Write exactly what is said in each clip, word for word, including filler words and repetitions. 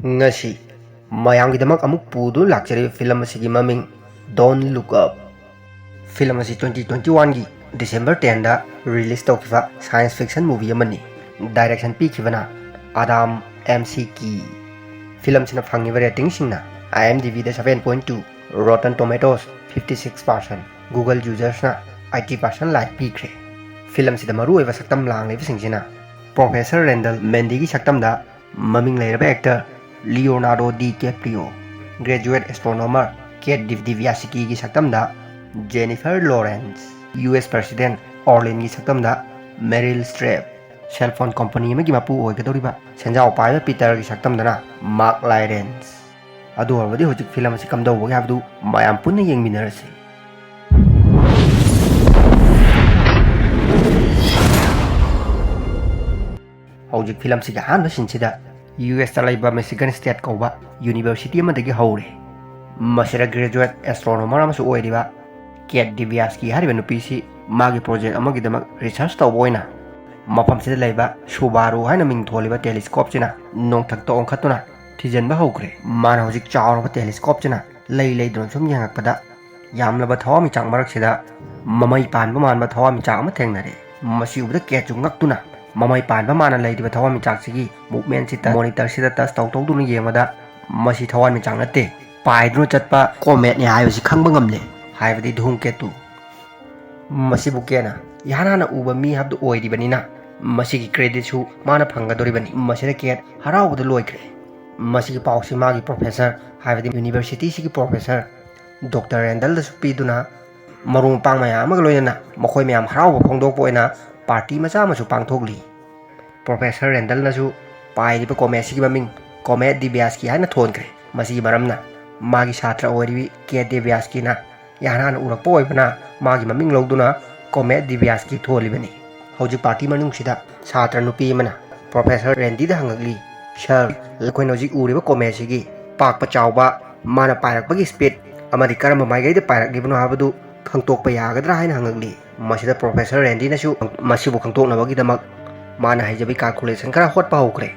ꯉꯁꯤ ꯃꯌꯥꯝꯒꯤꯗꯃꯛ ꯑꯃꯨꯛ ꯄꯨꯗꯨꯅ ꯂꯥꯛꯆꯔꯤꯕ ꯐꯤꯂꯝ ꯑꯁꯤꯒꯤ ꯃꯃꯤꯡ Don't Look Up꯫ ꯐꯤꯂꯝ ꯑꯁꯤ twenty twenty-one ꯒꯤ December ten ꯗ release ꯇꯧꯈꯤꯕ science fiction movie ꯑꯃꯅꯤ꯫ Direction ꯄꯤꯈꯤꯕꯅ Adam McKay꯫ ꯐꯤꯂꯝꯁꯤꯅ ꯐꯪꯉꯤꯕ ratingꯁꯤꯡꯅ IMDbꯗ seven point two, Rotten Tomatoes fifty six percent, Google usersꯅ eighty percent like ꯄꯤꯈ꯭ꯔꯦ꯫ ꯐꯤꯂꯝꯁꯤꯗ ꯃꯔꯨꯑꯣꯏꯕ ꯁꯛꯇꯝ ꯂꯥꯡꯂꯤꯕꯁꯤꯡꯁꯤꯅ Professor Randall Mundyꯒꯤ ꯁꯛꯇꯝꯗ ꯃꯃꯤꯡ ꯂꯩꯔꯕ actor Leonardo DiCaprio, graduate astronomer Kate Dibiaskyꯒꯤ ꯁꯛꯇꯝꯗ Jennifer Lawrence, US President Orlinꯒꯤ ꯁꯛꯇꯝꯗ Meryl Streep, cell phone company ꯑꯃꯒꯤ ꯃꯄꯨ ꯑꯣꯏꯒꯗꯧꯔꯤꯕ ꯁꯦꯟꯖꯥꯎ ꯄꯥꯏꯕ Peterꯒꯤ ꯁꯛꯇꯝꯗꯅ Mark Rylance꯫ ꯑꯗꯨ ꯑꯣꯏꯔꯕꯗꯤ ꯍꯧꯖꯤꯛ ꯐꯤꯂꯝ ꯑꯁꯤ ꯀꯝꯗꯧꯕꯒꯦ ꯍꯥꯏꯕꯗꯨ ꯃꯌꯥꯝ ꯄꯨꯟꯅ ꯌꯦꯡꯃꯤꯟꯅꯔꯁꯤ꯫ ꯍꯧꯖꯤꯛ ꯐꯤꯂꯝꯁꯤꯒꯤ ꯑꯍꯥꯟꯕ ꯁꯤꯟꯁꯤꯗ ꯌꯨ ꯑꯦꯁꯇ ꯂꯩꯕ ꯃꯤꯁꯤꯒꯟ ꯁ꯭ꯇꯦꯠ ꯀꯧꯕ ꯌꯨꯅꯤꯚꯔꯁꯤꯇꯤ ꯑꯃꯗꯒꯤ ꯍꯧꯔꯦ꯫ ꯃꯁꯤꯗ ꯒ꯭ꯔꯦꯖꯨꯋꯦꯠ ꯑꯦꯁꯇ꯭ꯔꯣꯅꯣꯃꯔ ꯑꯃꯁꯨ ꯑꯣꯏꯔꯤꯕ ꯀꯦꯠ ꯗꯤꯕꯤꯌꯥꯁꯀꯤ ꯍꯥꯏꯔꯤꯕ ꯅꯨꯄꯤꯁꯤ ꯃꯥꯒꯤ ꯄ꯭ꯔꯣꯖꯦꯛ ꯑꯃꯒꯤꯗꯃꯛ ꯔꯤꯁꯔꯆ ꯇꯧꯕ ꯑꯣꯏꯅ ꯃꯐꯝꯁꯤꯗ ꯂꯩꯕ ꯁꯨꯕꯥꯔꯨ ꯍꯥꯏꯅ ꯃꯤꯡ ꯊꯣꯜꯂꯤꯕ ꯇꯦꯂꯤꯁꯀꯣꯞꯁꯤꯅ ꯅꯣꯡꯊꯛꯇ ꯑꯣꯟꯈꯠꯇꯨꯅ ꯊꯤꯖꯤꯟꯕ ꯍꯧꯈ꯭ꯔꯦ꯫ ꯃꯥꯅ ꯍꯧꯖꯤꯛ ꯆꯥꯎꯔꯕ ꯇꯦꯂꯤꯁꯀꯣꯞꯁꯤꯅ ꯂꯩ ꯂꯩꯗꯨꯅ ꯁꯨꯝ ꯌꯦꯡꯉꯛꯄꯗ ꯌꯥꯝꯂꯕ ꯊꯋꯥꯟꯃꯤꯆꯥꯛ ꯃꯔꯛꯁꯤꯗ ꯃꯃꯩ ꯄꯥꯟꯕ ꯃꯥꯟꯕ ꯊꯋꯥꯟꯃꯤꯆꯥꯛ ꯑꯃ ꯊꯦꯡꯅꯔꯦ꯫ ꯃꯁꯤ ꯎꯕꯗ ꯀꯦꯠꯁꯨ ꯉꯛꯇꯨꯅ ꯃꯃꯩ ꯄꯥꯟꯕ ꯃꯥꯟꯅ ꯂꯩꯔꯤꯕ ꯊꯋꯥꯟꯃꯤꯆꯥꯛꯁꯤꯒꯤ ꯃꯨꯞꯃꯦꯟꯁꯤꯗ ꯃꯣꯅꯤꯇꯔꯁꯤꯗ ꯇꯁ ꯇꯧ ꯇꯧꯗꯨꯅ ꯌꯦꯡꯕꯗ ꯃꯁꯤ ꯊꯋꯥꯟꯃꯤꯆꯥꯛ ꯅꯠꯇꯦ, ꯄꯥꯏꯗꯨꯅ ꯆꯠꯄ ꯀꯣꯃꯦꯠꯅꯤ ꯍꯥꯏꯕꯁꯤ ꯈꯪꯕ ꯉꯝꯂꯦ, ꯍꯥꯏꯕꯗꯤ ꯙꯨꯝꯀꯦꯇꯨ꯫ ꯃꯁꯤꯕꯨ ꯀꯦꯠꯅ ꯏꯍꯥꯟ ꯍꯥꯟꯅ ꯎꯕ ꯃꯤ ꯍꯥꯏꯕꯗꯨ ꯑꯣꯏꯔꯤꯕꯅꯤꯅ ꯃꯁꯤꯒꯤ ꯀ꯭ꯔꯦꯗꯤꯠꯁꯨ ꯃꯥꯅ ꯐꯪꯒꯗꯧꯔꯤꯕꯅꯤ꯫ ꯃꯁꯤꯗ ꯀꯦꯠ ꯍꯔꯥꯎꯕꯗ ꯂꯣꯏꯈ꯭ꯔꯦ꯫ ꯃꯁꯤꯒꯤ ꯄꯥꯎꯁꯤ ꯃꯥꯒꯤ ꯄ꯭ꯔꯣꯐꯦꯁꯔ, ꯍꯥꯏꯕꯗꯤ ꯌꯨꯅꯤꯚꯔꯁꯤꯇꯤꯁꯤꯒꯤ ꯄ꯭ꯔꯣꯐꯦꯁꯔ ꯗꯣꯛꯇꯔ ꯔꯦꯟꯗꯜꯗꯁꯨ ꯄꯤꯗꯨꯅ ꯃꯔꯨꯞ ꯃꯄꯥꯡ ꯃꯌꯥꯝ ꯑꯃꯒ ꯂꯣꯏꯅꯅ ꯃꯈꯣꯏ ꯃꯌꯥꯝ ꯍꯔꯥꯎꯕ ꯐꯣꯡꯗꯣꯛꯄ ꯑꯣꯏꯅ ꯄꯥꯔꯇꯤ ꯃꯆꯥ ꯑꯃꯁꯨ ꯄꯥꯡꯊꯣꯛꯂꯤ꯫ ꯄ꯭ꯔꯣꯐꯦꯁꯔ ꯔꯦꯟꯗꯜꯅꯁꯨ ꯄꯥꯏꯔꯤꯕ ꯀꯣꯃꯦꯠꯁꯤꯒꯤ ꯃꯃꯤꯡ ꯀꯣꯃꯦꯠ ꯗꯤꯕꯤꯌꯥꯁꯀꯤ ꯍꯥꯏꯅ ꯊꯣꯟꯈ꯭ꯔꯦ꯫ ꯃꯁꯤꯒꯤ ꯃꯔꯝꯅ ꯃꯥꯒꯤ ꯁꯥꯇ꯭ꯔ ꯑꯣꯏꯔꯤꯕꯤ ꯀꯦꯠ ꯗꯤꯕꯤꯌꯥꯁꯀꯤꯅ ꯏꯍꯥꯟ ꯍꯥꯟꯅ ꯎꯔꯛꯄ ꯑꯣꯏꯕꯅ ꯃꯥꯒꯤ ꯃꯃꯤꯡ ꯂꯧꯗꯨꯅ ꯀꯣꯃꯦꯠ ꯗꯤꯕꯤꯌꯥꯁꯀꯤ ꯊꯣꯜꯂꯤꯕꯅꯤ꯫ ꯍꯧꯖꯤꯛ ꯄꯥꯔꯇꯤ ꯃꯅꯨꯡꯁꯤꯗ ꯁꯥꯇ꯭ꯔ ꯅꯨꯄꯤ ꯑꯃꯅ ꯄ꯭ꯔꯣꯐꯦꯁꯔ ꯔꯦꯟꯗꯤꯗ ꯍꯪꯂꯛꯂꯤ, "ꯁꯥꯔ, ꯑꯩꯈꯣꯏꯅ ꯍꯧꯖꯤꯛ ꯎꯔꯤꯕ ꯀꯣꯃꯦꯠꯁꯤꯒꯤ ꯄꯥꯛꯄ ꯆꯥꯎꯕ, ꯃꯥꯅ ꯄꯥꯏꯔꯛꯄꯒꯤ ꯁ꯭ꯄꯤꯠ ꯑꯃꯗꯤ ꯀꯔꯝꯕ ꯃꯥꯏꯀꯩꯗ ꯄꯥꯏꯔꯛꯂꯤꯕꯅꯣ ꯍꯥꯏꯕꯗꯨ ꯈꯪꯗꯣꯛꯄ ꯌꯥꯒꯗ꯭ꯔꯥ?" ꯍꯥꯏꯅ ꯍꯪꯂꯛꯂꯤ꯫ ꯃꯁꯤꯗ ꯄ꯭ꯔꯣꯐꯦꯁꯔ ꯔꯦꯟꯗꯤꯅꯁꯨ ꯃꯁꯤꯕꯨ ꯈꯪꯗꯣꯛꯅꯕꯒꯤꯗꯃꯛ ꯃꯥꯅ ꯍꯩꯖꯕꯤ ꯀꯥꯜꯀꯨꯂꯦꯁꯟ ꯈꯔ ꯍꯣꯠꯄ ꯍꯧꯈ꯭ꯔꯦ꯫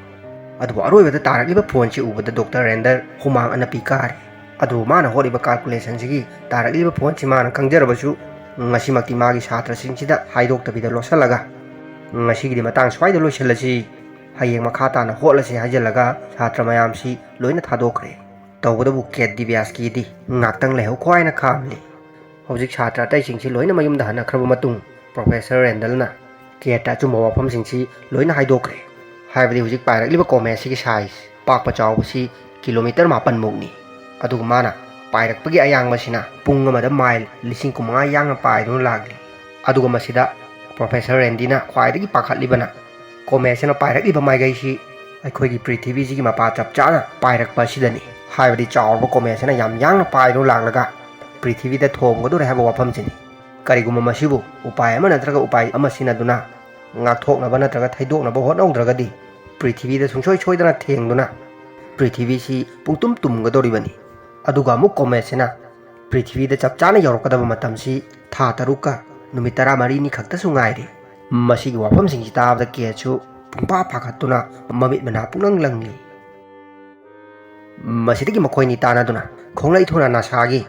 ꯑꯗꯨꯕꯨ ꯑꯔꯣꯏꯕꯗ ꯇꯥꯔꯛꯂꯤꯕ ꯐꯣꯟꯁꯤ ꯎꯕꯗ ꯗꯣꯛꯇꯔ ꯔꯦꯟꯗꯜ ꯍꯨꯃꯥꯡ ꯑꯅꯞꯄꯤ ꯀꯥꯔꯤ꯫ ꯑꯗꯨꯕꯨ ꯃꯥꯅ ꯍꯣꯠꯂꯤꯕ ꯀꯥꯜꯀꯨꯂꯦꯁꯟꯁꯤꯒꯤ ꯇꯥꯔꯛꯂꯤꯕ ꯐꯣꯟꯁꯤ ꯃꯥꯅ ꯈꯪꯖꯔꯕꯁꯨ ꯉꯁꯤꯃꯛꯇꯤ ꯃꯥꯒꯤ ꯁꯥꯇ꯭ꯔꯁꯤꯡꯁꯤꯗ ꯍꯥꯏꯗꯣꯛꯇꯕꯤꯗ ꯂꯣꯠꯁꯤꯜꯂꯒ, "ꯉꯁꯤꯒꯤꯗꯤ ꯃꯇꯥꯡ ꯁ꯭ꯋꯥꯏꯗ ꯂꯣꯏꯁꯤꯜꯂꯁꯤ, ꯍꯌꯦꯡ ꯃꯈꯥ ꯇꯥꯅ ꯍꯣꯠꯂꯁꯤ" ꯍꯥꯏꯖꯤꯜꯂꯒ ꯁꯥꯇ꯭ꯔ ꯃꯌꯥꯝꯁꯤ ꯂꯣꯏꯅ ꯊꯥꯗꯣꯛꯈ꯭ꯔꯦ꯫ ꯇꯧꯕꯇꯕꯨ ꯀꯦꯠ ꯗꯤꯕꯤꯌꯥꯁꯀꯤꯗꯤ ꯉꯥꯛꯇꯪ ꯂꯩꯍꯧꯈꯣ ꯍꯥꯏꯅ ꯈꯥꯝꯂꯤ꯫ ꯍꯧꯖꯤꯛ ꯁꯥꯇ꯭ꯔ ꯑꯇꯩꯁꯤꯡꯁꯤ ꯂꯣꯏꯅ ꯃꯌꯨꯝꯗ ꯍꯟꯅꯈ꯭ꯔꯕ ꯃꯇꯨꯡ, ꯄ꯭ꯔꯣꯐꯦꯁꯔ ꯔꯦꯟꯗꯜꯅ ꯀꯦꯠꯇ ꯑꯆꯨꯝꯕ ꯋꯥꯐꯝꯁꯤꯡꯁꯤ ꯂꯣꯏꯅ ꯍꯥꯏꯗꯣꯛꯈ꯭ꯔꯦ꯫ ꯍꯥꯏꯕꯗꯤ ꯍꯧꯖꯤꯛ ꯄꯥꯏꯔꯛꯂꯤꯕ ꯀꯣꯃꯦꯠꯁꯤꯒꯤ ꯁꯥꯏꯖ ꯄꯥꯛꯄ ꯆꯥꯎꯕꯁꯤ ꯀꯤꯂꯣꯃꯤꯇꯔ ꯃꯥꯄꯟ ꯃꯨꯛꯅꯤ꯫ ꯑꯗꯨꯒ ꯃꯥꯅ ꯄꯥꯏꯔꯛꯄꯒꯤ ꯑꯌꯥꯡꯕꯁꯤꯅ ꯄꯨꯡ ꯑꯃꯗ ꯃꯥꯏꯜ ꯂꯤꯁꯤꯡ ꯀꯨꯟꯃꯉꯥ ꯌꯥꯡꯅ ꯄꯥꯏꯗꯨꯅ ꯂꯥꯛꯂꯤ꯫ ꯑꯗꯨꯒ ꯃꯁꯤꯗ ꯄ꯭ꯔꯣꯐꯦꯁꯔ ꯔꯦꯟꯗꯤꯅ ꯈ꯭ꯋꯥꯏꯗꯒꯤ ꯄꯥꯈꯠꯂꯤꯕꯅ ꯀꯣꯃꯦꯠꯁꯤꯅ ꯄꯥꯏꯔꯛꯂꯤꯕ ꯃꯥꯏꯀꯩꯁꯤ ꯑꯩꯈꯣꯏꯒꯤ ꯄ꯭ꯔꯤꯊꯤꯕꯤꯁꯤꯒꯤ ꯃꯄꯥ ꯆꯞ ꯆꯥꯅ ꯄꯥꯏꯔꯛꯄ ꯑꯁꯤꯗꯅꯤ꯫ ꯍꯥꯏꯕꯗꯤ ꯆꯥꯎꯔꯕ ꯀꯣꯃꯦꯠꯁꯤꯅ ꯌꯥꯝ ꯌꯥꯡꯅ ꯄꯥꯏꯗꯨꯅ ꯂꯥꯛꯂꯒ ꯄ꯭ꯔꯤꯊꯤꯕꯤꯗ ꯊꯣꯝꯒꯗꯧꯔꯦ ꯍꯥꯏꯕ ꯋꯥꯐꯝꯁꯤꯅꯤ꯫ ꯀꯔꯤꯒꯨꯝꯕ ꯃꯁꯤꯕꯨ ꯎꯄꯥꯏ ꯑꯃ ꯅꯠꯇ꯭ꯔꯒ ꯎꯄꯥꯏ ꯑꯃ ꯁꯤꯖꯤꯟꯅꯗꯨꯅ ꯉꯥꯛꯊꯣꯛꯅꯕ ꯅꯠꯇ꯭ꯔꯒ ꯊꯩꯗꯣꯛꯅꯕ ꯍꯣꯠꯅꯍꯧꯗ꯭ꯔꯒꯗꯤ, ꯄ꯭ꯔꯤꯊꯤꯕꯤꯗ ꯁꯨꯡꯁꯣꯏ ꯁꯣꯏꯗꯅ ꯊꯦꯡꯗꯨꯅ ꯄ꯭ꯔꯤꯊꯤꯕꯤꯁꯤ ꯄꯨꯡꯇꯨꯝ ꯇꯨꯝꯒꯗꯧꯔꯤꯕꯅꯤ꯫ ꯑꯗꯨꯒ ꯑꯃꯨꯛ ꯀꯣꯃꯦꯠꯁꯤꯅ ꯄ꯭ꯔꯤꯊꯤꯕꯤꯗ ꯆꯞ ꯆꯥꯅ ꯌꯧꯔꯛꯀꯗꯕ ꯃꯇꯝꯁꯤ ꯊꯥ ꯇꯔꯨꯛꯀ ꯅꯨꯃꯤꯠ ꯇꯔꯥꯃꯔꯤꯅꯤ ꯈꯛꯇꯁꯨ ꯉꯥꯏꯔꯤ꯫ ꯃꯁꯤꯒꯤ ꯋꯥꯐꯝꯁꯤꯡꯁꯤ ꯇꯥꯕꯗ ꯀꯦꯠꯁꯨ ꯄꯨꯡꯄꯥ ꯄꯥꯈꯠꯇꯨꯅ ꯃꯃꯤꯠ ꯃꯅꯥ ꯄꯨꯡꯂꯪ ꯂꯪꯂꯤ꯫ ꯃꯁꯤꯗꯒꯤ ꯃꯈꯣꯏꯅꯤ ꯇꯥꯟꯅꯗꯨꯅ ꯈꯣꯡꯂꯩ ꯊꯨꯅ ꯅꯥꯁꯥꯒꯤ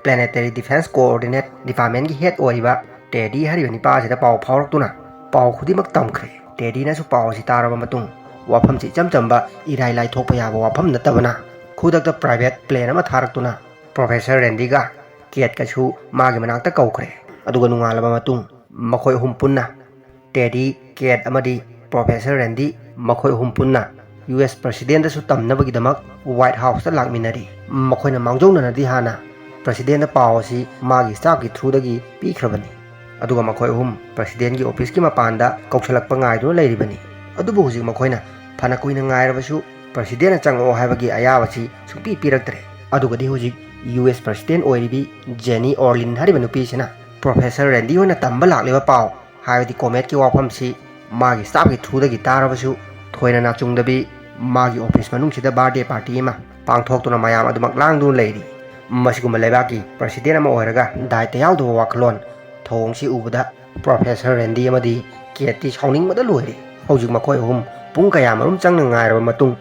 ꯄ꯭ꯂꯦꯅꯦꯇꯔꯤ ꯗꯤꯐꯦꯟꯁ ꯀꯣꯑꯣꯔꯗꯤꯅꯦꯠ ꯗꯤꯄꯥꯔꯠꯃꯦꯟꯒꯤ ꯍꯦꯗ ꯑꯣꯏꯔꯤꯕ ꯇꯦꯗꯤ ꯍꯥꯏꯔꯤꯕ ꯅꯤꯄꯥ ꯑꯁꯤꯗ ꯄꯥꯎ ꯐꯥꯎꯔꯛꯇꯨꯅ ꯄꯥꯎ ꯈꯨꯗꯤꯡꯃꯛ ꯇꯝꯈ꯭ꯔꯦ꯫ ꯇꯦꯗꯤꯅꯁꯨ ꯄꯥꯎ ꯑꯁꯤ ꯇꯥꯔꯕ ꯃꯇꯨꯡ ꯋꯥꯐꯝꯁꯤ ꯏꯆꯝ ꯆꯝꯕ ꯏꯔꯥꯏ ꯂꯥꯏꯊꯣꯛꯄ ꯌꯥꯕ ꯋꯥꯐꯝ ꯅꯠꯇꯕꯅ ꯈꯨꯗꯛꯇ ꯄ꯭ꯔꯥꯏꯚꯦꯠ ꯄ꯭ꯂꯦꯟ ꯑꯃ ꯊꯥꯔꯛꯇꯨꯅ ꯄ꯭ꯔꯣꯐꯦꯁꯔ ꯔꯦꯟꯗꯤꯒ ꯀꯦꯠꯀꯁꯨ ꯃꯥꯒꯤ ꯃꯅꯥꯛꯇ ꯀꯧꯈ꯭ꯔꯦ꯫ ꯑꯗꯨꯒ ꯅꯣꯡꯉꯥꯜꯂꯕ ꯃꯇꯨꯡ ꯃꯈꯣꯏ ꯑꯍꯨꯝ ꯄꯨꯟꯅ, ꯇꯦꯗꯤ, ꯀꯦꯠ ꯑꯃꯗꯤ ꯄ꯭ꯔꯣꯐꯦꯁꯔ ꯔꯦꯟꯗꯤ, ꯃꯈꯣꯏ ꯑꯍꯨꯝ ꯄꯨꯟꯅ ꯌꯨ ꯑꯦꯁ ꯄ꯭ꯔꯁꯤꯗꯦꯟꯗꯁꯨ ꯇꯝꯅꯕꯒꯤꯗꯃꯛ ꯋꯥꯏꯠ ꯍꯥꯎꯁꯇ ꯂꯥꯛꯃꯤꯟꯅꯔꯤ꯫ ꯃꯈꯣꯏꯅ ꯃꯥꯡꯖꯧꯅꯅꯗꯤ ꯍꯥꯟꯅ ꯄ꯭ꯔꯁꯤꯗꯦꯟꯗ ꯄꯥꯎ ꯑꯁꯤ ꯃꯥꯒꯤ ꯁ꯭ꯇꯥꯐꯀꯤ ꯊ꯭ꯔꯨꯗꯒꯤ ꯄꯤꯈ꯭ꯔꯕꯅꯤ꯫ ꯑꯗꯨꯒ ꯃꯈꯣꯏ ꯑꯍꯨꯝ ꯄ꯭ꯔꯁꯤꯗꯦꯟꯒꯤ ꯑꯣꯐꯤꯁꯀꯤ ꯃꯄꯥꯟꯗ ꯀꯧꯁꯜꯂꯛꯄ ꯉꯥꯏꯗꯨꯅ ꯂꯩꯔꯤꯕꯅꯤ꯫ ꯑꯗꯨꯕꯨ ꯍꯧꯖꯤꯛ ꯃꯈꯣꯏꯅ ꯐꯅ ꯀꯨꯏꯅ ꯉꯥꯏꯔꯕꯁꯨ ꯄ꯭ꯔꯁꯤꯗꯦꯟꯅ ꯆꯪꯉꯛꯑꯣ ꯍꯥꯏꯕꯒꯤ ꯑꯌꯥꯕꯁꯤ ꯁꯨꯡꯄꯤ ꯄꯤꯔꯛꯇ꯭ꯔꯦ꯫ ꯑꯗꯨꯒꯗꯤ ꯍꯧꯖꯤꯛ ꯌꯨ ꯑꯦꯁ ꯄ꯭ꯔꯁꯤꯗꯦꯟ ꯑꯣꯏꯔꯤꯕꯤ ꯖꯦꯅꯤ ꯑꯣꯔꯂꯤꯟ ꯍꯥꯏꯔꯤꯕ ꯅꯨꯄꯤꯁꯤꯅ ꯄ꯭ꯔꯣꯐꯦꯁꯔ ꯔꯦꯟꯗꯤ ꯍꯣꯏꯅ ꯇꯝꯕ ꯂꯥꯛꯂꯤꯕ ꯄꯥꯎ, ꯍꯥꯏꯕꯗꯤ ꯀꯣꯃꯦꯠꯀꯤ ꯋꯥꯐꯝꯁꯤ ꯃꯥꯒꯤ ꯁ꯭ꯇꯥꯐꯀꯤ ꯊ꯭ꯔꯨꯗꯒꯤ ꯇꯥꯔꯕꯁꯨ ꯊꯣꯏꯅ ꯅꯥꯆꯨꯡꯗꯕꯤ ꯃꯥꯒꯤ ꯑꯣꯐꯤꯁ ꯃꯅꯨꯡꯁꯤꯗ ꯕꯥꯔꯗꯦ ꯄꯥꯔꯇꯤ ꯑꯃ ꯄꯥꯡꯊꯣꯛꯇꯨꯅ ꯃꯌꯥꯝ ꯑꯗꯨꯃꯛ ꯂꯥꯡꯗꯨꯅ ꯂꯩꯔꯤ꯫ ꯃꯁꯤꯒꯨꯝꯕ ꯂꯩꯕꯥꯛꯀꯤ ꯄ꯭ꯔꯁꯤꯗꯦꯟ ꯑꯃ ꯑꯣꯏꯔꯒ ꯗꯥꯏꯇ ꯌꯥꯎꯗꯕ ꯋꯥꯈꯜꯂꯣꯟ ꯊꯧꯑꯣꯡꯁꯤ ꯎꯕꯗ ꯄ꯭ꯔꯣꯐꯦꯁꯔ ꯔꯦꯟꯗꯤ ꯑꯃꯗꯤ ꯀꯦꯠꯇꯤ ꯁꯥꯎꯅꯤꯡꯕꯗ ꯂꯣꯏꯔꯦ꯫ ꯍꯧꯖꯤꯛ ꯃꯈꯣꯏ ꯑꯍꯨꯝ ꯄꯨꯡ ꯀꯌꯥꯃꯔꯨꯝ ꯆꯪꯅ ꯉꯥꯏꯔꯕ ꯃꯇꯨꯡ,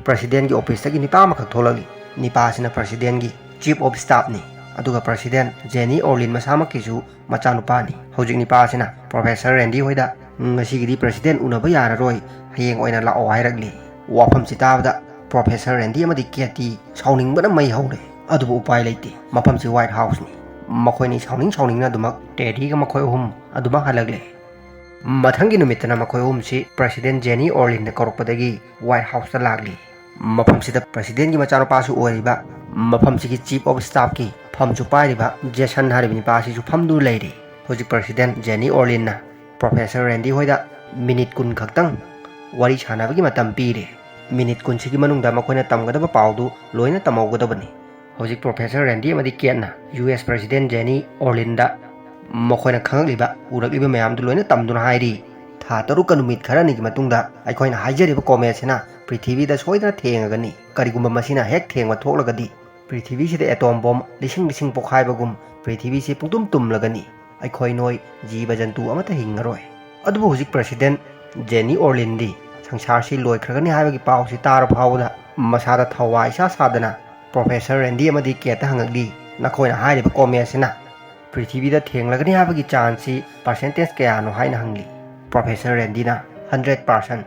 ꯄ꯭ꯔꯁꯤꯗꯦꯟꯒꯤ ꯑꯣꯐꯤꯁꯇꯒꯤ ꯅꯤꯄꯥ ꯑꯃꯈꯛ ꯊꯣꯛꯂꯛꯂꯤ꯫ ꯅꯤꯄꯥ ꯑꯁꯤꯅ ꯄ꯭ꯔꯁꯤꯗꯦꯟꯒꯤ ꯆꯤꯐ ꯑꯣꯐ ꯁ꯭ꯇꯥꯐꯅꯤ, ꯑꯗꯨꯒ ꯄ꯭ꯔꯁꯤꯗꯦꯟ ꯖꯦꯅꯤ ꯑꯣꯔꯂꯤꯟ ꯃꯁꯥꯃꯛꯀꯤꯁꯨ ꯃꯆꯥꯅꯨꯄꯥꯅꯤ꯫ ꯍꯧꯖꯤꯛ ꯅꯤꯄꯥ ꯑꯁꯤꯅ ꯄ꯭ꯔꯣꯐꯦꯁꯔ ꯔꯦꯟꯗꯤ ꯍꯣꯏꯗ, "ꯉꯁꯤꯒꯤꯗꯤ ꯄ꯭ꯔꯁꯤꯗꯦꯟ ꯎꯅꯕ ꯌꯥꯔꯔꯣꯏ, ꯍꯌꯦꯡ ꯑꯣꯏꯅ ꯂꯥꯛꯑꯣ" ꯍꯥꯏꯔꯛꯂꯤ꯫ ꯋꯥꯐꯝꯁꯤ ꯇꯥꯕꯗ ꯄ꯭ꯔꯣꯐꯦꯁꯔ ꯔꯦꯟꯗꯤ ꯑꯃꯗꯤ ꯀꯦꯇꯤ ꯁꯥꯎꯅꯤꯡꯕꯅ ꯃꯩ ꯍꯧꯔꯦ꯫ ꯑꯗꯨꯕꯨ ꯎꯄꯥꯏ ꯂꯩꯇꯦ, ꯃꯐꯝꯁꯤ ꯋꯥꯏꯠ ꯍꯥꯎꯁꯅꯤ꯫ ꯃꯈꯣꯏꯅꯤ ꯁꯥꯎꯅꯤꯡ ꯁꯥꯎꯅꯤꯡꯅ ꯑꯗꯨꯃꯛ ꯇꯦꯗꯤꯒ ꯃꯈꯣꯏ ꯑꯍꯨꯝ ꯑꯗꯨꯃꯛ ꯍꯜꯂꯛꯂꯦ꯫ ꯃꯊꯪꯒꯤ ꯅꯨꯃꯤꯠꯇꯅ ꯃꯈꯣꯏ ꯑꯍꯨꯝꯁꯤ ꯄ꯭ꯔꯁꯤꯗꯦꯟ ꯖꯦꯅꯤ ꯑꯣꯔꯂꯤꯟꯅ ꯀꯧꯔꯛꯄꯗꯒꯤ ꯋꯥꯏꯠ ꯍꯥꯎꯁꯇ ꯂꯥꯛꯂꯤ꯫ ꯃꯐꯝꯁꯤꯗ ꯄ꯭ꯔꯁꯤꯗꯦꯟꯒꯤ ꯃꯆꯥꯅꯨꯄꯥꯁꯨ ꯑꯣꯏꯔꯤꯕ, ꯃꯐꯝꯁꯤꯒꯤ ꯆꯤꯐ ꯑꯣꯐ ꯁ꯭ꯇꯥꯐꯀꯤ ꯐꯝꯁꯨ ꯄꯥꯏꯔꯤꯕ ꯖꯦꯁꯟ ꯍꯥꯏꯔꯤꯕ ꯅꯤꯄꯥ ꯑꯁꯤꯁꯨ ꯐꯝꯗꯨꯅ ꯂꯩꯔꯤ꯫ ꯍꯧꯖꯤꯛ ꯄ꯭ꯔꯁꯤꯗꯦꯟ ꯖꯦꯅꯤ ꯑꯣꯔꯂꯤꯟꯅ ꯄ꯭ꯔꯣꯐꯦꯁꯔ ꯔꯦꯟꯗꯤ ꯍꯣꯏꯗ ꯃꯤꯅꯤꯠ ꯀꯨꯟ ꯈꯛꯇꯪ ꯋꯥꯔꯤ ꯁꯥꯟꯅꯕꯒꯤ ꯃꯇꯝ ꯄꯤꯔꯦ꯫ ꯃꯤꯅꯤꯠ ꯀꯨꯟꯁꯤꯒꯤ ꯃꯅꯨꯡꯗ ꯃꯈꯣꯏꯅ ꯇꯝꯒꯗꯕ ꯄꯥꯎꯗꯨ ꯂꯣꯏꯅ ꯇꯝꯍꯧꯒꯗꯕꯅꯤ꯫ ꯍꯧꯖꯤꯛ ꯄ꯭ꯔꯣꯐꯦꯁꯔ ꯔꯦꯟꯗꯤ ꯑꯃꯗꯤ ꯀꯦꯠꯅ ꯌꯨ ꯑꯦꯁ ꯄ꯭ꯔꯁꯤꯗꯦꯟ ꯖꯦꯅꯤ ꯑꯣꯔꯂꯤꯟꯗ ꯃꯈꯣꯏꯅ ꯈꯪꯂꯛꯂꯤꯕ, ꯎꯔꯛꯂꯤꯕ ꯃꯌꯥꯝꯗꯨ ꯂꯣꯏꯅ ꯇꯝꯗꯨꯅ ꯍꯥꯏꯔꯤ, "ꯊꯥ ꯇꯔꯨꯛꯀ ꯅꯨꯃꯤꯠ ꯈꯔꯅꯤꯒꯤ ꯃꯇꯨꯡꯗ ꯑꯩꯈꯣꯏꯅ ꯍꯥꯏꯖꯔꯤꯕ ꯀꯣꯃꯦꯠꯁꯤꯅ ꯄ꯭ꯔꯤꯊꯤꯕꯤꯗ ꯁꯣꯏꯗꯅ ꯊꯦꯡꯉꯒꯅꯤ꯫ ꯀꯔꯤꯒꯨꯝꯕ ꯃꯁꯤꯅ ꯍꯦꯛ ꯊꯦꯡꯕ ꯊꯣꯛꯂꯒꯗꯤ, ꯄ꯭ꯔꯤꯊꯤꯕꯤꯁꯤꯗ ꯑꯦꯇꯣꯝ ꯕꯣꯝ ꯂꯤꯁꯤꯡ ꯂꯤꯁꯤꯡ ꯄꯣꯈꯥꯏꯕꯒꯨꯝ ꯄ꯭ꯔꯤꯊꯤꯕꯤꯁꯤ ꯄꯨꯡꯇꯨꯝ ꯇꯨꯝꯂꯒꯅꯤ꯫ ꯑꯩꯈꯣꯏ ꯅꯣꯏ ꯖꯤꯕ ꯖꯟꯇꯨ ꯑꯃꯠꯇ ꯍꯤꯡꯉꯔꯣꯏ"꯫ ꯑꯗꯨꯕꯨ ꯍꯧꯖꯤꯛ ꯄ꯭ꯔꯁꯤꯗꯦꯟ ꯖꯦꯅꯤ ꯑꯣꯔꯂꯤꯟꯗꯤ ꯁꯪꯁꯥꯔꯁꯤ ꯂꯣꯏꯈ꯭ꯔꯒꯅꯤ ꯍꯥꯏꯕꯒꯤ ꯄꯥꯎꯁꯤ ꯇꯥꯔ ꯐꯥꯎꯕꯗ ꯃꯁꯥꯗ ꯊꯋꯥ ꯏꯁꯥ ꯁꯥꯗꯅ ꯄ꯭ꯔꯣꯐꯦꯁꯔ ꯔꯦꯟꯗꯤ ꯑꯃꯗꯤ ꯀꯦꯠꯇ ꯍꯪꯉꯛꯂꯤ, "ꯅꯈꯣꯏꯅ ꯍꯥꯏꯔꯤꯕ ꯀꯣꯃꯦꯠꯁꯤꯅ ꯄ꯭ꯔꯤꯊꯤꯕꯤꯗ ꯊꯦꯡꯂꯒꯅꯤ ꯍꯥꯏꯕꯒꯤ ꯆꯥꯟꯁꯁꯤ ꯄꯥꯔꯁꯦꯟꯇꯦꯖ ꯀꯌꯥꯅꯣ?" ꯍꯥꯏꯅ ꯍꯪꯂꯤ꯫ ꯄ꯭ꯔꯣꯐꯦꯁꯔ ꯔꯦꯟꯗꯤꯅ, "ꯍꯟꯗ꯭ꯔꯦꯠ ꯄꯥꯔꯁꯦꯟ"꯫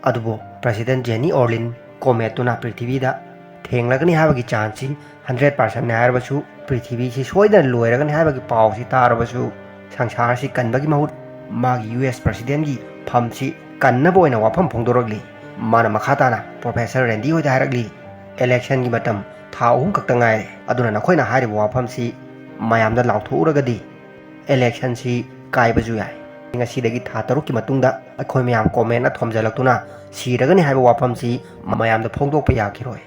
ꯑꯗꯨꯕꯨ ꯄ꯭ꯔꯁꯤꯗꯦꯟ ꯖꯦꯅꯤ ꯑꯣꯔꯂꯤꯟ ꯀꯣꯃꯦꯠꯇꯨꯅ ꯄ꯭ꯔꯤꯊꯤꯕꯤꯗ ꯊꯦꯡꯂꯒꯅꯤ ꯍꯥꯏꯕꯒꯤ ꯆꯥꯟꯁꯁꯤ ꯍꯟꯗ꯭ꯔꯦꯠ ꯄꯥꯔꯁꯦꯟꯅꯤ ꯍꯥꯏꯔꯕꯁꯨ, ꯄ꯭ꯔꯤꯊꯤꯕꯤꯁꯤ ꯁꯣꯏꯗꯅ ꯂꯣꯏꯔꯒꯅꯤ ꯍꯥꯏꯕꯒꯤ ꯄꯥꯎꯁꯤ ꯇꯥꯔꯕꯁꯨ, ꯁꯪꯁꯥꯔꯁꯤ ꯀꯟꯕꯒꯤ ꯃꯍꯨꯠ ꯃꯥꯒꯤ ꯌꯨ ꯑꯦꯁ ꯄ꯭ꯔꯁꯤꯗꯦꯟꯒꯤ ꯐꯝꯁꯤ ꯀꯟꯅꯕ ꯑꯣꯏꯅ ꯋꯥꯐꯝ ꯐꯣꯡꯗꯣꯔꯛꯂꯤ꯫ ꯃꯥꯅ ꯃꯈꯥ ꯇꯥꯅ ꯄ꯭ꯔꯣꯐꯦꯁꯔ ꯔꯦꯟꯗꯤ ꯍꯣꯏꯗ ꯍꯥꯏꯔꯛꯂꯤ, "ꯏꯂꯦꯛꯁꯟꯒꯤ ꯃꯇꯝ ꯊꯥ ꯑꯍꯨꯝ ꯈꯛꯇ ꯉꯥꯏꯔꯦ, ꯑꯗꯨꯅ ꯅꯈꯣꯏꯅ ꯍꯥꯏꯔꯤꯕ ꯋꯥꯐꯝꯁꯤ ꯃꯌꯥꯝꯗ ꯂꯥꯎꯊꯣꯛꯎꯔꯒꯗꯤ ꯏꯂꯦꯛꯁꯟꯁꯤ ꯀꯥꯏꯕꯁꯨ ꯌꯥꯏ꯫ ꯉꯁꯤꯗꯒꯤ ꯊꯥ ꯇꯔꯨꯛꯀꯤ ꯃꯇꯨꯡꯗ ꯑꯩꯈꯣꯏ ꯃꯌꯥꯝ ꯀꯣꯃꯦꯠꯅ ꯊꯣꯝꯖꯤꯜꯂꯛꯇꯨꯅ ꯁꯤꯔꯒꯅꯤ ꯍꯥꯏꯕ ꯋꯥꯐꯝꯁꯤ ꯃꯌꯥꯝꯗ ꯐꯣꯡꯗꯣꯛꯄ ꯌꯥꯈꯤꯔꯣꯏ꯫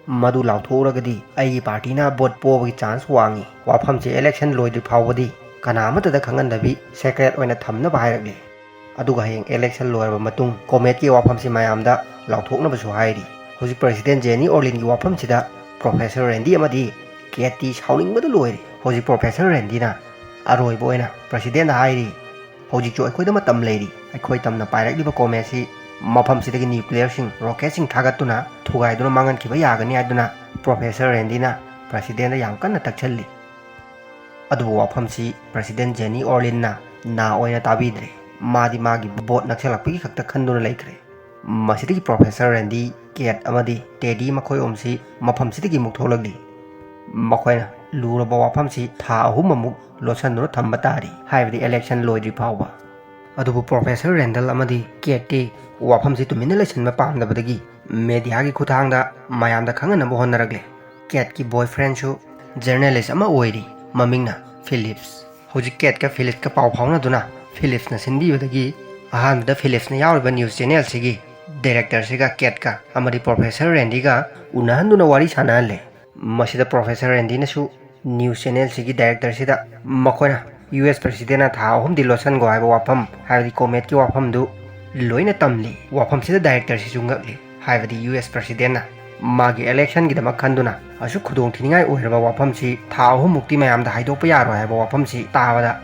ꯃꯗꯨ ꯂꯥꯎꯊꯣꯛꯎꯔꯒꯗꯤ ꯑꯩꯒꯤ ꯄꯥꯔꯇꯤꯅ ꯚꯣꯠ ꯄꯣꯕꯒꯤ ꯆꯥꯟꯁ ꯋꯥꯡꯉꯤ꯫ ꯋꯥꯐꯝꯁꯤ ꯏꯂꯦꯛꯁꯟ ꯂꯣꯏꯗ꯭ꯔꯤ ꯐꯥꯎꯕꯗꯤ ꯀꯅꯥ ꯑꯃꯠꯇꯗ ꯈꯪꯍꯟꯗꯕꯤ ꯁꯦꯀ꯭ꯔꯦꯠ ꯑꯣꯏꯅ ꯊꯝꯅꯕ" ꯍꯥꯏꯔꯛꯂꯤ꯫ ꯑꯗꯨꯒ ꯍꯌꯦꯡ ꯏꯂꯦꯛꯁꯟ ꯂꯣꯏꯔꯕ ꯃꯇꯨꯡ ꯀꯣꯃꯦꯠꯀꯤ ꯋꯥꯐꯝꯁꯤ ꯃꯌꯥꯝꯗ ꯂꯥꯎꯊꯣꯛꯅꯕꯁꯨ ꯍꯥꯏꯔꯤ꯫ ꯍꯧꯖꯤꯛ ꯄ꯭ꯔꯁꯤꯗꯦꯟ ꯖꯦꯅꯤ ꯑꯣꯔꯂꯤꯟꯒꯤ ꯋꯥꯐꯝꯁꯤꯗ ꯄ꯭ꯔꯣꯐꯦꯁꯔ ꯔꯦꯟꯗꯤ ꯑꯃꯗꯤ ꯀꯦꯠꯇꯤ ꯁꯥꯎꯅꯤꯡꯕꯗ ꯂꯣꯏꯔꯦ꯫ ꯍꯧꯖꯤꯛ ꯄ꯭ꯔꯣꯐꯦꯁꯔ ꯔꯦꯟꯗꯤꯅ ꯑꯔꯣꯏꯕ ꯑꯣꯏꯅ ꯄ꯭ꯔꯁꯤꯗꯦꯟꯗ ꯍꯥꯏꯔꯤ, "ꯍꯧꯖꯤꯛꯁꯨ ꯑꯩꯈꯣꯏꯗ ꯃꯇꯝ ꯂꯩꯔꯤ꯫ ꯑꯩꯈꯣꯏ ꯇꯝꯅ ꯄꯥꯏꯔꯛꯂꯤꯕ ꯀꯣꯃꯦꯠꯁꯤ ꯃꯐꯝꯁꯤꯗꯒꯤ ꯅ꯭ꯌꯨꯀ꯭ꯂꯤꯌꯔꯁꯤꯡ, ꯔꯣꯀꯦꯠꯁꯤꯡ ꯊꯥꯒꯠꯇꯨꯅ ꯊꯨꯒꯥꯏꯗꯨꯅ ꯃꯥꯡꯍꯟꯈꯤꯕ ꯌꯥꯒꯅꯤ ꯍꯥꯏꯗꯨꯅ ꯄ꯭ꯔꯣꯐꯦꯁꯔ ꯔꯦꯟꯗꯤꯅ ꯄ꯭ꯔꯁꯤꯗꯦꯟꯗ ꯌꯥꯝ ꯀꯟꯅ ꯇꯛꯁꯜꯂꯤ꯫ ꯑꯗꯨꯕꯨ ꯋꯥꯐꯝꯁꯤ ꯄ꯭ꯔꯁꯤꯗꯦꯟ ꯖꯦꯅꯤ ꯑꯣꯔꯂꯤꯟꯅ ꯅꯥ ꯑꯣꯏꯅ ꯇꯥꯕꯤꯗ꯭ꯔꯦ꯫ ꯃꯥꯗꯤ ꯃꯥꯒꯤ ꯕꯣꯠ ꯅꯛꯁꯜꯂꯛꯄꯒꯤ ꯈꯛꯇ ꯈꯟꯗꯨꯅ ꯂꯩꯈ꯭ꯔꯦ꯫ ꯃꯁꯤꯗꯒꯤ ꯄ꯭ꯔꯣꯐꯦꯁꯔ ꯔꯦꯟꯗꯤ, ꯀꯦꯠ ꯑꯃꯗꯤ ꯇꯦꯗꯤ ꯃꯈꯣꯏ ꯑꯍꯨꯝꯁꯤ ꯃꯐꯝꯁꯤꯗꯒꯤ ꯑꯃꯨꯛ ꯊꯣꯛꯂꯛꯂꯤ꯫ ꯃꯈꯣꯏꯅ ꯂꯨꯔꯕ ꯋꯥꯐꯝꯁꯤ ꯊꯥ ꯑꯍꯨꯝ ꯑꯃꯨꯛ ꯂꯣꯠꯁꯤꯟꯗꯨꯅ ꯊꯝꯕ ꯇꯥꯔꯤ, ꯍꯥꯏꯕꯗꯤ ꯏꯂꯦꯛꯁꯟ ꯂꯣꯏꯗ꯭ꯔꯤ ꯐꯥꯎꯕ꯫ ꯑꯗꯨꯕꯨ ꯄ꯭ꯔꯣꯐꯦꯁꯔ ꯔꯦꯟꯗꯜ ꯑꯃꯗꯤ ꯀꯦꯠꯇꯤ ꯋꯥꯐꯝꯁꯤ ꯇꯨꯃꯤꯟꯅ ꯂꯩꯁꯤꯟꯕ ꯄꯥꯝꯗꯕꯗꯒꯤ ꯃꯦꯗꯤꯌꯥꯒꯤ ꯈꯨꯠꯊꯥꯡꯗ ꯃꯌꯥꯝꯗ ꯈꯪꯍꯟꯅꯕ ꯍꯣꯠꯅꯔꯛꯂꯦ꯫ ꯀꯦꯠꯀꯤ ꯕꯣꯏꯐ꯭ꯔꯦꯟꯁꯨ ꯖꯔꯅꯦꯂꯤꯁ ꯑꯃ ꯑꯣꯏꯔꯤ, ꯃꯃꯤꯡꯅ ꯐꯤꯂꯤꯞꯁ꯫ ꯍꯧꯖꯤꯛ ꯀꯦꯠꯀ ꯐꯤꯂꯤꯞꯁꯀ ꯄꯥꯎ ꯐꯥꯎꯅꯗꯨꯅ ꯐꯤꯂꯤꯞꯁꯅ ꯁꯤꯟꯕꯤꯕꯗꯒꯤ ꯑꯍꯥꯟꯕꯗ ꯐꯤꯂꯤꯞꯁꯅ ꯌꯥꯎꯔꯤꯕ ꯅ꯭ꯌꯨꯁ ꯆꯦꯅꯦꯜꯁꯤꯒꯤ ꯗꯥꯏꯔꯦꯛꯇꯔꯁꯤꯒ ꯀꯦꯠꯀ ꯑꯃꯗꯤ ꯄ꯭ꯔꯣꯐꯦꯁꯔ ꯔꯦꯟꯗꯤꯒ ꯎꯅꯍꯟꯗꯨꯅ ꯋꯥꯔꯤ ꯁꯥꯟꯅꯍꯜꯂꯦ꯫ ꯃꯁꯤꯗ ꯄ꯭ꯔꯣꯐꯦꯁꯔ ꯔꯦꯟꯗꯤꯅꯁꯨ ꯅ꯭ꯌꯨꯁ ꯆꯦꯅꯦꯜꯁꯤꯒꯤ ꯗꯥꯏꯔꯦꯛꯇꯔꯁꯤꯗ ꯃꯈꯣꯏꯅ ꯌꯨ ꯑꯦꯁ ꯄ꯭ꯔꯁꯤꯗꯦꯟꯅ ꯊꯥ ꯑꯍꯨꯝꯗꯤ ꯂꯣꯠꯁꯤꯟꯈꯣ ꯍꯥꯏꯕ ꯋꯥꯐꯝ, ꯍꯥꯏꯕꯗꯤ ꯀꯣꯃꯦꯠꯀꯤ ꯋꯥꯐꯝꯗꯨ ꯂꯣꯏꯅ ꯇꯝꯂꯤ꯫ ꯋꯥꯐꯝꯁꯤꯗ ꯗꯥꯏꯔꯦꯛꯇꯔꯁꯤꯁꯨ ꯉꯛꯂꯤ, ꯍꯥꯏꯕꯗꯤ ꯌꯨ ꯑꯦꯁ ꯄ꯭ꯔꯁꯤꯗꯦꯟꯅ ꯃꯥꯒꯤ ꯏꯂꯦꯛꯁꯟꯒꯤꯗꯃꯛ ꯈꯟꯗꯨꯅ ꯑꯁꯨꯛ ꯈꯨꯗꯣꯡꯊꯤꯅꯤꯡꯉꯥꯏ ꯑꯣꯏꯔꯕ ꯋꯥꯐꯝꯁꯤ ꯊꯥ ꯑꯍꯨꯝꯃꯨꯛꯇꯤ ꯃꯌꯥꯝꯗ ꯍꯥꯏꯗꯣꯛꯄ ꯌꯥꯔꯣꯏ ꯍꯥꯏꯕ ꯋꯥꯐꯝꯁꯤ ꯇꯥꯕꯗ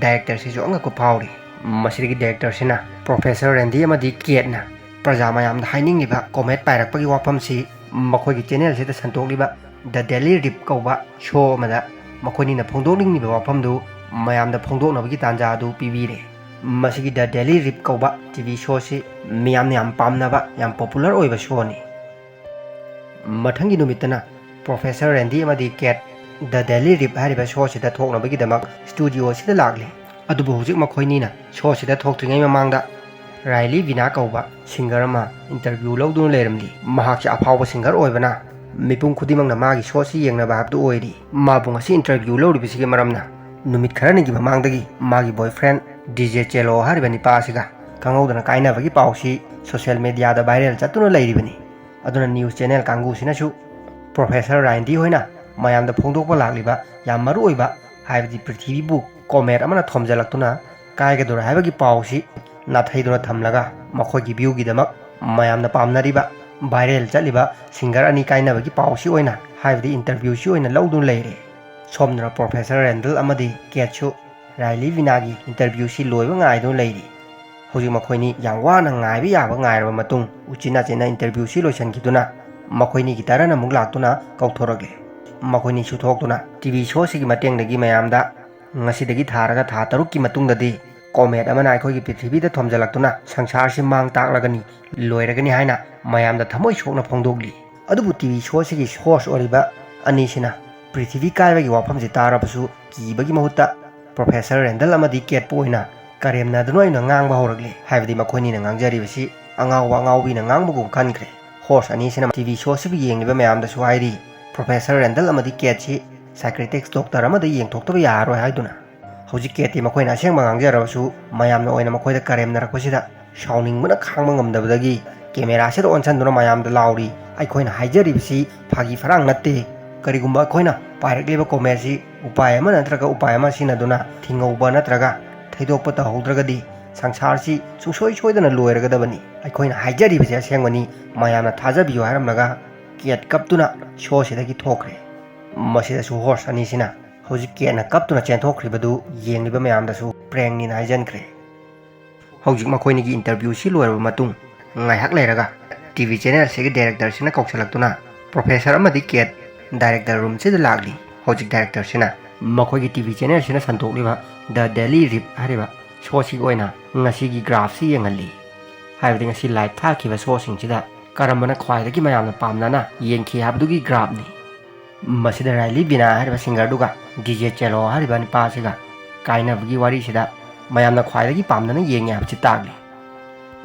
ꯗꯥꯏꯔꯦꯛꯇꯔꯁꯤꯁꯨ ꯑꯉꯛꯄ ꯐꯥꯎꯔꯤ꯫ ꯃꯁꯤꯗꯒꯤ ꯗꯥꯏꯔꯦꯛꯇꯔꯁꯤꯅ ꯄ꯭ꯔꯣꯐꯦꯁꯔ ꯔꯦꯟꯗꯤ ꯑꯃꯗꯤ ꯀꯦꯠꯅ ꯄ꯭ꯔꯖꯥ ꯃꯌꯥꯝꯗ ꯍꯥꯏꯅꯤꯡꯂꯤꯕ ꯀꯣꯃꯦꯠ ꯄꯥꯏꯔꯛꯄꯒꯤ ꯋꯥꯐꯝꯁꯤ ꯃꯈꯣꯏꯒꯤ ꯆꯦꯅꯦꯜꯁꯤꯗ ꯁꯟꯗꯣꯛꯂꯤꯕ ꯗ ꯗꯦꯂꯤ ꯔꯤꯞ ꯀꯧꯕ ꯁꯣ ꯑꯃꯗ ꯃꯈꯣꯏꯅꯤꯅ ꯐꯣꯡꯗꯣꯛꯅꯤꯡꯂꯤꯕ ꯋꯥꯐꯝꯗꯨ ꯃꯌꯥꯝꯗ ꯐꯣꯡꯗꯣꯛꯅꯕꯒꯤ ꯇꯥꯟꯖꯥ ꯑꯗꯨ ꯄꯤꯕꯤꯔꯦ꯫ ꯃꯁꯤꯒꯤ ꯗ ꯗꯦꯂꯤ ꯔꯤꯞ ꯀꯧꯕ ꯇꯤ ꯚꯤ ꯁꯣꯁꯤ ꯃꯤꯌꯥꯝꯅ ꯌꯥꯝ ꯄꯥꯝꯅꯕ, ꯌꯥꯝ ꯄꯣꯄꯨꯂꯔ ꯑꯣꯏꯕ ꯁꯣꯅꯤ꯫ ꯃꯊꯪꯒꯤ ꯅꯨꯃꯤꯠꯇꯅ ꯄ꯭ꯔꯣꯐꯦꯁꯔ ꯔꯦꯟꯗꯤ ꯑꯃꯗꯤ ꯀꯦꯠ ꯗ ꯗꯦꯂꯤ ꯔꯤꯞ ꯍꯥꯏꯔꯤꯕ ꯁꯣꯁꯤꯗ ꯊꯣꯛꯅꯕꯒꯤꯗꯃꯛ ꯁ꯭ꯇꯨꯗꯤꯑꯣ ꯑꯁꯤꯗ ꯂꯥꯛꯂꯤ꯫ ꯑꯗꯨꯕꯨ ꯍꯧꯖꯤꯛ ꯃꯈꯣꯏꯅꯤꯅ ꯁꯣꯁꯤꯗ ꯊꯣꯛꯇ꯭ꯔꯤꯉꯩ ꯃꯃꯥꯡꯗ ꯔꯥꯏꯂꯤ ꯚꯤꯅꯥ ꯀꯧꯕ ꯁꯤꯡꯒꯔ ꯑꯃ ꯏꯟꯇꯔꯚ꯭ꯌꯨ ꯂꯧꯗꯨꯅ ꯂꯩꯔꯝꯂꯤ꯫ ꯃꯍꯥꯛꯁꯤ ꯑꯐꯥꯎꯕ ꯁꯤꯡꯒꯔ ꯑꯣꯏꯕꯅ ꯃꯤꯄꯨꯝ ꯈꯨꯗꯤꯡꯃꯛꯅ ꯃꯥꯒꯤ ꯁꯣꯁꯤ ꯌꯦꯡꯅꯕ ꯍꯥꯏꯕꯗꯨ ꯑꯣꯏꯔꯤ꯫ ꯃꯥꯕꯨ ꯉꯁꯤ ꯏꯟꯇꯔꯚ꯭ꯌꯨ ꯂꯧꯔꯤꯕꯁꯤꯒꯤ ꯃꯔꯝꯅ ꯅꯨꯃꯤꯠ ꯈꯔꯅꯤꯒꯤ ꯃꯃꯥꯡꯗꯒꯤ ꯃꯥꯒꯤ ꯕꯣꯏꯐ꯭ꯔꯦꯟ ꯗꯤ ꯖꯦ ꯆꯦꯂꯣ ꯍꯥꯏꯔꯤꯕ ꯅꯤꯄꯥ ꯑꯁꯤꯒ ꯈꯪꯍꯧꯗꯅ ꯀꯥꯏꯅꯕꯒꯤ ꯄꯥꯎꯁꯤ ꯁꯣꯁꯤꯌꯦꯜ ꯃꯦꯗꯤꯌꯥꯗ ꯚꯥꯏꯔꯦꯜ ꯆꯠꯇꯨꯅ ꯂꯩꯔꯤꯕꯅꯤ꯫ ꯑꯗꯨꯅ ꯅ꯭ꯌꯨꯁ ꯆꯦꯅꯦꯜ ꯀꯥꯡꯕꯨꯁꯤꯅꯁꯨ ꯄ꯭ꯔꯣꯐꯦꯁꯔ ꯔꯥꯏꯟꯗꯤ ꯍꯣꯏꯅ ꯃꯌꯥꯝꯗ ꯐꯣꯡꯗꯣꯛꯄ ꯂꯥꯛꯂꯤꯕ ꯌꯥꯝ ꯃꯔꯨ ꯑꯣꯏꯕ, ꯍꯥꯏꯕꯗꯤ ꯄ꯭ꯔꯤꯊꯤꯕꯤꯕꯨ ꯀꯣꯃꯦꯠ ꯑꯃꯅ ꯊꯣꯝꯖꯤꯜꯂꯛꯇꯨꯅ ꯀꯥꯏꯒꯗꯧꯔꯦ ꯍꯥꯏꯕꯒꯤ ꯄꯥꯎꯁꯤ ꯅꯥꯊꯩꯗꯨꯅ ꯊꯝꯂꯒ ꯃꯈꯣꯏꯒꯤ ꯚ꯭ꯌꯨꯒꯤꯗꯃꯛ ꯃꯌꯥꯝꯅ ꯄꯥꯝꯅꯔꯤꯕ ꯚꯥꯏꯔꯦꯜ ꯆꯠꯂꯤꯕ ꯁꯤꯡꯒꯔ ꯑꯅꯤ ꯀꯥꯏꯅꯕꯒꯤ ꯄꯥꯎꯁꯤ ꯑꯣꯏꯅ, ꯍꯥꯏꯕꯗꯤ ꯏꯟꯇꯔꯚ꯭ꯌꯨꯁꯤ ꯑꯣꯏꯅ ꯂꯧꯗꯨꯅ ꯂꯩꯔꯦ꯫ ꯁꯣꯝꯗꯅ ꯄ꯭ꯔꯣꯐꯦꯁꯔ ꯔꯦꯟꯗꯜ ꯑꯃꯗꯤ ꯀꯦꯠꯁꯨ ꯔꯥꯏꯂꯤ ꯚꯤꯅꯥꯒꯤ ꯏꯟꯇꯔꯚ꯭ꯌꯨꯁꯤ ꯂꯣꯏꯕ ꯉꯥꯏꯗꯨꯅ ꯂꯩꯔꯤ꯫ ꯍꯧꯖꯤꯛ ꯃꯈꯣꯏꯅꯤ ꯌꯥꯝ ꯋꯥꯅ ꯉꯥꯏꯕ ꯌꯥꯕ ꯉꯥꯏꯔꯕ ꯃꯇꯨꯡ, ꯎꯆꯤꯟ ꯅꯥꯆꯤꯟꯅ interview ꯁꯤ ꯂꯣꯏꯁꯤꯟꯈꯤꯗꯨꯅ ꯃꯈꯣꯏꯅꯤꯒꯤ ꯇꯔꯟ ꯑꯃꯨꯛ ꯂꯥꯛꯇꯨꯅ ꯀꯧꯊꯣꯔꯛꯂꯦ꯫ ꯃꯈꯣꯏꯅꯤꯁꯨ ꯊꯣꯛꯇꯨꯅ T V show ꯁꯤꯒꯤ ꯃꯇꯦꯡꯗꯒꯤ ꯃꯌꯥꯝꯗ ꯉꯁꯤꯗꯒꯤ ꯊꯥꯔꯒ ꯊꯥ ꯇꯔꯨꯛꯀꯤ ꯃꯇꯨꯡꯗꯗꯤ comet ꯑꯃꯅ ꯑꯩꯈꯣꯏꯒꯤ ꯄ꯭ꯔꯤꯊꯤꯕꯤꯗ ꯊꯣꯝꯖꯤꯜꯂꯛꯇꯨꯅ ꯁꯪꯁꯥꯔꯁꯤ ꯃꯥꯡ ꯇꯥꯛꯂꯒꯅꯤ, ꯂꯣꯏꯔꯒꯅꯤ ꯍꯥꯏꯅ ꯃꯌꯥꯝꯗ ꯊꯃꯣꯏ ꯁꯣꯛꯅ ꯐꯣꯡꯗꯣꯛꯂꯤ꯫ ꯑꯗꯨꯕꯨ T V show ꯁꯤꯒꯤ host ꯑꯣꯏꯔꯤꯕ ꯑꯅꯤꯁꯤꯅ ꯄ꯭ꯔꯤꯊꯤꯕꯤ ꯀꯥꯏꯕꯒꯤ ꯋꯥꯐꯝꯁꯤ ꯇꯥꯔꯕꯁꯨ ꯀꯤꯕꯒꯤ ꯃꯍꯨꯠꯇ Professor Randall ꯑꯃꯗꯤ Kate ꯄꯨ ꯑꯣꯏꯅ ꯀꯔꯦꯝꯅꯗꯨꯅ ꯑꯣꯏꯅ ꯉꯥꯡꯕ ꯍꯧꯔꯛꯂꯤ꯫ ꯍꯥꯏꯕꯗꯤ ꯃꯈꯣꯏꯅꯤꯅ ꯉꯥꯡꯖꯔꯤꯕꯁꯤ ꯑꯉꯥꯎꯕ ꯑꯉꯥꯎꯕꯤꯅ ꯉꯥꯡꯕꯒꯨꯝ ꯈꯟꯈ꯭ꯔꯦ꯫ Host ꯑꯅꯤꯁꯤꯅ T V show ꯁꯤꯕꯨ ꯌꯦꯡꯂꯤꯕ ꯃꯌꯥꯝꯗꯁꯨ ꯍꯥꯏꯔꯤ, Professor Randall ꯑꯃꯗꯤ Kate ꯁꯤ psychiatrist doctor ꯑꯃꯗ ꯌꯦꯡꯊꯣꯛꯇꯕ ꯌꯥꯔꯔꯣꯏ ꯍꯥꯏꯗꯨꯅ꯫ ꯍꯧꯖꯤꯛ Kate ꯇꯤ ꯃꯈꯣꯏꯅ ꯑꯁꯦꯡꯕ ꯉꯥꯡꯖꯔꯕꯁꯨ ꯃꯌꯥꯝꯅ ꯑꯣꯏꯅ ꯃꯈꯣꯏꯗ ꯀꯔꯦꯝꯅꯔꯛꯄꯁꯤꯗ ꯁꯥꯎꯅꯤꯡꯕꯅ ꯈꯥꯡꯕ ꯉꯝꯗꯕꯗꯒꯤ camera ꯁꯤꯗ ꯑꯣꯟꯁꯤꯟꯗꯨꯅ ꯃꯌꯥꯝꯗ ꯂꯥꯎꯔꯤ, "ꯑꯩꯈꯣꯏꯅ ꯍꯥꯏꯖꯔꯤꯕꯁꯤ ꯐꯥꯒꯤ ꯐꯔꯥꯡ ꯅꯠꯇꯦ꯫ ꯀꯔꯤꯒꯨꯝꯕ ꯑꯩꯈꯣꯏꯅ ꯄꯥꯏꯔꯛꯂꯤꯕ comet ꯁꯤ ꯎꯄꯥꯏ ꯑꯃ ꯅꯠꯇ꯭ꯔꯒ ꯎꯄꯥꯏ ꯑꯃ ꯁꯤꯖꯤꯟꯅꯗꯨꯅ ꯊꯤꯡꯍꯧꯕ ꯅꯠꯇ꯭ꯔꯒ ꯊꯩꯗꯣꯛꯄ ꯇꯧꯍꯧꯗ꯭ꯔꯒꯗꯤ ꯁꯪꯁꯥꯔꯁꯤ ꯁꯨꯡꯁꯣꯏ ꯁꯣꯏꯗꯅ ꯂꯣꯏꯔꯒꯗꯕꯅꯤ꯫ ꯑꯩꯈꯣꯏꯅ ꯍꯥꯏꯖꯔꯤꯕꯁꯤ ꯑꯁꯦꯡꯕꯅꯤ, ꯃꯌꯥꯝꯅ ꯊꯥꯖꯕꯤꯌꯨ" ꯍꯥꯏꯔꯝꯂꯒ Kate ꯀꯞꯇꯨꯅ show ꯁꯤꯗꯒꯤ ꯊꯣꯛꯈ꯭ꯔꯦ꯫ ꯃꯁꯤꯗꯁꯨ host ꯑꯅꯤꯁꯤꯅ ꯍꯧꯖꯤꯛ Kate ꯅ ꯀꯞꯇꯨꯅ ꯆꯦꯟꯊꯣꯛꯈ꯭ꯔꯤꯕꯗꯨ ꯌꯦꯡꯂꯤꯕ ꯃꯌꯥꯝꯗꯁꯨ prank ꯅꯤꯅ ꯍꯥꯏꯖꯟꯈ꯭ꯔꯦ꯫ ꯍꯧꯖꯤꯛ ꯃꯈꯣꯏꯅꯤꯒꯤ interview ꯁꯤ ꯂꯣꯏꯔꯕ ꯃꯇꯨꯡ ꯉꯥꯏꯍꯥꯛ ꯂꯩꯔꯒ T V channel ꯁꯤꯒꯤ director ꯁꯤꯅ ꯀꯧꯁꯤꯜꯂꯛꯇꯨꯅ Professor ꯑꯃꯗꯤ Kate director room ꯁꯤꯗ ꯂꯥꯛꯂꯤ꯫ ꯍꯧꯖꯤꯛ director ꯁꯤꯅ ꯃꯈꯣꯏꯒꯤ T V channel ꯁꯤꯅ ꯁꯟꯗꯣꯛꯂꯤꯕ The Daily Rip ꯍꯥꯏꯔꯤꯕ show ꯁꯤꯒꯤ ꯑꯣꯏꯅ ꯉꯁꯤꯒꯤ graph ꯁꯤ ꯌꯦꯡꯍꯜꯂꯤ꯫ ꯍꯥꯏꯕꯗꯤ ꯉꯁꯤ live ꯊꯥꯈꯤꯕ show ꯁꯤꯡꯁꯤꯗ ꯀꯔꯝꯕꯅ ꯈ꯭ꯋꯥꯏꯗꯒꯤ ꯃꯌꯥꯝꯅ ꯄꯥꯝꯅꯅ ꯌꯦꯡꯈꯤ ꯍꯥꯏꯕꯗꯨꯒꯤ graph ꯅꯤ꯫ ꯃꯁꯤꯗ ꯔꯥꯏꯂꯤ ꯕꯤꯅꯥ ꯍꯥꯏꯔꯤꯕ singer ꯗꯨꯒ D J ꯆꯦꯂꯣ ꯍꯥꯏꯔꯤꯕ ꯅꯨꯄꯥꯁꯤꯒ ꯀꯥꯏꯅꯕꯒꯤ ꯋꯥꯔꯤꯁꯤꯗ ꯃꯌꯥꯝꯅ ꯈ꯭ꯋꯥꯏꯗꯒꯤ ꯄꯥꯝꯅꯅ ꯌꯦꯡꯉꯤ ꯍꯥꯏꯕꯁꯤ ꯇꯥꯛꯂꯤ꯫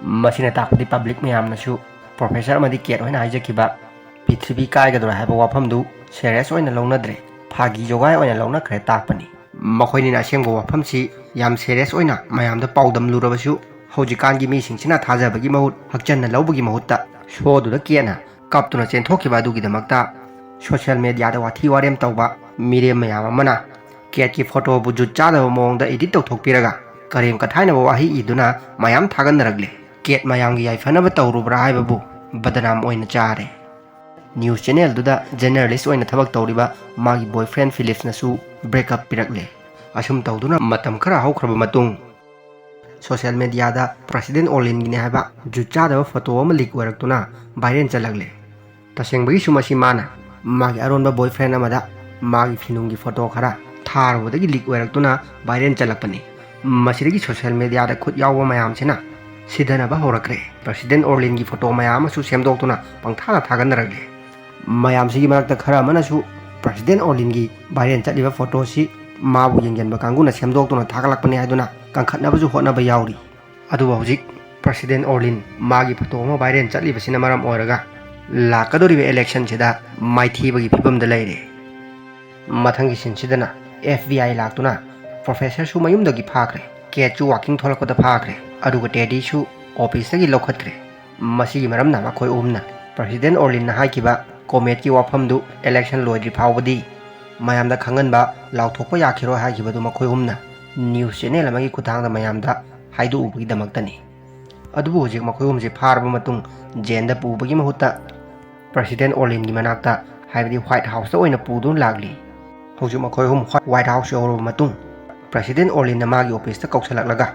ꯃꯁꯤꯅ ꯇꯥꯛꯄꯗꯤ public ꯃꯌꯥꯝꯅꯁꯨ Professor ꯑꯃꯗꯤ Kate ꯍꯣꯏꯅ ꯍꯥꯏꯖꯈꯤꯕ ꯄ꯭ꯔꯤꯊꯤꯕꯤ ꯀꯥꯏꯒꯗꯧꯔꯦ ꯍꯥꯏꯕ ꯋꯥꯐꯝꯗꯨ serious ꯑꯣꯏꯅ ꯂꯧꯅꯗ꯭ꯔꯦ, ꯐꯥꯒꯤ ꯖꯣꯒꯥꯏ ꯑꯣꯏꯅ ꯂꯧꯅꯈ꯭ꯔꯦ ꯇꯥꯛꯄꯅꯤ꯫ ꯃꯈꯣꯏꯅꯤꯅ ꯑꯁꯦꯡꯕ ꯋꯥꯐꯝꯁꯤ ꯌꯥꯝ serious ꯑꯣꯏꯅ ꯃꯌꯥꯝꯗ ꯄꯥꯎꯗꯝꯂꯨꯔꯕꯁꯨ ꯍꯧꯖꯤꯛꯀꯥꯟꯒꯤ ꯃꯤꯁꯤꯡꯁꯤꯅ ꯊꯥꯖꯕꯒꯤ ꯃꯍꯨꯠ ꯍꯛꯆꯟꯅ ꯂꯧꯕꯒꯤ ꯃꯍꯨꯠꯇ show ꯗꯨꯗ Kate ꯅ ꯀꯞꯇꯨꯅ ꯆꯦꯟꯊꯣꯛꯈꯤꯕ ꯑꯗꯨꯒꯤꯗꯃꯛꯇ social media ꯗ ꯋꯥꯊꯤ ꯋꯥꯔꯦꯝ ꯇꯧꯕ ꯃꯤꯔꯦꯝ ꯃꯌꯥꯝ ꯑꯃꯅ Kate ꯀꯤ photo ꯕꯨ ꯖꯨꯠ ꯆꯥꯗꯕ ꯃꯑꯣꯡꯗ edit ꯇꯧꯊꯣꯛꯄꯤꯔꯒ ꯀꯔꯦꯝ ꯀꯊꯥꯏꯅꯕ ꯋꯥꯍꯩ ꯏꯗꯨꯅ ꯃꯌꯥꯝ ꯊꯥꯒꯠꯅꯔꯛꯂꯦ꯫ Kate ꯃꯌꯥꯝꯒꯤ ꯌꯥꯏꯐꯅꯕ ꯇꯧꯔꯨꯕ꯭ꯔꯥ ꯍꯥꯏꯕꯕꯨ ꯕꯗꯅꯥꯝ ꯑꯣꯏꯅ ꯆꯥꯔꯦ꯫ News channel ꯗꯨꯗ journalist ꯑꯣꯏꯅ ꯊꯕꯛ ꯇꯧꯔꯤꯕ ꯃꯥꯒꯤ boyfriend Phillips ꯅꯁꯨ break up ꯄꯤꯔꯛꯂꯦ꯫ ꯑꯁꯨꯝ ꯇꯧꯗꯨꯅ ꯃꯇꯝ ꯈꯔ ꯍꯧꯈ꯭ꯔꯕ ꯃꯇꯨꯡ ꯁꯣꯁꯤꯌꯦꯜ ꯃꯦꯗꯤꯌꯥꯗ ꯄ꯭ꯔꯁꯤꯗꯦꯟ ꯑꯣꯔꯂꯤꯟꯒꯤꯅꯦ ꯍꯥꯏꯕ ꯖꯨꯠ ꯆꯥꯗꯕ ꯐꯣꯇꯣ ꯑꯃ ꯂꯤꯛ ꯑꯣꯏꯔꯛꯇꯨꯅ ꯚꯥꯏꯔꯦꯜ ꯆꯠꯂꯛꯂꯦ꯫ ꯇꯁꯦꯡꯕꯒꯤꯁꯨ ꯃꯁꯤ ꯃꯥꯅ ꯃꯥꯒꯤ ꯑꯔꯣꯟꯕ ꯕꯣꯏꯐ꯭ꯔꯦꯟ ꯑꯃꯗ ꯃꯥꯒꯤ ꯐꯤꯅꯨꯡꯒꯤ ꯐꯣꯇꯣ ꯈꯔ ꯊꯥꯔꯨꯕꯗꯒꯤ ꯂꯤꯛ ꯑꯣꯏꯔꯛꯇꯨꯅ ꯚꯥꯏꯔꯦꯜ ꯆꯠꯂꯛꯄꯅꯤ꯫ ꯃꯁꯤꯗꯒꯤ ꯁꯣꯁꯤꯌꯦꯜ ꯃꯦꯗꯤꯌꯥꯗ ꯈꯨꯠ ꯌꯥꯎꯕ ꯃꯌꯥꯝꯁꯤꯅ ꯁꯤꯗꯅꯕ ꯍꯧꯔꯛꯈ꯭ꯔꯦ꯫ ꯄ꯭ꯔꯁꯤꯗꯦꯟ ꯑꯣꯔꯂꯤꯟꯒꯤ ꯐꯣꯇꯣ ꯃꯌꯥꯝ ꯑꯃꯁꯨ ꯁꯦꯝꯗꯣꯛꯇꯨꯅ ꯄꯪꯊꯥꯗ ꯊꯥꯒꯠꯅꯔꯛꯂꯦ꯫ ꯃꯌꯥꯝꯁꯤꯒꯤ ꯃꯔꯛꯇ ꯈꯔ ꯑꯃꯅꯁꯨ ꯄ꯭ꯔꯁꯤꯗꯦꯟ ꯑꯣꯔꯂꯤꯟꯒꯤ ꯚꯥꯏꯔꯦꯜ ꯆꯠꯂꯤꯕ ꯐꯣꯇꯣꯁꯤ ꯃꯥꯕꯨ ꯌꯦꯡꯁꯤꯟꯕ ꯀꯥꯡꯕꯨꯅ ꯁꯦꯝꯗꯣꯛꯇꯨꯅ ꯊꯥꯒꯠꯂꯛꯄꯅꯤ ꯍꯥꯏꯗꯨꯅ ꯀꯟꯈꯠꯅꯕꯁꯨ ꯍꯣꯠꯅꯕ ꯌꯥꯎꯔꯤ꯫ ꯑꯗꯨꯕꯨ ꯍꯧꯖꯤꯛ ꯄ꯭ꯔꯁꯤꯗꯦꯟ ꯑꯣꯔꯂꯤꯟ ꯃꯥꯒꯤ ꯐꯣꯇꯣ ꯑꯃ ꯚꯥꯏꯔꯦꯜ ꯆꯠꯂꯤꯕꯁꯤꯅ ꯃꯔꯝ ꯑꯣꯏꯔꯒ ꯂꯥꯛꯀꯗꯧꯔꯤꯕ ꯏꯂꯦꯛꯁꯟꯁꯤꯗ ꯃꯥꯏꯊꯤꯕꯒꯤ ꯐꯤꯕꯝꯗ ꯂꯩꯔꯦ꯫ ꯃꯊꯪꯒꯤ ꯁꯤꯟꯁꯤꯗꯅ ꯑꯦꯐ ꯕꯤ ꯑꯥꯏ ꯂꯥꯛꯇꯨꯅ ꯄ꯭ꯔꯣꯐꯦꯁꯔꯁꯨ ꯃꯌꯨꯝꯗꯒꯤ ꯐꯥꯈ꯭ꯔꯦ, ꯀꯦꯠꯁꯨ ꯋꯥꯀꯤꯡ ꯊꯣꯛꯂꯛꯄꯗ ꯐꯥꯈ꯭ꯔꯦ, ꯑꯗꯨꯒ ꯇꯦꯗꯤꯁꯨ ꯑꯣꯐꯤꯁꯇꯒꯤ ꯂꯧꯈꯠꯈ꯭ꯔꯦ꯫ ꯃꯁꯤꯒꯤ ꯃꯔꯝꯅ ꯃꯈꯣꯏ ꯑꯍꯨꯝꯅ ꯄ꯭ꯔꯁꯤꯗꯦꯟ ꯑꯣꯔꯂꯤꯟꯅ ꯍꯥꯏꯈꯤꯕ ꯀꯣꯃꯦꯠꯀꯤ ꯋꯥꯐꯝꯗꯨ ꯏꯂꯦꯛꯁꯟ ꯂꯣꯏꯗ꯭ꯔꯤ ꯐꯥꯎꯕꯗꯤ ꯃꯌꯥꯝꯗ ꯈꯪꯍꯟꯕ ꯂꯥꯎꯊꯣꯛꯄ ꯌꯥꯈꯤꯔꯣꯏ ꯍꯥꯏꯈꯤꯕꯗꯨ ꯃꯈꯣꯏ ꯑꯍꯨꯝꯅ ꯅ꯭ꯌꯨꯁ ꯆꯦꯅꯦꯜ ꯑꯃꯒꯤ ꯈꯨꯠꯊꯥꯡꯗ ꯃꯌꯥꯝꯗ ꯍꯥꯏꯗꯣꯛꯎꯕꯒꯤꯗꯃꯛꯇꯅꯤ꯫ ꯑꯗꯨꯕꯨ ꯍꯧꯖꯤꯛ ꯃꯈꯣꯏ ꯑꯍꯨꯝꯁꯤ ꯐꯥꯔꯕ ꯃꯇꯨꯡ ꯖꯦꯟꯗ ꯄꯨꯕꯒꯤ ꯃꯍꯨꯠꯇ ꯄ꯭ꯔꯁꯤꯗꯦꯟ ꯑꯣꯔꯂꯤꯟꯒꯤ ꯃꯅꯥꯛꯇ, ꯍꯥꯏꯕꯗꯤ ꯋꯥꯏꯠ ꯍꯥꯎꯁꯇ ꯑꯣꯏꯅ ꯄꯨꯗꯨꯅ ꯂꯥꯛꯂꯤ꯫ ꯍꯧꯖꯤꯛ ꯃꯈꯣꯏ ꯑꯍꯨꯝ ꯋꯥꯏꯠ ꯍꯥꯎꯁ ꯌꯧꯔꯕ ꯃꯇꯨꯡ ꯄ꯭ꯔꯁꯤꯗꯦꯟ ꯑꯣꯔꯂꯤꯟꯅ ꯃꯥꯒꯤ ꯑꯣꯐꯤꯁꯇ ꯀꯧꯁꯤꯜꯂꯛꯂꯒ,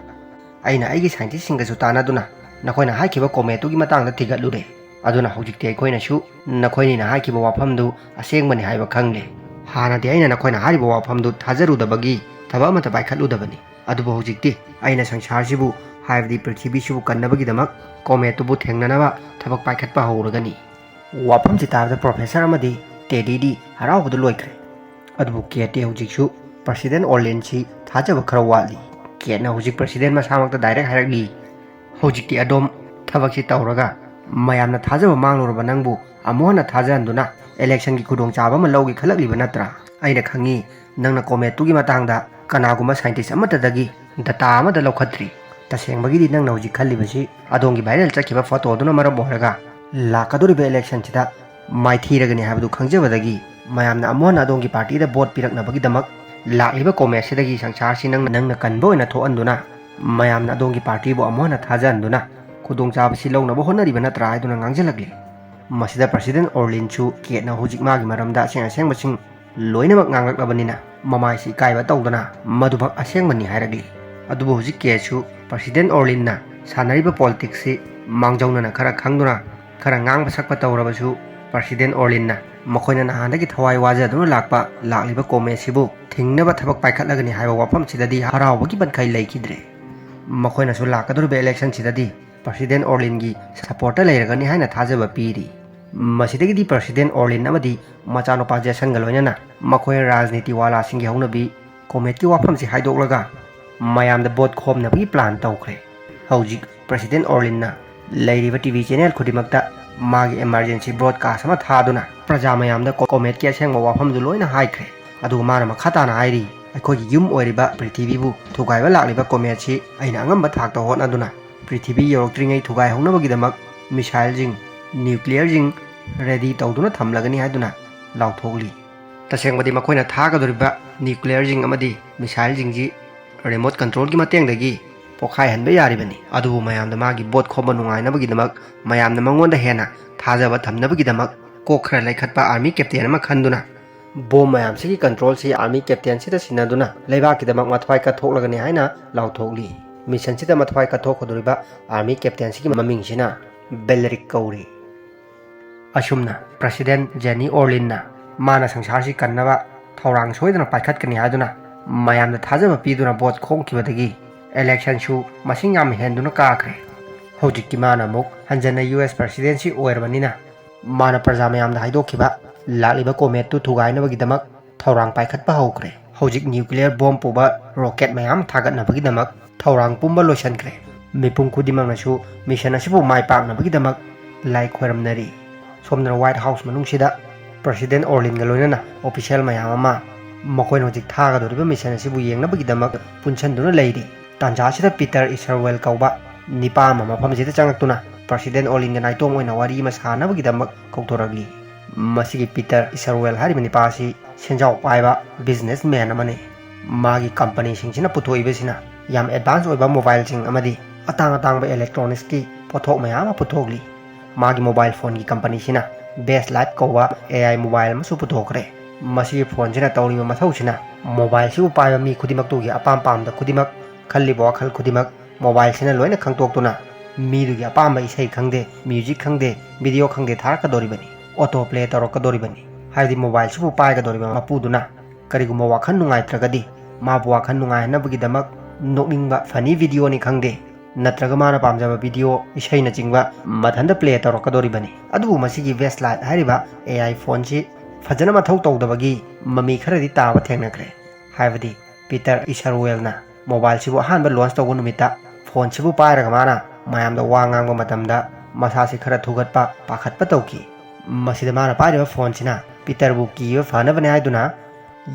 "ꯑꯩꯅ ꯑꯩꯒꯤ ꯁꯥꯏꯟꯇꯤꯁꯁꯤꯡꯒꯁꯨ ꯇꯥꯟꯅꯗꯨꯅ ꯅꯈꯣꯏꯅ ꯍꯥꯏꯈꯤꯕ ꯀꯣꯃꯦꯠꯇꯨꯒꯤ ꯃꯇꯥꯡꯗ ꯊꯤꯒꯠꯂꯨꯔꯦ꯫ ꯑꯗꯨꯅ ꯍꯧꯖꯤꯛꯇꯤ ꯑꯩꯈꯣꯏꯅꯁꯨ ꯅꯈꯣꯏꯅꯤꯅ ꯍꯥꯏꯈꯤꯕ ꯋꯥꯐꯝꯗꯨ ꯑꯁꯦꯡꯕꯅꯤ ꯍꯥꯏꯕ ꯈꯪꯂꯦ꯫ ꯍꯥꯟꯅꯗꯤ ꯑꯩꯅ ꯅꯈꯣꯏꯅ ꯍꯥꯏꯔꯤꯕ ꯋꯥꯐꯝꯗꯨ ꯊꯥꯖꯔꯨꯗꯕꯒꯤ ꯊꯕꯛ ꯑꯃꯠꯇ ꯄꯥꯏꯈꯠꯂꯨꯗꯕꯅꯤ꯫ ꯑꯗꯨꯕꯨ ꯍꯧꯖꯤꯛꯇꯤ ꯑꯩꯅ ꯁꯪꯁꯥꯔꯁꯤꯕꯨ, ꯍꯥꯏꯕꯗꯤ ꯄ꯭ꯔꯤꯊꯤꯕꯤꯁꯤꯕꯨ ꯀꯟꯅꯕꯒꯤꯗꯃꯛ ꯀꯣꯃꯦꯠꯇꯨꯕꯨ ꯊꯦꯡꯅꯅꯕ ꯊꯕꯛ ꯄꯥꯏꯈꯠꯄ ꯍꯧꯔꯒꯅꯤ꯫" ꯋꯥꯐꯝꯁꯤ ꯇꯥꯕꯗ ꯄ꯭ꯔꯣꯐꯦꯁꯔ ꯑꯃꯗꯤ ꯇꯦꯗꯤꯗꯤ ꯍꯔꯥꯎꯕꯗ ꯂꯣꯏꯈ꯭ꯔꯦ꯫ ꯑꯗꯨꯕꯨ ꯀꯦꯠꯇꯤ ꯍꯧꯖꯤꯛꯁꯨ ꯄ꯭ꯔꯁꯤꯗꯦꯟ ꯑꯣꯔꯂꯤꯟꯁꯤ ꯊꯥꯖꯕ ꯈꯔ ꯋꯥꯠꯂꯤ꯫ ꯀꯦꯠꯅ ꯍꯧꯖꯤꯛ ꯄ꯭ꯔꯁꯤꯗꯦꯟ ꯃꯁꯥꯃꯛꯇ ꯗꯥꯏꯔꯦꯛ ꯍꯥꯏꯔꯛꯂꯤ, "ꯍꯧꯖꯤꯛꯇꯤ ꯑꯗꯣꯝ ꯊꯕꯛꯁꯤ ꯇꯧꯔꯒ ꯃꯌꯥꯝꯅ ꯊꯥꯖꯕ ꯃꯥꯡꯂꯨꯔꯕ ꯅꯪꯕꯨ ꯑꯃꯨꯛ ꯍꯟꯅ ꯊꯥꯖꯍꯟꯗꯨꯅ ꯏꯂꯦꯛꯁꯟꯒꯤ ꯈꯨꯗꯣꯡꯆꯥꯕ ꯑꯃ ꯂꯧꯒꯦ ꯈꯜꯂꯛꯂꯤꯕ ꯅꯠꯇ꯭ꯔꯥ? ꯑꯩꯅ ꯈꯪꯉꯤ, ꯅꯪꯅ ꯀꯣꯃꯦꯠꯇꯨꯒꯤ ꯃꯇꯥꯡꯗ ꯀꯅꯥꯒꯨꯝꯕ ꯁꯥꯏꯟꯇꯤꯁ ꯑꯃꯠꯇꯗꯒꯤ ꯗꯇꯥ ꯑꯃꯠꯇ ꯂꯧꯈꯠꯇ꯭ꯔꯤ꯫ ꯇꯁꯦꯡꯕꯒꯤꯗꯤ ꯅꯪꯅ ꯍꯧꯖꯤꯛ ꯈꯜꯂꯤꯕꯁꯤ ꯑꯗꯣꯝꯒꯤ ꯚꯥꯏꯔꯦꯜ ꯆꯠꯈꯤꯕ ꯐꯣꯇꯣꯗꯨꯅ ꯃꯔꯝ ꯑꯣꯏꯔꯒ ꯂꯥꯛꯀꯗꯧꯔꯤꯕ ꯏꯂꯦꯛꯁꯟꯁꯤꯗ ꯃꯥꯏꯊꯤꯔꯒꯅꯤ ꯍꯥꯏꯕꯗꯨ ꯈꯪꯖꯕꯗꯒꯤ ꯃꯌꯥꯝꯅ ꯑꯃꯨꯛ ꯍꯟꯅ ꯑꯗꯣꯝꯒꯤ ꯄꯥꯔꯇꯤꯗ ꯚꯣꯠ ꯄꯤꯔꯛꯅꯕꯒꯤꯗꯃꯛ ꯂꯥꯛꯂꯤꯕ ꯀꯣꯃꯦꯠꯁꯤꯗꯒꯤ ꯁꯪꯁꯥꯔꯁꯤ ꯅꯪꯅ, ꯅꯪꯅ ꯀꯟꯕ ꯑꯣꯏꯅ ꯊꯣꯛꯍꯟꯗꯨꯅ ꯃꯌꯥꯝꯅ ꯑꯗꯣꯝꯒꯤ ꯄꯥꯔꯇꯤꯕꯨ ꯑꯃꯨꯛ ꯍꯟꯅ ꯊꯥꯖꯍꯟꯗꯨꯅ ꯈꯨꯗꯣꯡꯆꯥꯕꯁꯤ ꯂꯧꯅꯕ ꯍꯣꯠꯅꯔꯤꯕ ꯅꯠꯇ꯭ꯔꯥ?" ꯍꯥꯏꯗꯨꯅ ꯉꯥꯡꯁꯤꯜꯂꯛꯂꯤ꯫ ꯃꯁꯤꯗ ꯄ꯭ꯔꯁꯤꯗꯦꯟ ꯑꯣꯔꯂꯤꯟꯁꯨ ꯀꯦꯠꯅ ꯍꯧꯖꯤꯛ ꯃꯥꯒꯤ ꯃꯔꯝꯗ ꯑꯁꯦꯡ ꯑꯁꯦꯡꯕꯁꯤꯡ ꯂꯣꯏꯅꯃꯛ ꯉꯥꯡꯂꯛꯂꯕꯅꯤꯅ ꯃꯃꯥꯏꯁꯤ ꯏꯀꯥꯏꯕ ꯇꯧꯗꯅ ꯃꯗꯨꯃꯛ ꯑꯁꯦꯡꯕꯅꯤ ꯍꯥꯏꯔꯛꯂꯤ꯫ ꯑꯗꯨꯕꯨ ꯍꯧꯖꯤꯛ ꯀꯦꯁꯁꯨ ꯄ꯭ꯔꯁꯤꯗꯦꯟ ꯑꯣꯔꯂꯤꯟꯅ ꯁꯥꯟꯅꯔꯤꯕ ꯄꯣꯂꯤꯇꯤꯛꯁꯁꯤ ꯃꯥꯡꯖꯧꯅꯅ ꯈꯔ ꯈꯪꯗꯨꯅ, ꯈꯔ ꯉꯥꯡꯕ ꯁꯛꯄ ꯇꯧꯔꯕꯁꯨ, ꯄ꯭ꯔꯁꯤꯗꯦꯟ ꯑꯣꯔꯂꯤꯟꯅ ꯃꯈꯣꯏꯅ ꯅꯍꯥꯟꯗꯒꯤ ꯊꯋꯥꯏ ꯋꯥꯖꯗꯨꯅ ꯂꯥꯛꯄ, ꯂꯥꯛꯂꯤꯕ ꯀꯣꯃꯦꯠꯁꯤꯕꯨ ꯊꯤꯡꯅꯕ ꯊꯕꯛ ꯄꯥꯏꯈꯠꯂꯒꯅꯤ ꯍꯥꯏꯕ ꯋꯥꯐꯝꯁꯤꯗꯗꯤ ꯍꯔꯥꯎꯕꯒꯤ ꯄꯟꯈꯩ ꯂꯩꯈꯤꯗ꯭ꯔꯦ꯫ ꯃꯈꯣꯏꯅꯁꯨ ꯂꯥꯛꯀꯗꯧꯔꯤꯕ ꯏꯂꯦꯛꯁꯟꯁꯤꯗꯗꯤ ꯄ꯭ꯔꯁꯤꯗꯦꯟ ꯑꯣꯔꯂꯤꯟꯒꯤ ꯁꯄꯣꯔꯇꯔ ꯂꯩꯔꯒꯅꯤ ꯍꯥꯏꯅ ꯊꯥꯖꯕ ꯄꯤꯔꯤ꯫ ꯃꯁꯤꯗꯒꯤꯗꯤ ꯄ꯭ꯔꯁꯤꯗꯦꯟ ꯑꯣꯔꯂꯤꯟ ꯑꯃꯗꯤ ꯃꯆꯥꯅꯨꯄꯥ ꯖꯦꯁꯟꯒ ꯂꯣꯏꯅꯅ ꯃꯈꯣꯏ ꯔꯥꯖꯅꯤꯇꯤ ꯋꯥꯂꯥꯁꯤꯡꯒꯤ ꯍꯧꯅꯕꯤ ꯀꯣꯃꯦꯠꯀꯤ ꯋꯥꯐꯝꯁꯤ ꯍꯥꯏꯗꯣꯛꯂꯒ ꯃꯌꯥꯝꯗ ꯚꯣꯠ ꯈꯣꯝꯅꯕꯒꯤ ꯄ꯭ꯂꯥꯟ ꯇꯧꯈ꯭ꯔꯦ꯫ ꯍꯧꯖꯤꯛ ꯄ꯭ꯔꯁꯤꯗꯦꯟ ꯑꯣꯔꯂꯤꯟꯅ ꯂꯩꯔꯤꯕ ꯇꯤ ꯚꯤ ꯆꯦꯅꯦꯜ ꯈꯨꯗꯤꯡꯃꯛꯇ ꯃꯥꯒꯤ ꯏꯃꯥꯔꯖꯦꯟꯁꯤ ꯕ꯭ꯔꯣꯗꯀꯥꯁ ꯑꯃ ꯊꯥꯗꯨꯅ ꯄ꯭ꯔꯖꯥ ꯃꯌꯥꯝꯗ ꯀꯣꯃꯦꯠꯀꯤ ꯑꯁꯦꯡꯕ ꯋꯥꯐꯝꯗꯨ ꯂꯣꯏꯅ ꯍꯥꯏꯈ꯭ꯔꯦ꯫ ꯑꯗꯨꯒ ꯃꯥꯅ ꯃꯈꯥ ꯇꯥꯅ ꯍꯥꯏꯔꯤ, ꯑꯩꯈꯣꯏꯒꯤ ꯌꯨꯝ ꯑꯣꯏꯔꯤꯕ ꯄ꯭ꯔꯤꯊꯤꯕꯤꯕꯨ ꯊꯨꯒꯥꯏꯕ ꯂꯥꯛꯂꯤꯕ ꯀꯣꯃꯦꯠꯁꯤ ꯑꯩꯅ ꯑꯉꯝꯕ ꯊꯥꯛꯇ ꯍꯣꯠꯅꯗꯨꯅ ꯄ꯭ꯔꯤꯊꯤꯕꯤ ꯌꯧꯔꯛꯇ꯭ꯔꯤꯉꯩ ꯊꯨꯒꯥꯏꯍꯧꯅꯕꯒꯤꯗꯃꯛ ꯃꯤꯁꯥꯏꯜꯁꯤꯡ, ꯅ꯭ꯌꯨꯀ꯭ꯂꯤꯌꯔꯁꯤꯡ ꯔꯦꯗꯤ ꯇꯧꯗꯨꯅ ꯊꯝꯂꯒꯅꯤ ꯍꯥꯏꯗꯨꯅ ꯂꯥꯎꯊꯣꯛꯂꯤ꯫ ꯇꯁꯦꯡꯕꯗꯤ ꯃꯈꯣꯏꯅ ꯊꯥꯒꯗꯧꯔꯤꯕ ꯅ꯭ꯌꯨꯀ꯭ꯂꯤꯌꯔꯁꯤꯡ ꯑꯃꯗꯤ ꯃꯤꯁꯥꯏꯜꯁꯤꯡꯁꯤ ꯔꯤꯃꯣꯠ ꯀꯟꯇ꯭ꯔꯣꯜꯒꯤ ꯃꯇꯦꯡꯗꯒꯤ ꯄꯣꯈꯥꯏꯍꯟꯕ ꯌꯥꯔꯤꯕꯅꯤ꯫ ꯑꯗꯨꯕꯨ ꯃꯌꯥꯝꯗ ꯃꯥꯒꯤ ꯚꯣꯠ ꯈꯣꯝꯕ ꯅꯨꯡꯉꯥꯏꯅꯕꯒꯤꯗꯃꯛ, ꯃꯌꯥꯝꯅ ꯃꯉꯣꯟꯗ ꯍꯦꯟꯅ ꯊꯥꯖꯕ ꯊꯝꯅꯕꯒꯤꯗꯃꯛ ꯀꯣꯛ ꯈꯔ ꯂꯩꯈꯠꯄ ꯑꯥꯔꯃꯤ ꯀꯦꯞꯇꯦꯟ ꯑꯃ ꯈꯟꯗꯨꯅ ꯕꯣꯝ ꯃꯌꯥꯝꯁꯤꯒꯤ ꯀꯟꯇ꯭ꯔꯣꯜꯁꯤ ꯑꯥꯔꯃꯤ ꯀꯦꯞꯇꯦꯟꯁꯤꯗ ꯁꯤꯟꯅꯗꯨꯅ ꯂꯩꯕꯥꯛꯀꯤꯗꯃꯛ ꯃꯊ꯭ꯋꯥꯏ ꯀꯠꯊꯣꯛꯂꯒꯅꯤ ꯍꯥꯏꯅ ꯂꯥꯎꯊꯣꯛꯂꯤ꯫ ꯃꯤꯁꯟꯁꯤꯗ ꯃꯊ꯭ꯋꯥꯏ ꯀꯠꯊꯣꯛꯀꯗꯧꯔꯤꯕ ꯑꯥꯔꯃꯤ ꯀꯦꯞꯇꯦꯟꯁꯤꯒꯤ ꯃꯃꯤꯡꯁꯤꯅ ꯕꯦꯂꯔꯤꯛ ꯀꯧꯔꯤ꯫ ꯑꯁꯨꯝꯅ ꯄ꯭ꯔꯁꯤꯗꯦꯟ ꯖꯦꯅꯤ ꯑꯣꯔꯂꯤꯟꯅ ꯃꯥꯅ ꯁꯪꯁꯥꯔꯁꯤ ꯀꯟꯅꯕ ꯊꯧꯔꯥꯡ ꯁꯣꯏꯗꯅ ꯄꯥꯏꯈꯠꯀꯅꯤ ꯍꯥꯏꯗꯨꯅ ꯃꯌꯥꯝꯗ ꯊꯥꯖꯕ ꯄꯤꯗꯨꯅ ꯚꯣꯠ ꯈꯣꯝꯈꯤꯕꯗꯒꯤ ꯏꯂꯦꯛꯁꯟꯁꯨ ꯃꯁꯤꯡ ꯌꯥꯝ ꯍꯦꯟꯗꯨꯅ ꯀꯥꯈ꯭ꯔꯦ꯫ ꯍꯧꯖꯤꯛꯇꯤ ꯃꯥꯅ ꯑꯃꯨꯛ ꯍꯟꯖꯟꯅ ꯌꯨ ꯑꯦꯁ ꯄ꯭ꯔꯁꯤꯗꯦꯟꯁꯤ ꯑꯣꯏꯔꯕꯅꯤꯅ ꯃꯥꯅ ꯄ꯭ꯔꯖꯥ ꯃꯌꯥꯝꯗ ꯍꯥꯏꯗꯣꯛꯈꯤꯕ ꯂꯥꯛꯂꯤꯕ ꯀꯣꯃꯦꯠꯇꯨ ꯊꯨꯒꯥꯏꯅꯕꯒꯤꯗꯃꯛ ꯊꯧꯔꯥꯡ ꯄꯥꯏꯈꯠꯄ ꯍꯧꯈ꯭ꯔꯦ꯫ ꯍꯧꯖꯤꯛ ꯅ꯭ꯌꯨꯀ꯭ꯂꯤꯌꯔ ꯕꯣꯝ ꯄꯨꯕ ꯔꯣꯀꯦꯠ ꯃꯌꯥꯝ ꯊꯥꯒꯠꯅꯕꯒꯤꯗꯃꯛ ꯊꯧꯔꯥꯡ ꯄꯨꯝꯕ ꯂꯣꯏꯁꯤꯟꯈ꯭ꯔꯦ꯫ ꯃꯤꯄꯨꯝ ꯈꯨꯗꯤꯡꯃꯛꯅꯁꯨ ꯃꯤꯁꯟ ꯑꯁꯤꯕꯨ ꯃꯥꯏ ꯄꯥꯛꯅꯕꯒꯤꯗꯃꯛ ꯂꯥꯏ ꯈꯣꯏꯔꯝꯅꯔꯤ꯫ ꯁꯣꯝꯗꯅ ꯋꯥꯏꯠ ꯍꯥꯎꯁ ꯃꯅꯨꯡꯁꯤꯗ ꯄ꯭ꯔꯁꯤꯗꯦꯟ ꯑꯣꯔꯂꯤꯟꯒ ꯂꯣꯏꯅꯅ ꯑꯣꯐꯤꯁꯤꯌꯦꯜ ꯃꯌꯥꯝ ꯑꯃ ꯃꯈꯣꯏꯅ ꯍꯧꯖꯤꯛ ꯊꯥꯒꯗꯧꯔꯤꯕ ꯃꯤꯁꯟ ꯑꯁꯤꯕꯨ ꯌꯦꯡꯅꯕꯒꯤꯗꯃꯛ ꯄꯨꯟꯁꯤꯟꯗꯨꯅ ꯂꯩꯔꯤ꯫ ꯇꯥꯟꯖꯥ ꯑꯁꯤꯗ ꯄꯤꯇꯔ ꯏꯁꯔꯋꯦꯜ ꯀꯧꯕ ꯅꯤꯄꯥ ꯑꯃ ꯃꯐꯝ ꯑꯁꯤꯗ ꯆꯪꯂꯛꯇꯨꯅ ꯄ꯭ꯔꯁꯤꯗꯦꯟ ꯑꯣꯔꯂꯤꯟꯒ ꯅꯥꯏꯇꯣꯝ ꯑꯣꯏꯅ ꯋꯥꯔꯤ ꯑꯃ ꯁꯥꯅꯕꯒꯤꯗꯃꯛ ꯀꯧꯊꯣꯔꯛꯂꯤ꯫ ꯃꯁꯤꯒꯤ ꯄꯤꯇꯔ ꯏꯁꯔꯋꯦꯜ ꯍꯥꯏꯔꯤꯕ ꯅꯤꯄꯥ ꯑꯁꯤ ꯁꯦꯟꯖꯥꯎ ꯄꯥꯏꯕ ꯕꯤꯖꯤꯅꯦꯁ ꯃꯦꯟ ꯑꯃꯅꯤ꯫ ꯃꯥꯒꯤ ꯀꯝꯄꯅꯤꯁꯤꯡꯁꯤꯅ ꯄꯨꯊꯣꯛꯏꯕꯁꯤꯅ ꯌꯥꯝ ꯑꯦꯗꯚꯥꯟꯁ ꯑꯣꯏꯕ ꯃꯣꯕꯥꯏꯜꯁꯤꯡ ꯑꯃꯗꯤ ꯑꯇꯥꯡ ꯑꯇꯥꯡꯕ ꯏꯂꯦꯛꯇ꯭ꯔꯣꯅꯤꯛꯁꯀꯤ ꯄꯣꯠꯊꯣꯛ ꯃꯌꯥꯝ ꯑꯃ ꯄꯨꯊꯣꯛꯂꯤ꯫ ꯃꯥꯒꯤ ꯃꯣꯕꯥꯏꯜ ꯐꯣꯟꯒꯤ ꯀꯝꯄꯅꯤꯁꯤꯅ ꯕꯦꯁ ꯂꯥꯏꯠ ꯀꯧꯕ ꯑꯦ ꯑꯥꯏ ꯃꯣꯕꯥꯏꯜ ꯑꯃꯁꯨ ꯄꯨꯊꯣꯛꯈ꯭ꯔꯦ꯫ ꯃꯁꯤꯒꯤ ꯐꯣꯟꯁꯤꯅ ꯇꯧꯔꯤꯕ ꯃꯊꯧꯁꯤꯅ ꯃꯣꯕꯥꯏꯜꯁꯤꯕꯨ ꯄꯥꯏꯕ ꯃꯤ ꯈꯨꯗꯤꯡꯃꯛꯇꯨꯒꯤ ꯑꯄꯥꯝ ꯄꯥꯝꯗ ꯈꯨꯗꯤꯡꯃꯛ ꯈꯜꯂꯤꯕ ꯋꯥꯈꯜ ꯈꯨꯗꯤꯡꯃꯛ mobileꯁꯤꯅ ꯂꯣꯏꯅ ꯈꯪꯗꯣꯛꯇꯨꯅ ꯃꯤꯗꯨꯒꯤ ꯑꯄꯥꯝꯕ ꯏꯁꯩ ꯈꯪꯗꯦ, music ꯈꯪꯗꯦ, video ꯈꯪꯗꯦ ꯊꯥꯔꯛꯀꯗꯧꯔꯤꯕꯅꯤ, autoplay ꯇꯧꯔꯛꯀꯗꯧꯔꯤꯕꯅꯤ꯫ ꯍꯥꯏꯕꯗꯤ mobileꯁꯤꯕꯨ ꯄꯥꯏꯒꯗꯧꯔꯤꯕ ꯃꯄꯨꯗꯨꯅ ꯀꯔꯤꯒꯨꯝꯕ ꯋꯥꯈꯜ ꯅꯨꯡꯉꯥꯏꯇ꯭ꯔꯒꯗꯤ ꯃꯥꯕꯨ ꯋꯥꯈꯜ ꯅꯨꯡꯉꯥꯏꯍꯟꯅꯕꯒꯤꯗꯃꯛ ꯅꯣꯛꯅꯤꯡꯕ funny videoꯅꯤ ꯈꯪꯗꯦ, ꯅꯠꯇ꯭ꯔꯒ ꯃꯥꯅ ꯄꯥꯝꯖꯕ video ꯏꯁꯩꯅꯆꯤꯡꯕ ꯃꯊꯟꯇ play ꯇꯧꯔꯛꯀꯗꯧꯔꯤꯕꯅꯤ꯫ ꯑꯗꯨꯕꯨ ꯃꯁꯤꯒꯤ Westlife ꯍꯥꯏꯔꯤꯕ AI phoneꯁꯤ ꯐꯖꯅ ꯃꯊꯧ ꯇꯧꯗꯕꯒꯤ ꯃꯃꯤ ꯈꯔꯗꯤ ꯇꯥꯕ ꯊꯦꯡꯅꯈ꯭ꯔꯦ꯫ ꯍꯥꯏꯕꯗꯤ Peter Isherwoodꯅ mobileꯁꯤꯕꯨ ꯑꯍꯥꯟꯕ launch ꯇꯧꯕ ꯅꯨꯃꯤꯠꯇ phoneꯁꯤꯕꯨ ꯄꯥꯏꯔꯒ ꯃꯥꯅ ꯃꯌꯥꯝꯗ ꯋꯥ ꯉꯥꯡꯕ ꯃꯇꯝꯗ ꯃꯁꯥꯁꯤ ꯈꯔ ꯊꯨꯒꯠꯄ, ꯄꯥꯈꯠꯄ ꯇꯧꯈꯤ꯫ ꯃꯁꯤꯗ ꯃꯥꯅ ꯄꯥꯏꯔꯤꯕ phoneꯁꯤꯅ Peterꯕꯨ ꯀꯤꯕ ꯐꯅꯕꯅꯤ ꯍꯥꯏꯗꯨꯅ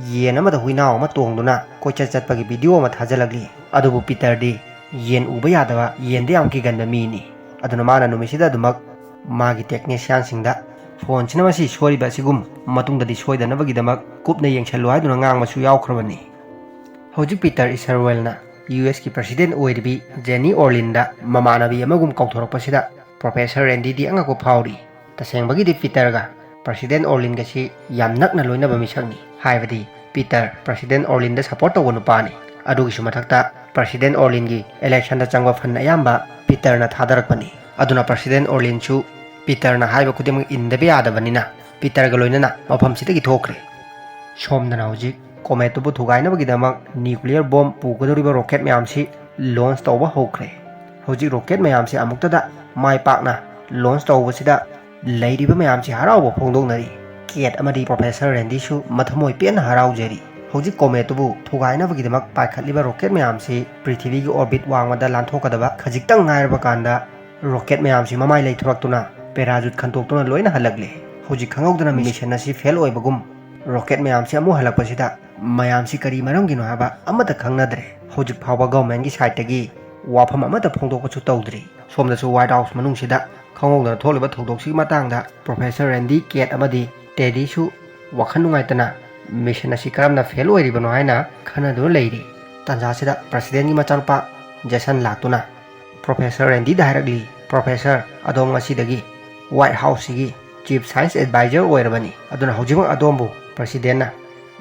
ꯌꯦꯟ ꯑꯃꯗ ꯍꯨꯏꯅꯥꯎ ꯑꯃ ꯇꯣꯡꯗꯨꯅ ꯀꯣꯏꯆꯠ ꯆꯠꯄꯒꯤ video ꯑꯃ ꯊꯥꯖꯤꯜꯂꯛꯂꯤ꯫ ꯑꯗꯨꯕꯨ Peterꯗꯤ ꯌꯦꯟ ꯎꯕ ꯌꯥꯗꯕ, ꯌꯦꯟꯗ ꯌꯥꯝ ꯀꯤꯒꯟꯕ ꯃꯤꯅꯤ꯫ ꯑꯗꯨꯅ ꯃꯥꯅ ꯅꯨꯃꯤꯠꯁꯤꯗ ꯑꯗꯨꯃꯛ ꯃꯥꯒꯤ technicianꯁꯤꯡꯗ phoneꯁꯤꯅ ꯃꯁꯤ ꯁꯣꯏꯔꯤꯕ ꯑꯁꯤꯒꯨꯝ ꯃꯇꯨꯡꯗꯗꯤ ꯁꯣꯏꯗꯅꯕꯒꯤꯗꯃꯛ ꯀꯨꯞꯅ ꯌꯦꯡꯁꯜꯂꯨ ꯍꯥꯏꯗꯨꯅ ꯉꯥꯡꯕꯁꯨ ꯌꯥꯎꯈ꯭ꯔꯕꯅꯤ꯫ ꯍꯧꯖꯤꯛ Peter Isherwoodꯅ USꯀꯤ president ꯑꯣꯏꯔꯤꯕꯤ Jeanne Orleanꯗ ꯃꯃꯥꯟꯅꯕꯤ ꯑꯃꯒꯨꯝ ꯀꯧꯊꯣꯔꯛꯄꯁꯤꯗ Professor Randyꯗꯤ ꯑꯉꯛꯄ ꯐꯥꯎꯔꯤ꯫ ꯇꯁꯦꯡꯕꯒꯤꯗꯤ Peterꯒ President Orleanꯒꯁꯤ ꯌꯥꯝ ꯅꯛꯅ ꯂꯣꯏꯅꯕ ꯃꯤꯁꯛꯅꯤ꯫ ꯍꯥꯏꯕꯗꯤ Peter President Orleanꯗ support ꯇꯧꯕ ꯅꯨꯄꯥꯅꯤ꯫ ꯑꯗꯨꯒꯤꯁꯨ ꯃꯊꯛꯇ President Orleanꯒꯤ electionꯗ ꯆꯪꯕ fund ꯑꯌꯥꯝꯕ Peterꯅ ꯊꯥꯗꯔꯛꯄꯅꯤ꯫ ꯑꯗꯨꯅ President Orleanꯁꯨ Peterꯅ ꯍꯥꯏꯕ ꯈꯨꯗꯤꯡꯃꯛ ꯏꯟꯗꯕ ꯌꯥꯗꯕꯅꯤꯅ Peterꯒ ꯂꯣꯏꯅꯅ ꯃꯐꯝꯁꯤꯗꯒꯤ ꯊꯣꯛꯈ꯭ꯔꯦ꯫ ꯁꯣꯝꯗꯅ ꯍꯧꯖꯤꯛ cometꯇꯨꯕꯨ ꯊꯨꯒꯥꯏꯅꯕꯒꯤꯗꯃꯛ nuclear bomb ꯄꯨꯒꯗꯧꯔꯤꯕ rocket ꯃꯌꯥꯝꯁꯤ launch ꯇꯧꯕ ꯍꯧꯈ꯭ꯔꯦ꯫ ꯍꯧꯖꯤꯛ rocket ꯃꯌꯥꯝꯁꯤ ꯑꯃꯨꯛꯇꯗ ꯃꯥꯏ ꯄꯥꯛꯅ launch ꯇꯧꯕꯁꯤꯗ ꯂꯩꯔꯤꯕ ꯃꯌꯥꯝꯁꯤ ꯍꯔꯥꯎꯕ ꯐꯣꯡꯗꯣꯛꯅꯔꯤ꯫ Kate ꯑꯃꯗꯤ Professor Randyꯁꯨ ꯃꯊꯃꯣꯏ ꯄꯦꯟꯅ ꯍꯔꯥꯎꯖꯔꯤ꯫ ꯍꯧꯖꯤꯛ cometꯇꯨꯕꯨ ꯊꯨꯒꯥꯏꯅꯕꯒꯤꯗꯃꯛ ꯄꯥꯏꯈꯠꯂꯤꯕ rocket ꯃꯌꯥꯝꯁꯤ ꯄ꯭ꯔꯤꯊꯤꯕꯤꯒꯤ orbit ꯋꯥꯡꯃꯗ ꯂꯥꯟꯊꯣꯛꯀꯗꯕ ꯈꯖꯤꯛꯇꯪ ꯉꯥꯏꯔꯕ ꯀꯥꯟꯗ rocket ꯃꯌꯥꯝꯁꯤ ꯃꯃꯥꯏ ꯂꯩꯊꯣꯔꯛꯇꯨꯅ parachute ꯈꯟꯇꯣꯛꯇꯨꯅ ꯂꯣꯏꯅ ꯍꯜꯂꯛꯂꯦ꯫ ꯍꯧꯖꯤꯛ ꯈꯪꯍꯧꯗꯅ mission ꯑꯁꯤ fail ꯑꯣꯏꯕꯒꯨꯝ rocket ꯃꯌꯥꯝꯁꯤ ꯑꯃꯨꯛ ꯍꯜꯂꯛꯄꯁꯤꯗ ꯃꯌꯥꯝꯁꯤ ꯀꯔꯤ ꯃꯔꯝꯒꯤꯅꯣ ꯍꯥꯏꯕ ꯑꯃꯠꯇ ꯈꯪꯅꯗ꯭ꯔꯦ꯫ ꯍꯧꯖꯤꯛ ꯐꯥꯎꯕ governmentꯀꯤ sideꯇꯒꯤ ꯋꯥꯐꯝ ꯑꯃꯠꯇ ꯐꯣꯡꯗꯣꯛꯄꯁꯨ ꯇꯧꯗ꯭ꯔꯤ꯫ ꯁꯣꯝꯗꯁꯨ White House ꯃꯅꯨꯡꯁꯤꯗ ꯈꯪꯍꯧꯗꯅ ꯊꯣꯛꯂꯤꯕ ꯊꯧꯗꯣꯛꯁꯤꯒꯤ ꯃꯇꯥꯡꯗ Professor Randy, Kate ꯑꯃꯗꯤ Teddyꯁꯨ ꯋꯥꯈꯜ ꯅꯨꯡꯉꯥꯏꯇꯅ mission ꯑꯁꯤ ꯀꯔꯝꯅ fail ꯑꯣꯏꯔꯤꯕꯅꯣ ꯍꯥꯏꯅ ꯈꯟꯅꯗꯨꯅ ꯂꯩꯔꯤ꯫ ꯇꯥꯟꯖꯥꯁꯤꯗ Presidentꯀꯤ ꯃꯆꯥꯅꯨꯄꯥ Jason ꯂꯥꯛꯇꯨꯅ Professor Randyꯗ ꯍꯥꯏꯔꯛꯂꯤ, "Professor, ꯑꯗꯣꯝ ꯉꯁꯤꯗꯒꯤ White Houseꯁꯤꯒꯤ Chief Science Advisor ꯑꯣꯏꯔꯕꯅꯤ꯫ ꯑꯗꯨꯅ ꯍꯧꯖꯤꯛꯃꯛ ꯑꯗꯣꯝꯕꯨ Presidentꯅ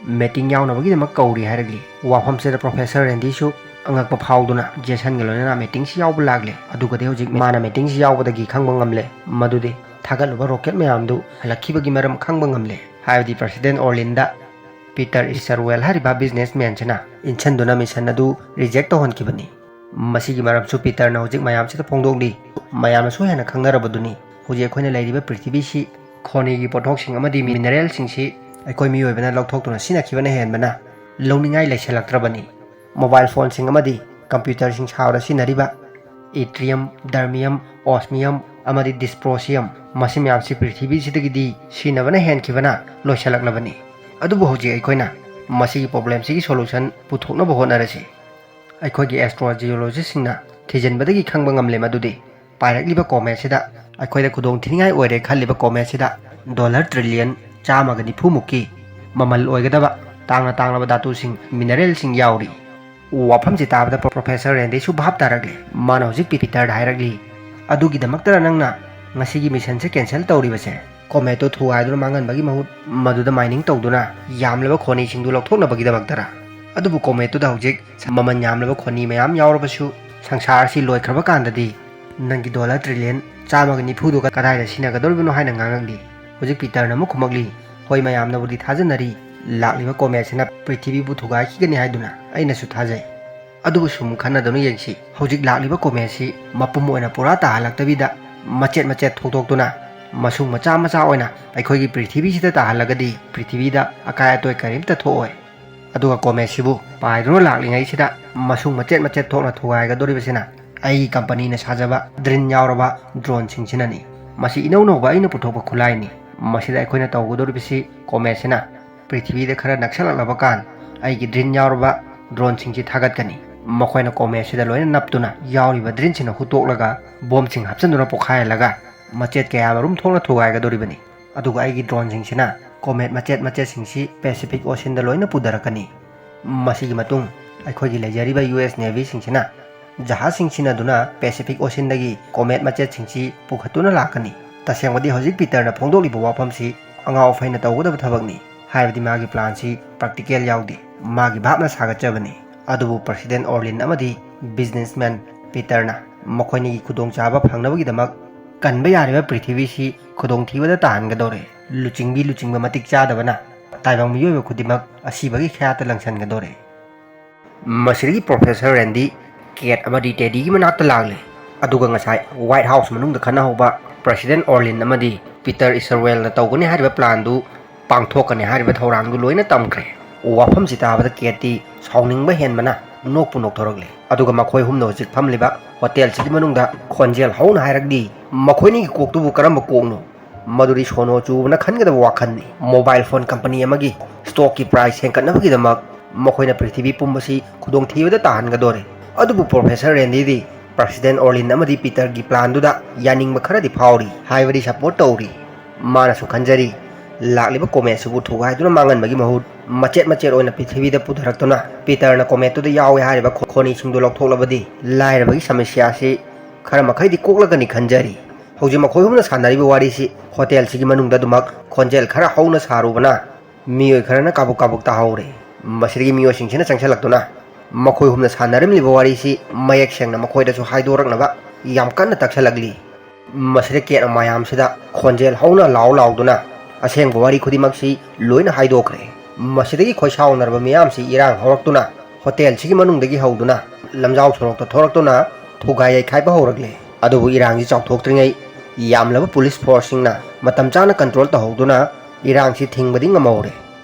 meeting ꯌꯥꯎꯅꯕꯒꯤꯗꯃꯛ ꯀꯧꯔꯤ" ꯍꯥꯏꯔꯛꯂꯤ꯫ ꯋꯥꯐꯝꯁꯤꯗ Professor Randyꯁꯨ ꯑꯉꯛꯄ ꯐꯥꯎꯗꯨꯅ ꯖꯦꯁꯟꯒ ꯂꯣꯏꯅꯅ ꯃꯤꯇꯤꯡꯁꯤ ꯌꯥꯎꯕ ꯂꯥꯛꯂꯦ꯫ ꯑꯗꯨꯒꯗꯤ ꯍꯧꯖꯤꯛ ꯃꯥꯅ ꯃꯤꯇꯤꯡꯁꯤ ꯌꯥꯎꯕꯗꯒꯤ ꯈꯪꯕ ꯉꯝꯂꯦ ꯃꯗꯨꯗꯤ ꯊꯥꯒꯠꯂꯨꯕ ꯔꯣꯀꯦꯠ ꯃꯌꯥꯝꯗꯨ ꯍꯜꯂꯛꯈꯤꯕꯒꯤ ꯃꯔꯝ ꯈꯪꯕ ꯉꯝꯂꯦ꯫ ꯍꯥꯏꯕꯗꯤ ꯄ꯭ꯔꯁꯤꯗꯦꯟ ꯑꯣꯔꯂꯤꯟꯗ ꯄꯤꯇꯔ ꯏꯁꯔꯋꯦꯜ ꯍꯥꯏꯔꯤꯕ ꯕꯤꯖꯤꯅꯦꯁꯃꯦꯟꯁꯤꯅ ꯏꯟꯁꯤꯟꯗꯨꯅ ꯃꯤꯁꯟ ꯑꯗꯨ ꯔꯤꯖꯦꯛ ꯇꯧꯍꯟꯈꯤꯕꯅꯤ꯫ ꯃꯁꯤꯒꯤ ꯃꯔꯝꯁꯨ ꯄꯤꯇꯔꯅ ꯍꯧꯖꯤꯛ ꯃꯌꯥꯝꯁꯤꯗ ꯐꯣꯡꯗꯣꯛꯂꯤ꯫ ꯃꯌꯥꯝꯅꯁꯨ ꯍꯦꯟꯅ ꯈꯪꯅꯔꯕꯗꯨꯅꯤ꯫ ꯍꯧꯖꯤꯛ ꯑꯩꯈꯣꯏꯅ ꯂꯩꯔꯤꯕ ꯄ꯭ꯔꯤꯊꯤꯕꯤꯁꯤ ꯈꯣꯅꯤꯒꯤ ꯄꯣꯠꯊꯣꯛꯁꯤꯡ ꯑꯃꯗꯤ ꯃꯤꯅꯔꯦꯜꯁꯤꯡꯁꯤ ꯑꯩꯈꯣꯏ ꯃꯤꯑꯣꯏꯕꯅ ꯂꯧꯊꯣꯛꯇꯨꯅ ꯁꯤꯖꯤꯟꯅꯈꯤꯕꯅ ꯍꯦꯟꯕꯅ ꯂꯧꯅꯤꯡꯉꯥꯏ ꯂꯩꯁꯤꯜꯂꯛꯇ꯭ꯔꯕꯅꯤ꯫ ꯃꯣꯕꯥꯏꯜ ꯐꯣꯟꯁꯤꯡ ꯑꯃꯗꯤ ꯀꯝꯄ꯭ꯌꯨꯇꯔꯁꯤꯡ ꯁꯥꯕꯗ ꯁꯤꯖꯤꯟꯅꯔꯤꯕ ꯏꯇ꯭ꯔꯤꯌꯝ, ꯗꯔꯃꯤꯌꯝ, ꯑꯣꯁꯃꯤꯌꯝ ꯑꯃꯗꯤ ꯗꯤꯁꯄ꯭ꯔꯣꯁꯤꯌꯝ, ꯃꯁꯤ ꯃꯌꯥꯝꯁꯤ ꯄ꯭ꯔꯤꯊꯤꯕꯤꯁꯤꯗꯒꯤꯗꯤ ꯁꯤꯖꯤꯟꯅꯕꯅ ꯍꯦꯟꯈꯤꯕꯅ ꯂꯣꯏꯁꯤꯜꯂꯛꯂꯕꯅꯤ꯫ ꯑꯗꯨꯕꯨ ꯍꯧꯖꯤꯛ ꯑꯩꯈꯣꯏꯅ ꯃꯁꯤꯒꯤ ꯄ꯭ꯔꯣꯕ꯭ꯂꯦꯝꯁꯤꯒꯤ ꯁꯣꯂꯨꯁꯟ ꯄꯨꯊꯣꯛꯅꯕ ꯍꯣꯠꯅꯔꯁꯤ꯫ ꯑꯩꯈꯣꯏꯒꯤ ꯑꯦꯁꯇ꯭ꯔꯣꯖꯤꯑꯣꯂꯣꯖꯤꯁꯁꯤꯡꯅ ꯊꯤꯖꯤꯟꯕꯗꯒꯤ ꯈꯪꯕ ꯉꯝꯂꯦ ꯃꯗꯨꯗꯤ ꯄꯥꯏꯔꯛꯂꯤꯕ ꯀꯣꯃꯦꯠꯁꯤꯗ ꯑꯩꯈꯣꯏꯗ ꯈꯨꯗꯣꯡ ꯊꯤꯅꯤꯡꯉꯥꯏ ꯑꯣꯏꯔꯦ ꯈꯜꯂꯤꯕ ꯀꯣꯃꯦꯠꯁꯤꯗ ꯗꯣꯂꯔ ꯇ꯭ꯔꯤꯂꯤꯌꯟ ꯆꯥꯝꯃꯒ ꯅꯤꯐꯨ ꯃꯨꯛꯀꯤ ꯃꯃꯜ ꯑꯣꯏꯒꯗꯕ ꯇꯥꯡꯅ ꯇꯥꯡꯂꯕ ꯙꯥꯇꯨꯁꯤꯡ, ꯃꯤꯅꯔꯦꯜꯁꯤꯡ ꯌꯥꯎꯔꯤ꯫ ꯋꯥꯐꯝꯁꯤ ꯇꯥꯕꯗ ꯄ꯭ꯔꯣꯐꯦꯁꯔ ꯔꯦꯟꯗꯤꯁꯨ ꯚꯥꯞ ꯇꯥꯔꯛꯂꯤ꯫ ꯃꯥꯅ ꯍꯧꯖꯤꯛ ꯄꯤꯇꯔꯗ ꯍꯥꯏꯔꯛꯂꯤ, "ꯑꯗꯨꯒꯤꯗꯃꯛꯇꯔ ꯅꯪꯅ ꯉꯁꯤꯒꯤ ꯃꯤꯁꯟꯁꯦ ꯀꯦꯟꯁꯦꯜ ꯇꯧꯔꯤꯕꯁꯦ? ꯀꯣꯃꯦꯠꯇꯣ ꯊꯨꯒꯥꯏꯗꯨꯅ ꯃꯥꯡꯍꯟꯕꯒꯤ ꯃꯍꯨꯠ ꯃꯗꯨꯗ ꯃꯥꯏꯅꯤꯡ ꯇꯧꯗꯨꯅ ꯌꯥꯝꯂꯕ ꯈꯣꯅꯤꯁꯤꯡꯗꯨ ꯂꯧꯊꯣꯛꯅꯕꯒꯤꯗꯃꯛꯇꯔ? ꯑꯗꯨꯕꯨ ꯀꯣꯃꯦꯠꯇꯨꯗ ꯍꯧꯖꯤꯛ ꯃꯃꯜ ꯌꯥꯝꯂꯕ ꯈꯣꯅꯤ ꯃꯌꯥꯝ ꯌꯥꯎꯔꯕꯁꯨ, ꯁꯪꯁꯥꯔ ꯑꯁꯤ ꯂꯣꯏꯈ꯭ꯔꯕ ꯀꯥꯟꯗꯗꯤ ꯅꯪꯒꯤ ꯗꯣꯂꯔ ꯇ꯭ꯔꯤꯂꯤꯌꯟ ꯆꯥꯝꯃꯒ ꯅꯤꯐꯨꯗꯨ ꯀꯗꯥꯏꯗ ꯁꯤꯖꯤꯟꯅꯒꯗꯧꯔꯤꯕꯅꯣ?" ꯍꯥꯏꯅ ꯉꯥꯡꯉꯛꯂꯤ꯫ ꯍꯧꯖꯤꯛ ꯄꯤꯇꯔꯅ ꯑꯃꯨꯛ ꯈꯨꯝꯃꯛꯂꯤ, "ꯍꯣꯏ, ꯃꯌꯥꯝꯅꯕꯨꯗꯤ ꯊꯥꯖꯅꯔꯤ, ꯂꯥꯛꯂꯤꯕ ꯀꯣꯃꯦꯠꯁꯤꯅ ꯄ꯭ꯔꯤꯊꯤꯕꯤꯕꯨ ꯊꯨꯒꯥꯏꯈꯤꯒꯅꯤ ꯍꯥꯏꯗꯨꯅ꯫ ꯑꯩꯅꯁꯨ ꯊꯥꯖꯩ꯫ ꯑꯗꯨꯕꯨ ꯁꯨꯝ ꯈꯟꯅꯗꯨꯅ ꯌꯦꯡꯁꯤ, ꯍꯧꯖꯤꯛ ꯂꯥꯛꯂꯤꯕ ꯀꯣꯃꯦꯠꯁꯤ ꯃꯄꯨꯝ ꯑꯣꯏꯅ ꯄꯨꯔꯥ ꯇꯥꯍꯜꯂꯛꯇꯕꯤꯗ ꯃꯆꯦꯠ ꯃꯆꯦꯠ ꯊꯣꯛꯇꯣꯛꯇꯨꯅ ꯃꯁꯨꯡ ꯃꯆꯥ ꯃꯆꯥ ꯑꯣꯏꯅ ꯑꯩꯈꯣꯏꯒꯤ ꯄ꯭ꯔꯤꯊꯤꯕꯤꯁꯤꯗ ꯇꯥꯍꯜꯂꯒꯗꯤ ꯄ꯭ꯔꯤꯊꯤꯕꯤꯗ ꯑꯀꯥꯏ ꯑꯇꯣꯏ ꯀꯔꯤꯝꯇ ꯊꯣꯛꯑꯣꯏ꯫ ꯑꯗꯨꯒ ꯀꯣꯃꯦꯠꯁꯤꯕꯨ ꯄꯥꯏꯗꯨꯅ ꯂꯥꯛꯂꯤꯉꯩꯁꯤꯗ ꯃꯁꯨꯡ ꯃꯆꯦꯠ ꯃꯆꯦꯠ ꯊꯣꯛꯅ ꯊꯨꯒꯥꯏꯒꯗꯧꯔꯤꯕꯁꯤꯅ ꯑꯩꯒꯤ ꯀꯝꯄꯅꯤꯅ ꯁꯥꯖꯕ ꯗ꯭ꯔꯤꯟ ꯌꯥꯎꯔꯕ ꯗ꯭ꯔꯣꯟꯁꯤꯡꯁꯤꯅꯅꯤ꯫ ꯃꯁꯤ ꯏꯅꯧ ꯅꯧꯕ ꯑꯩꯅ ꯄꯨꯊꯣꯛꯄ ꯈꯨꯠꯂꯥꯏꯅꯤ꯫ ꯃꯁꯤꯗ ꯑꯩꯈꯣꯏꯅ ꯇꯧꯒꯗꯧꯔꯤꯕꯁꯤ ꯀꯣꯃꯦꯠꯁꯤꯅ ꯄ꯭ꯔꯤꯊꯤꯕꯤꯗ ꯈꯔ ꯅꯛꯁꯜꯂꯛꯂꯕ ꯀꯥꯟ ꯑꯩꯒꯤ ꯗ꯭ꯔꯤꯟ ꯌꯥꯎꯔꯕ ꯗ꯭ꯔꯣꯟꯁꯤꯡꯁꯤ ꯊꯥꯒꯠꯀꯅꯤ꯫ ꯃꯈꯣꯏꯅ ꯀꯣꯃꯦꯠꯁꯤꯗ ꯂꯣꯏꯅ ꯅꯞꯇꯨꯅ ꯌꯥꯎꯔꯤꯕ ꯗ꯭ꯔꯤꯟꯁꯤꯡ ꯍꯨꯠꯇꯣꯛꯂꯒ ꯕꯣꯝꯁꯤꯡ ꯍꯥꯞꯆꯤꯟꯗꯨꯅ ꯄꯣꯈꯥꯏꯍꯜꯂꯒ ꯃꯆꯦꯠ ꯀꯌꯥ ꯃꯔꯨꯝ ꯊꯣꯛꯅ ꯊꯨꯒꯥꯏꯒꯗꯧꯔꯤꯕꯅꯤ꯫ ꯑꯗꯨꯒ ꯑꯩꯒꯤ ꯗ꯭ꯔꯣꯟꯁꯤꯡꯁꯤꯅ ꯀꯣꯃꯦꯠ ꯃꯆꯦꯠ ꯃꯆꯦꯠꯁꯤꯡꯁꯤ ꯄꯦꯁꯤꯐꯤꯛ ꯑꯣꯁꯤꯟꯗ ꯂꯣꯏꯅ ꯄꯨꯊꯔꯛꯀꯅꯤ꯫ ꯃꯁꯤꯒꯤ ꯃꯇꯨꯡ ꯑꯩꯈꯣꯏꯒꯤ ꯂꯩꯖꯔꯤꯕ ꯌꯨ ꯑꯦꯁ ꯅꯦꯚꯤꯁꯤꯡꯁꯤꯅ ꯖꯍꯥꯖꯁꯤꯡ ꯁꯤꯖꯤꯟꯅꯗꯨꯅ ꯄꯦꯁꯤꯐꯤꯛ ꯑꯣꯁꯤꯟꯗꯒꯤ ꯀꯣꯃꯦꯠ ꯃꯆꯦꯠꯁꯤꯡꯁꯤ ꯄꯨꯈꯠꯇꯨꯅ ꯂꯥꯛꯀꯅꯤ꯫ ꯇꯁꯦꯡꯕꯗꯤ ꯍꯧꯖꯤꯛ ꯄꯤꯇꯔꯅ ꯐꯣꯡꯗꯣꯛꯂꯤꯕ ꯋꯥꯐꯝꯁꯤ ꯑꯉꯥꯎ ꯑꯐꯩꯅ ꯇꯧꯒꯗꯕ ꯊꯕꯛꯅꯤ, ꯍꯥꯏꯕꯗꯤ ꯃꯥꯒꯤ ꯄ꯭ꯂꯥꯟꯁꯤ ꯄ꯭ꯔꯥꯛꯇꯤꯀꯦꯜ ꯌꯥꯎꯗꯦ, ꯃꯥꯒꯤ ꯚꯥꯞꯅ ꯁꯥꯒꯠꯆꯕꯅꯤ꯫ ꯑꯗꯨꯕꯨ President Orlin ꯑꯃꯗꯤ businessman Peterꯅ ꯃꯈꯣꯏꯅꯤꯒꯤ ꯈꯨꯗꯣꯡꯆꯥꯕ ꯐꯪꯅꯕꯒꯤꯗꯃꯛ ꯀꯟꯕ ꯌꯥꯔꯤꯕ ꯄ꯭ꯔꯤꯊꯤꯕꯤꯁꯤ ꯈꯨꯗꯣꯡꯊꯤꯕꯗ ꯇꯥꯍꯟꯒꯗꯧꯔꯦ꯫ ꯂꯨꯆꯤꯡꯕꯤ ꯂꯨꯆꯤꯡꯕ ꯃꯇꯤꯛ ꯆꯥꯗꯕꯅ ꯇꯥꯏꯕꯪ ꯃꯤꯑꯣꯏꯕ ꯈꯨꯗꯤꯡꯃꯛ ꯑꯁꯤꯕꯒꯤ ꯈꯌꯥꯠꯇ ꯂꯪꯁꯟꯒꯗꯧꯔꯦ꯫ ꯃꯁꯤꯗꯒꯤ Professor Randy, Kate ꯑꯃꯗꯤ Teddyꯒꯤ ꯃꯅꯥꯛꯇ ꯂꯥꯛꯂꯦ꯫ ꯑꯗꯨꯒ ꯉꯁꯥꯏ White House ꯃꯅꯨꯡꯗ ꯈꯟꯅꯍꯧꯕ President Orlin ꯑꯃꯗꯤ Peter Isherwellꯅ ꯇꯧꯒꯅꯤ ꯍꯥꯏꯔꯤꯕ planꯗꯨ ꯄꯥꯡꯊꯣꯛꯀꯅꯤ ꯍꯥꯏꯔꯤꯕ ꯊꯧꯔꯥꯡꯗꯨ ꯂꯣꯏꯅ ꯇꯝꯈ꯭ꯔꯦ꯫ ꯋꯥꯐꯝꯁꯤ ꯇꯥꯕꯗ Kateꯇꯤ ꯁꯥꯎꯅꯤꯡꯕ ꯍꯦꯟꯕꯅ ꯅꯣꯛꯄꯨ ꯅꯣꯛꯊꯣꯔꯛꯂꯦ꯫ ꯑꯗꯨꯒ ꯃꯈꯣꯏ ꯑꯍꯨꯝꯅ ꯍꯧꯖꯤꯛ ꯐꯝꯂꯤꯕ ꯍꯣꯇꯦꯜꯁꯤꯒꯤ ꯃꯅꯨꯡꯗ ꯈꯣꯟꯖꯦꯜ ꯍꯧꯅ ꯍꯥꯏꯔꯛꯂꯤ, "ꯃꯈꯣꯏꯅꯤꯒꯤ ꯀꯣꯛꯇꯨꯕꯨ ꯀꯔꯝꯕ ꯀꯣꯛꯅꯣ? ꯃꯗꯨꯗꯤ ꯁꯣꯅꯣ ꯆꯨꯕꯅ ꯈꯟꯒꯗꯕ ꯋꯥꯈꯜꯅꯤ꯫ Mobile phone company ꯑꯃꯒꯤ stockꯀꯤ price ꯍꯦꯟꯒꯠꯅꯕꯒꯤꯗꯃꯛ ꯃꯈꯣꯏꯅ ꯄ꯭ꯔꯤꯊꯤꯕꯤ ꯄꯨꯝꯕꯁꯤ ꯈꯨꯗꯣꯡꯊꯤꯕꯗ ꯇꯥꯍꯟꯒꯗꯣꯔꯦ꯫" ꯑꯗꯨꯕꯨ Professor Randyꯗꯤ President Orlin ꯑꯃꯗꯤ Peterꯒꯤ planꯗꯨꯗ ꯌꯥꯅꯤꯡꯕ ꯈꯔꯗꯤ ꯐꯥꯎꯔꯤ, ꯍꯥꯏꯕꯗꯤ support ꯇꯧꯔꯤ꯫ ꯃꯥꯅꯁꯨ ꯈꯟꯖꯔꯤ, ꯂꯥꯛꯂꯤꯕ cometꯁꯤꯕꯨ ꯊꯨꯒꯥꯏꯗꯨꯅ ꯃꯥꯡꯍꯟꯕꯒꯤ ꯃꯍꯨꯠ ꯃꯆꯦꯠ ꯃꯆꯦꯠ ꯑꯣꯏꯅ ꯄ꯭ꯔꯤꯊꯤꯕꯤꯗ ꯄꯨꯊꯔꯛꯇꯨꯅ Peterꯅ cometꯇꯨꯗ ꯌꯥꯎꯏ ꯍꯥꯏꯔꯤꯕ ꯈꯣ-, ꯈꯣꯅꯤꯁꯤꯡꯗꯨ ꯂꯧꯊꯣꯛꯂꯕꯗꯤ ꯂꯥꯏꯔꯕꯒꯤ ꯁꯃꯁ꯭ꯌꯥꯁꯤ ꯈꯔ ꯃꯈꯩꯗꯤ ꯀꯣꯛꯂꯒꯅꯤ ꯈꯟꯖꯔꯤ꯫ ꯍꯧꯖꯤꯛ ꯃꯈꯣꯏ ꯑꯍꯨꯝꯅ ꯁꯥꯟꯅꯔꯤꯕ ꯋꯥꯔꯤꯁꯤ ꯍꯣꯇꯦꯜꯁꯤꯒꯤ ꯃꯅꯨꯡꯗ ꯑꯗꯨꯃꯛ ꯈꯣꯟꯖꯦꯜ ꯈꯔ ꯍꯧꯅ ꯁꯥꯔꯨꯕꯅ ꯃꯤꯑꯣꯏ ꯈꯔꯅ ꯀꯥꯕꯨꯛ ꯀꯥꯕꯨꯛ ꯇꯥꯍꯧꯔꯦ꯫ ꯃꯁꯤꯗꯒꯤ ꯃꯤꯑꯣꯏꯁꯤꯡꯁꯤꯅ ꯆꯪꯁꯤꯜꯂꯛꯇꯨꯅ ꯃꯈꯣꯏ ꯑꯍꯨꯝꯅ ꯁꯥꯟꯅꯔꯝꯂꯤꯕ ꯋꯥꯔꯤꯁꯤ ꯃꯌꯦꯛ ꯁꯦꯡꯅ ꯃꯈꯣꯏꯗꯁꯨ ꯍꯥꯏꯗꯣꯔꯛꯅꯕ ꯌꯥꯝ ꯀꯟꯅ ꯇꯛꯁꯤꯜꯂꯛꯂꯤ꯫ ꯃꯁꯤꯗ Kateꯅ ꯃꯌꯥꯝꯁꯤꯗ ꯈꯣꯟꯖꯦꯜ ꯍꯧꯅ ꯂꯥꯎ ꯂꯥꯎꯗꯨꯅ ꯑꯁꯦꯡꯕ ꯋꯥꯔꯤ ꯈꯨꯗꯤꯡꯃꯛꯁꯤ ꯂꯣꯏꯅ ꯍꯥꯏꯗꯣꯛꯈ꯭ꯔꯦ꯫ ꯃꯁꯤꯗꯒꯤ ꯈꯣꯏꯁꯥꯎꯅꯔꯕ ꯃꯤꯌꯥꯝꯁꯤ ꯏꯔꯥꯡ ꯍꯧꯔꯛꯇꯨꯅ ꯍꯣꯇꯦꯜꯁꯤꯒꯤ ꯃꯅꯨꯡꯗꯒꯤ ꯍꯧꯗꯨꯅ ꯂꯝꯖꯥꯎ ꯁꯣꯔꯣꯛꯇ ꯊꯣꯔꯛꯇꯨꯅ ꯊꯨꯒꯥꯏ ꯌꯩꯈꯥꯏꯕ ꯍꯧꯔꯛꯂꯦ꯫ ꯑꯗꯨꯕꯨ ꯏꯔꯥꯡꯁꯤ ꯆꯥꯎꯊꯣꯛꯇ꯭ꯔꯤꯉꯩ ꯌꯥꯝꯂꯕ police forceꯁꯤꯡꯅ ꯃꯇꯝ ꯆꯥꯅ control ꯇꯧꯍꯧꯗꯨꯅ ꯏꯔꯥꯡꯁꯤ ꯊꯤꯡꯕꯗꯤ ꯉꯝꯍꯧꯔꯦ꯫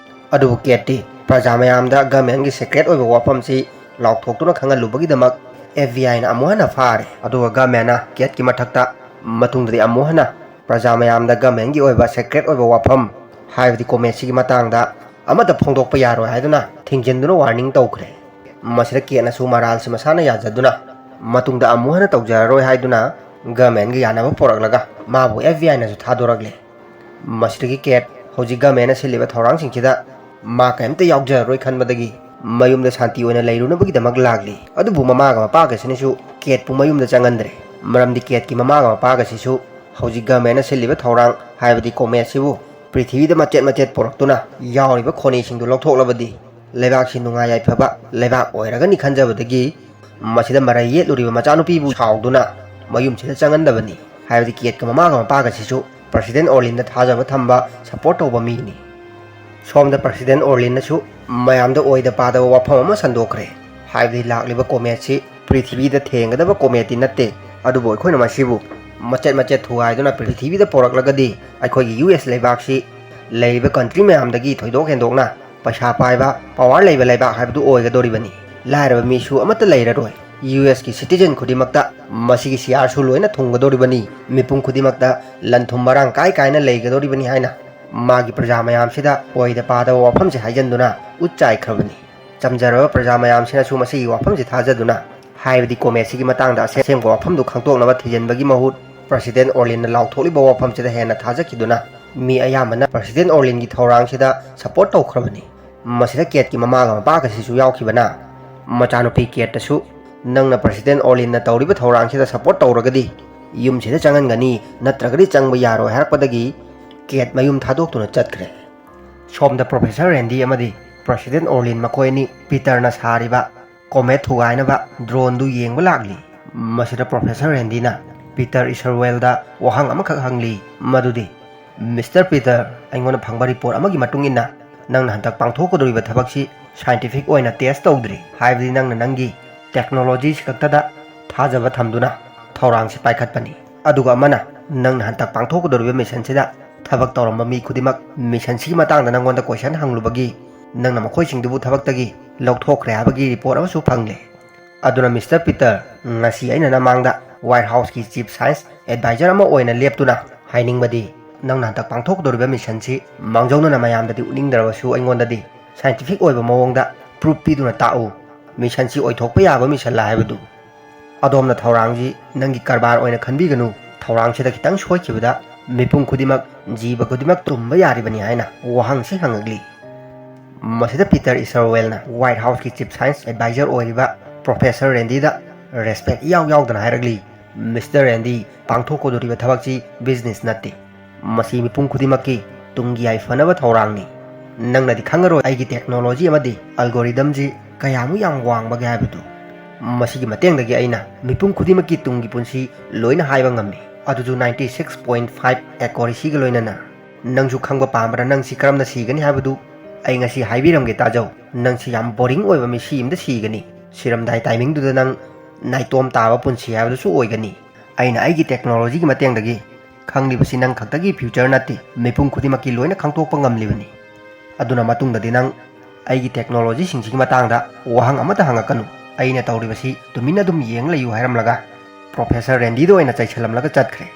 ꯑꯗꯨꯕꯨ Kateꯇꯤ ꯄ꯭ꯔꯖꯥ ꯃꯌꯥꯝꯗ governmentꯀꯤ secret ꯑꯣꯏꯕ ꯋꯥꯐꯝꯁꯤ ꯂꯥꯎꯊꯣꯛꯇꯨꯅ ꯈꯪꯍꯜꯂꯨꯕꯒꯤꯗꯃꯛ FBIꯅ ꯑꯃꯨꯛ ꯍꯟꯅ ꯐꯥꯔꯦ꯫ ꯑꯗꯨꯒ governmentꯅ Kateꯀꯤ ꯃꯊꯛꯇ ꯃꯇꯨꯡꯗꯗꯤ ꯑꯃꯨꯛ ꯍꯟꯅ ꯄ꯭ꯔꯖꯥ ꯃꯌꯥꯝꯗ governmentꯀꯤ ꯑꯣꯏꯕ secret ꯑꯣꯏꯕ ꯋꯥꯐꯝ, ꯍꯥꯏꯕꯗꯤ cometꯁꯤꯒꯤ ꯃꯇꯥꯡꯗ ꯑꯃꯠꯇ ꯐꯣꯡꯗꯣꯛꯄ ꯌꯥꯔꯣꯏ ꯍꯥꯏꯗꯨꯅ ꯊꯤꯡꯖꯤꯟꯗꯨꯅ warning ꯇꯧꯈ꯭ꯔꯦ꯫ ꯃꯁꯤꯗ Kateꯅꯁꯨ ꯃꯔꯥꯜꯁꯤ ꯃꯁꯥꯅ ꯌꯥꯖꯗꯨꯅ ꯃꯇꯨꯡꯗ ꯑꯃꯨꯛ ꯍꯟꯅ ꯇꯧꯖꯔꯔꯣꯏ ꯍꯥꯏꯗꯨꯅ governmentꯒ ꯌꯥꯅꯕ ꯄꯨꯔꯛꯂꯒ ꯃꯥꯕꯨ FBIꯅꯁꯨ ꯊꯥꯗꯣꯔꯛꯂꯦ꯫ ꯃꯁꯤꯗꯒꯤ Kate ꯍꯧꯖꯤꯛ governmentꯅ ꯁꯤꯜꯂꯤꯕ ꯊꯧꯔꯥꯡꯁꯤꯡꯁꯤꯗ ꯃꯥ ꯀꯔꯤꯝꯇ ꯌꯥꯎꯖꯔꯔꯣꯏ ꯈꯟꯕꯗꯒꯤ ꯃꯌꯨꯝꯗ ꯁꯥꯟꯇꯤ ꯑꯣꯏꯅ ꯂꯩꯔꯨꯅꯕꯒꯤꯗꯃꯛ ꯂꯥꯛꯂꯤ꯫ ꯑꯗꯨꯕꯨ ꯃꯃꯥꯒ ꯃꯄꯥꯒꯁꯤꯅꯁꯨ Kateꯄꯨ ꯃꯌꯨꯝꯗ ꯆꯪꯍꯟꯗ꯭ꯔꯦ꯫ ꯃꯔꯝꯗꯤ Kateꯀꯤ ꯃꯃꯥꯒ ꯃꯄꯥꯒꯁꯤꯁꯨ ꯍꯧꯖꯤꯛ governmentꯅ ꯁꯤꯜꯂꯤꯕ ꯊꯧꯔꯥꯡ, ꯍꯥꯏꯕꯗꯤ cometꯁꯤꯕꯨ ꯄ꯭ꯔꯤꯊꯤꯕꯤꯗ ꯃꯆꯦꯠ ꯃꯆꯦꯠ ꯄꯨꯔꯛꯇꯨꯅ ꯌꯥꯎꯔꯤꯕ ꯈꯣꯅꯤꯁꯤꯡꯗꯨ ꯂꯧꯊꯣꯛꯂꯕꯗꯤ ꯂꯩꯕꯥꯛꯁꯤ ꯅꯨꯡꯉꯥꯏ ꯌꯥꯏꯐꯕ ꯂꯩꯕꯥꯛ ꯑꯣꯏꯔꯒꯅꯤ ꯈꯟꯖꯕꯗꯒꯤ ꯃꯁꯤꯗ ꯃꯔꯩ ꯌꯦꯠꯂꯨꯔꯤꯕ ꯃꯆꯥꯅꯨꯄꯤꯕꯨ ꯁꯥꯎꯗꯨꯅ ꯃꯌꯨꯝꯁꯤꯗ ꯆꯪꯍꯟꯗꯕꯅꯤ꯫ ꯍꯥꯏꯕꯗꯤ ꯀꯦꯠꯀ ꯃꯃꯥꯒ ꯃꯄꯥꯒꯁꯤꯁꯨ ꯄ꯭ꯔꯁꯤꯗꯦꯟ ꯑꯣꯔꯂꯤꯟꯗ ꯊꯥꯖꯕ ꯊꯝꯕ, ꯁꯄꯣꯔꯠ ꯇꯧꯕ ꯃꯤꯅꯤ꯫ ꯁꯣꯝꯗ ꯄ꯭ꯔꯁꯤꯗꯦꯟ ꯑꯣꯔꯂꯤꯟꯅꯁꯨ ꯃꯌꯥꯝꯗ ꯑꯣꯏꯗ ꯄꯥꯗꯕ ꯋꯥꯐꯝ ꯑꯃ ꯁꯟꯗꯣꯛꯈ꯭ꯔꯦ꯫ ꯍꯥꯏꯕꯗꯤ ꯂꯥꯛꯂꯤꯕ ꯀꯣꯃꯦꯠꯁꯤ ꯄ꯭ꯔꯤꯊꯤꯕꯤꯗ ꯊꯦꯡꯒꯗꯕ ꯀꯣꯃꯦꯠꯇꯤ ꯅꯠꯇꯦ, ꯑꯗꯨꯕꯨ ꯑꯩꯈꯣꯏꯅ ꯃꯁꯤꯕꯨ ꯃꯆꯦꯠ ꯃꯆꯦꯠ ꯊꯨꯒꯥꯏꯗꯨꯅ ꯄ꯭ꯔꯤꯊꯤꯕꯤꯗ ꯄꯣꯔꯛꯂꯒꯗꯤ ꯑꯩꯈꯣꯏꯒꯤ ꯌꯨ ꯑꯦꯁ ꯂꯩꯕꯥꯛꯁꯤ ꯂꯩꯔꯤꯕ ꯀꯟꯇ꯭ꯔꯤ ꯃꯌꯥꯝꯗꯒꯤ ꯊꯣꯏꯗꯣꯛ ꯍꯦꯟꯗꯣꯛꯅ ꯄꯩꯁꯥ ꯄꯥꯏꯕ, ꯄꯋꯥꯔ ꯂꯩꯕ ꯂꯩꯕꯥꯛ ꯍꯥꯏꯕꯗꯨ ꯑꯣꯏꯒꯗꯧꯔꯤꯕꯅꯤ꯫ ꯂꯥꯏꯔꯕ ꯃꯤꯁꯨ ꯑꯃꯠꯇ ꯂꯩꯔꯔꯣꯏ꯫ ꯌꯨ ꯑꯦꯁꯀꯤ ꯁꯤꯇꯤꯖꯟ ꯈꯨꯗꯤꯡꯃꯛꯇ ꯃꯁꯤꯒꯤ ꯁꯤꯌꯥꯔꯁꯨ ꯂꯣꯏꯅ ꯊꯨꯡꯒꯗꯧꯔꯤꯕꯅꯤ꯫ ꯃꯤꯄꯨꯝ ꯈꯨꯗꯤꯡꯃꯛꯇ ꯂꯟ ꯊꯨꯝ ꯃꯔꯥꯡ ꯀꯥꯏ ꯀꯥꯏꯅ ꯂꯩꯒꯗꯧꯔꯤꯕꯅꯤ ꯍꯥꯏꯅ ꯃꯥꯒꯤ ꯄ꯭ꯔꯖꯥ ꯃꯌꯥꯝꯁꯤꯗ ꯑꯣꯏꯗ ꯄꯥꯗꯕ ꯋꯥꯐꯝꯁꯦ ꯍꯥꯏꯖꯟꯗꯨꯅ ꯎꯠ ꯆꯥꯏꯈ꯭ꯔꯕꯅꯤ꯫ ꯆꯝꯖꯔꯕ ꯄ꯭ꯔꯖꯥ ꯃꯌꯥꯝꯁꯤꯅꯁꯨ ꯃꯁꯤꯒꯤ ꯋꯥꯐꯝꯁꯤ ꯊꯥꯖꯗꯨꯅ, ꯍꯥꯏꯕꯗꯤ ꯀꯣꯃꯦꯠꯁꯤꯒꯤ ꯃꯇꯥꯡꯗ ꯑꯁꯦꯡꯕ ꯋꯥꯐꯝꯗꯨ ꯈꯪꯗꯣꯛꯅꯕ ꯊꯤꯖꯤꯟꯕꯒꯤ ꯃꯍꯨꯠ, ꯄ꯭ꯔꯁꯤꯗꯦꯟ ꯑꯣꯔꯂꯤꯟꯅ ꯂꯥꯎꯊꯣꯛꯂꯤꯕ ꯋꯥꯐꯝꯁꯤꯗ ꯍꯦꯟꯅ ꯊꯥꯖꯈꯤꯗꯨꯅ, ꯃꯤ ꯑꯌꯥꯝꯕꯅ ꯄ꯭ꯔꯁꯤꯗꯦꯟ ꯑꯣꯔꯂꯤꯟꯒꯤ ꯊꯧꯔꯥꯡꯁꯤꯗ ꯁꯄꯣꯔꯠ ꯇꯧꯈ꯭ꯔꯕꯅꯤ꯫ ꯃꯁꯤꯗ ꯀꯦꯠꯀꯤ ꯃꯃꯥꯒ ꯃꯄꯥꯒꯁꯤꯁꯨ ꯌꯥꯎꯈꯤꯕꯅ, ꯃꯆꯥꯅꯨꯄꯤ ꯀꯦꯠꯇꯁꯨ ꯅꯪꯅ ꯄ꯭ꯔꯁꯤꯗꯦꯟ ꯑꯣꯔꯂꯤꯟꯅ ꯇꯧꯔꯤꯕ ꯊꯧꯔꯥꯡꯁꯤꯗ ꯁꯄꯣꯔꯠ ꯇꯧꯔꯒꯗꯤ ꯌꯨꯝꯁꯤꯗ ꯆꯪꯍꯟꯒꯅꯤ, ꯅꯠꯇ꯭ꯔꯒꯗꯤ ꯆꯪꯕ ꯌꯥꯔꯣꯏ ꯍꯥꯏꯔꯛꯄꯗꯒꯤ ꯀꯦꯠ ꯃꯌꯨꯝ ꯊꯥꯗꯣꯛꯇꯨꯅ ꯆꯠꯈ꯭ꯔꯦ꯫ ꯁꯣꯝꯗ ꯄ꯭ꯔꯣꯐꯦꯁꯔ ꯔꯦꯟꯗꯤ ꯑꯃꯗꯤ ꯄ꯭ꯔꯁꯤꯗꯦꯟ ꯑꯣꯔꯂꯤꯟ ꯃꯈꯣꯏ ꯑꯅꯤ ꯄꯤꯇꯔꯅ ꯁꯥꯔꯤꯕ ꯀꯣꯃꯦꯠ ꯊꯨꯒꯥꯏꯅꯕ ꯗ꯭ꯔꯣꯟꯗꯨ ꯌꯦꯡꯕ ꯂꯥꯛꯂꯤ꯫ ꯃꯁꯤꯗ ꯄ꯭ꯔꯣꯐꯦꯁꯔ ꯔꯦꯟꯗꯤꯅ ꯄꯤꯇꯔ ꯏꯁꯔꯋꯦꯜꯗ ꯋꯥꯍꯪ ꯑꯃꯈꯛ ꯍꯪꯂꯤ, ꯃꯗꯨꯗꯤ, "ꯃꯤꯁꯇꯔ ꯄꯤꯇꯔ, ꯑꯩꯉꯣꯟꯗ ꯐꯪꯕ ꯔꯤꯄꯣꯔꯠ ꯑꯃꯒꯤ ꯃꯇꯨꯡ ꯏꯟꯅ ꯅꯪꯅ ꯍꯟꯗꯛ ꯄꯥꯡꯊꯣꯛꯀꯗꯧꯔꯤꯕ ꯊꯕꯛꯁꯤ ꯁꯥꯏꯟꯇꯤꯐꯤꯛ ꯑꯣꯏꯅ ꯇꯦꯁ ꯇꯧꯗ꯭ꯔꯤ, ꯍꯥꯏꯕꯗꯤ ꯅꯪꯅ ꯅꯪꯒꯤ ꯇꯦꯛꯅꯣꯂꯣꯖꯤꯁꯤ ꯈꯛꯇꯗ ꯊꯥꯖꯕ ꯊꯝꯗꯨꯅ ꯊꯧꯔꯥꯡꯁꯤ ꯄꯥꯏꯈꯠꯄꯅꯤ꯫ ꯑꯗꯨꯒ ꯑꯃꯅ ꯅꯪꯅ ꯍꯟꯗꯛ ꯄꯥꯡꯊꯣꯛꯀꯗꯧꯔꯤꯕ ꯃꯤꯁꯟꯁꯤꯗ ꯊꯕꯛ ꯇꯧꯔꯝꯕ ꯃꯤ ꯈꯨꯗꯤꯡꯃꯛ ꯃꯤꯁꯟꯁꯤꯒꯤ ꯃꯇꯥꯡꯗ ꯅꯪꯉꯣꯟꯗ ꯀꯣꯏꯁꯟ ꯍꯪꯂꯨꯕꯒꯤ ꯅꯪꯅ ꯃꯈꯣꯏꯁꯤꯡꯗꯨꯕꯨ ꯊꯕꯛꯇꯒꯤ ꯂꯧꯊꯣꯛꯈ꯭ꯔꯦ ꯍꯥꯏꯕꯒꯤ ꯔꯤꯄꯣꯔꯠ ꯑꯃꯁꯨ ꯐꯪꯂꯦ꯫ ꯑꯗꯨꯅ ꯃꯤꯁꯇꯔ ꯄꯤꯇꯔ, ꯉꯁꯤ ꯑꯩꯅ ꯅꯃꯥꯡꯗ ꯋꯥꯏꯠ ꯍꯥꯎꯁꯀꯤ ꯆꯤꯐ ꯁꯥꯏꯟꯁ ꯑꯦꯗꯚꯥꯏꯖꯔ ꯑꯃ ꯑꯣꯏꯅ ꯂꯦꯞꯇꯨꯅ ꯍꯥꯏꯅꯤꯡꯕꯗꯤ, ꯅꯪꯅ ꯍꯟꯗꯛ ꯄꯥꯡꯊꯣꯛꯀꯗꯧꯔꯤꯕ ꯃꯤꯁꯟꯁꯤ ꯃꯥꯡꯖꯧꯅꯅ ꯃꯌꯥꯝꯗꯗꯤ ꯎꯠꯅꯤꯡꯗ꯭ꯔꯕꯁꯨ ꯑꯩꯉꯣꯟꯗꯗꯤ ꯁꯥꯏꯟꯇꯤꯐꯤꯛ ꯑꯣꯏꯕ ꯃꯑꯣꯡꯗ ꯄ꯭ꯔꯨꯐ ꯄꯤꯗꯨꯅ ꯇꯥꯛꯎ꯫ ꯃꯤꯁꯟꯁꯤ ꯑꯣꯏꯊꯣꯛꯄ ꯌꯥꯕ ꯃꯤꯁꯟꯂ ꯍꯥꯏꯕꯗꯨ꯫ ꯑꯗꯣꯝꯅ ꯊꯧꯔꯥꯡꯁꯤ ꯅꯪꯒꯤ ꯀꯔꯕꯥꯔ ꯑꯣꯏꯅ ꯈꯟꯕꯤꯒꯅꯨ꯫ ꯊꯧꯔꯥꯡꯁꯤꯗ ꯈꯤꯇꯪ ꯁꯣꯏꯈꯤꯕꯗ ꯃꯤꯄꯨꯝ ꯈꯨꯗꯤꯡꯃꯛ, ꯖꯤꯕ ꯈꯨꯗꯤꯡꯃꯛ ꯇꯨꯝꯕ ꯌꯥꯔꯤꯕꯅꯤ" ꯍꯥꯏꯅ ꯋꯥꯍꯪꯁꯤ ꯍꯪꯉꯛꯂꯤ꯫ ꯃꯁꯤꯗ ꯄꯤꯇꯔ ꯏꯁꯔꯋꯦꯜꯅ ꯋꯥꯏꯠ ꯍꯥꯎꯁꯀꯤ ꯆꯤꯐ ꯁꯥꯏꯟꯁ ꯑꯦꯗꯚꯥꯏꯖꯔ ꯑꯣꯏꯔꯤꯕ ꯄ꯭ꯔꯣꯐꯦꯁꯔ ꯔꯦꯟꯗꯤꯗ ꯔꯦꯁꯄꯦꯛ ꯏꯌꯥꯎ ꯌꯥꯎꯗꯅ ꯍꯥꯏꯔꯛꯂꯤ, "ꯃꯤꯁꯇꯔ ꯔꯦꯟꯗꯤ, ꯄꯥꯡꯊꯣꯛꯀꯗꯧꯔꯤꯕ ꯊꯕꯛꯁꯤ ꯕꯤꯖꯤꯅꯦꯁ ꯅꯠꯇꯦ꯫ ꯃꯁꯤ ꯃꯤꯄꯨꯝ ꯈꯨꯗꯤꯡꯃꯛꯀꯤ ꯇꯨꯡꯒꯤ ꯌꯥꯏꯐꯅꯕ ꯊꯧꯔꯥꯡꯅꯤ꯫ ꯅꯪꯅꯗꯤ ꯈꯪꯉꯔꯣꯏ ꯑꯩꯒꯤ ꯇꯦꯛꯅꯣꯂꯣꯖꯤ ꯑꯃꯗꯤ ꯑꯜꯒꯣꯔꯤꯗꯝꯁꯤ ꯀꯌꯥꯃꯨꯛ ꯌꯥꯝ ꯋꯥꯡꯕꯒꯦ ꯍꯥꯏꯕꯗꯨ꯫ ꯃꯁꯤꯒꯤ ꯃꯇꯦꯡꯗꯒꯤ ꯑꯩꯅ ꯃꯤꯄꯨꯝ ꯈꯨꯗꯤꯡꯃꯛꯀꯤ ꯇꯨꯡꯒꯤ ꯄꯨꯟꯁꯤ ꯂꯣꯏꯅ ꯍꯥꯏꯕ ꯉꯝꯃꯤ, ꯑꯗꯨꯁꯨ ninety six point five accuracyꯒ ꯂꯣꯏꯅꯅ꯫ ꯅꯪꯁꯨ ꯈꯪꯕ ꯄꯥꯝꯕ꯭ꯔꯥ, ꯅꯪ ꯁꯤ ꯀꯔꯝꯅ ꯁꯤꯒꯅꯤ ꯍꯥꯏꯕꯗꯨ? ꯑꯩ ꯉꯁꯤ ꯍꯥꯏꯕꯤꯔꯝꯒꯦ, ꯇꯥꯖꯧ꯫ ꯅꯪꯁꯤ ꯌꯥꯝ ꯕꯣꯔꯤꯡ ꯑꯣꯏꯕ ꯃꯤꯁꯤ ꯑꯃꯗ ꯁꯤꯒꯅꯤ꯫ ꯁꯤꯔꯝꯗꯥꯏ ꯇꯥꯏꯃꯤꯡꯗꯨꯗ ꯅꯪ ꯅꯥꯏꯇꯣꯝ ꯇꯥꯕ ꯄꯨꯟꯁꯤ ꯍꯥꯏꯕꯗꯨꯁꯨ ꯑꯣꯏꯒꯅꯤ꯫ ꯑꯩꯅ ꯑꯩꯒꯤ ꯇꯦꯛꯅꯣꯂꯣꯖꯤꯒꯤ ꯃꯇꯦꯡꯗꯒꯤ ꯈꯪꯂꯤꯕꯁꯤ ꯅꯪ ꯈꯛꯇꯒꯤ ꯐ꯭ꯌꯨꯆꯔ ꯅꯠꯇꯦ, ꯃꯤꯄꯨꯝ ꯈꯨꯗꯤꯡꯃꯛꯀꯤ ꯂꯣꯏꯅ ꯈꯪꯗꯣꯛꯄ ꯉꯝꯂꯤꯕꯅꯤ꯫ ꯑꯗꯨꯅ ꯃꯇꯨꯡꯗꯗꯤ ꯅꯪ ꯑꯩꯒꯤ ꯇꯦꯛꯅꯣꯂꯣꯖꯤꯁꯤꯡꯁꯤꯒꯤ ꯃꯇꯥꯡꯗ ꯋꯥꯍꯪ ꯑꯃꯠꯇ ꯍꯪꯉꯛꯀꯅꯨ꯫ ꯑꯩꯅ ꯇꯧꯔꯤꯕꯁꯤ ꯇꯨꯃꯤꯟꯅ ꯑꯗꯨꯝ ꯌꯦꯡ ꯂꯩꯌꯨ ꯍꯥꯏꯔꯝꯂꯒ ꯄ꯭ꯔꯣꯐꯦꯁꯔ ꯔꯦꯟꯗꯤꯗ ꯑꯣꯏꯅ ꯆꯩꯁꯜꯂꯝꯂꯒ ꯆꯠꯈ꯭ꯔꯦ꯫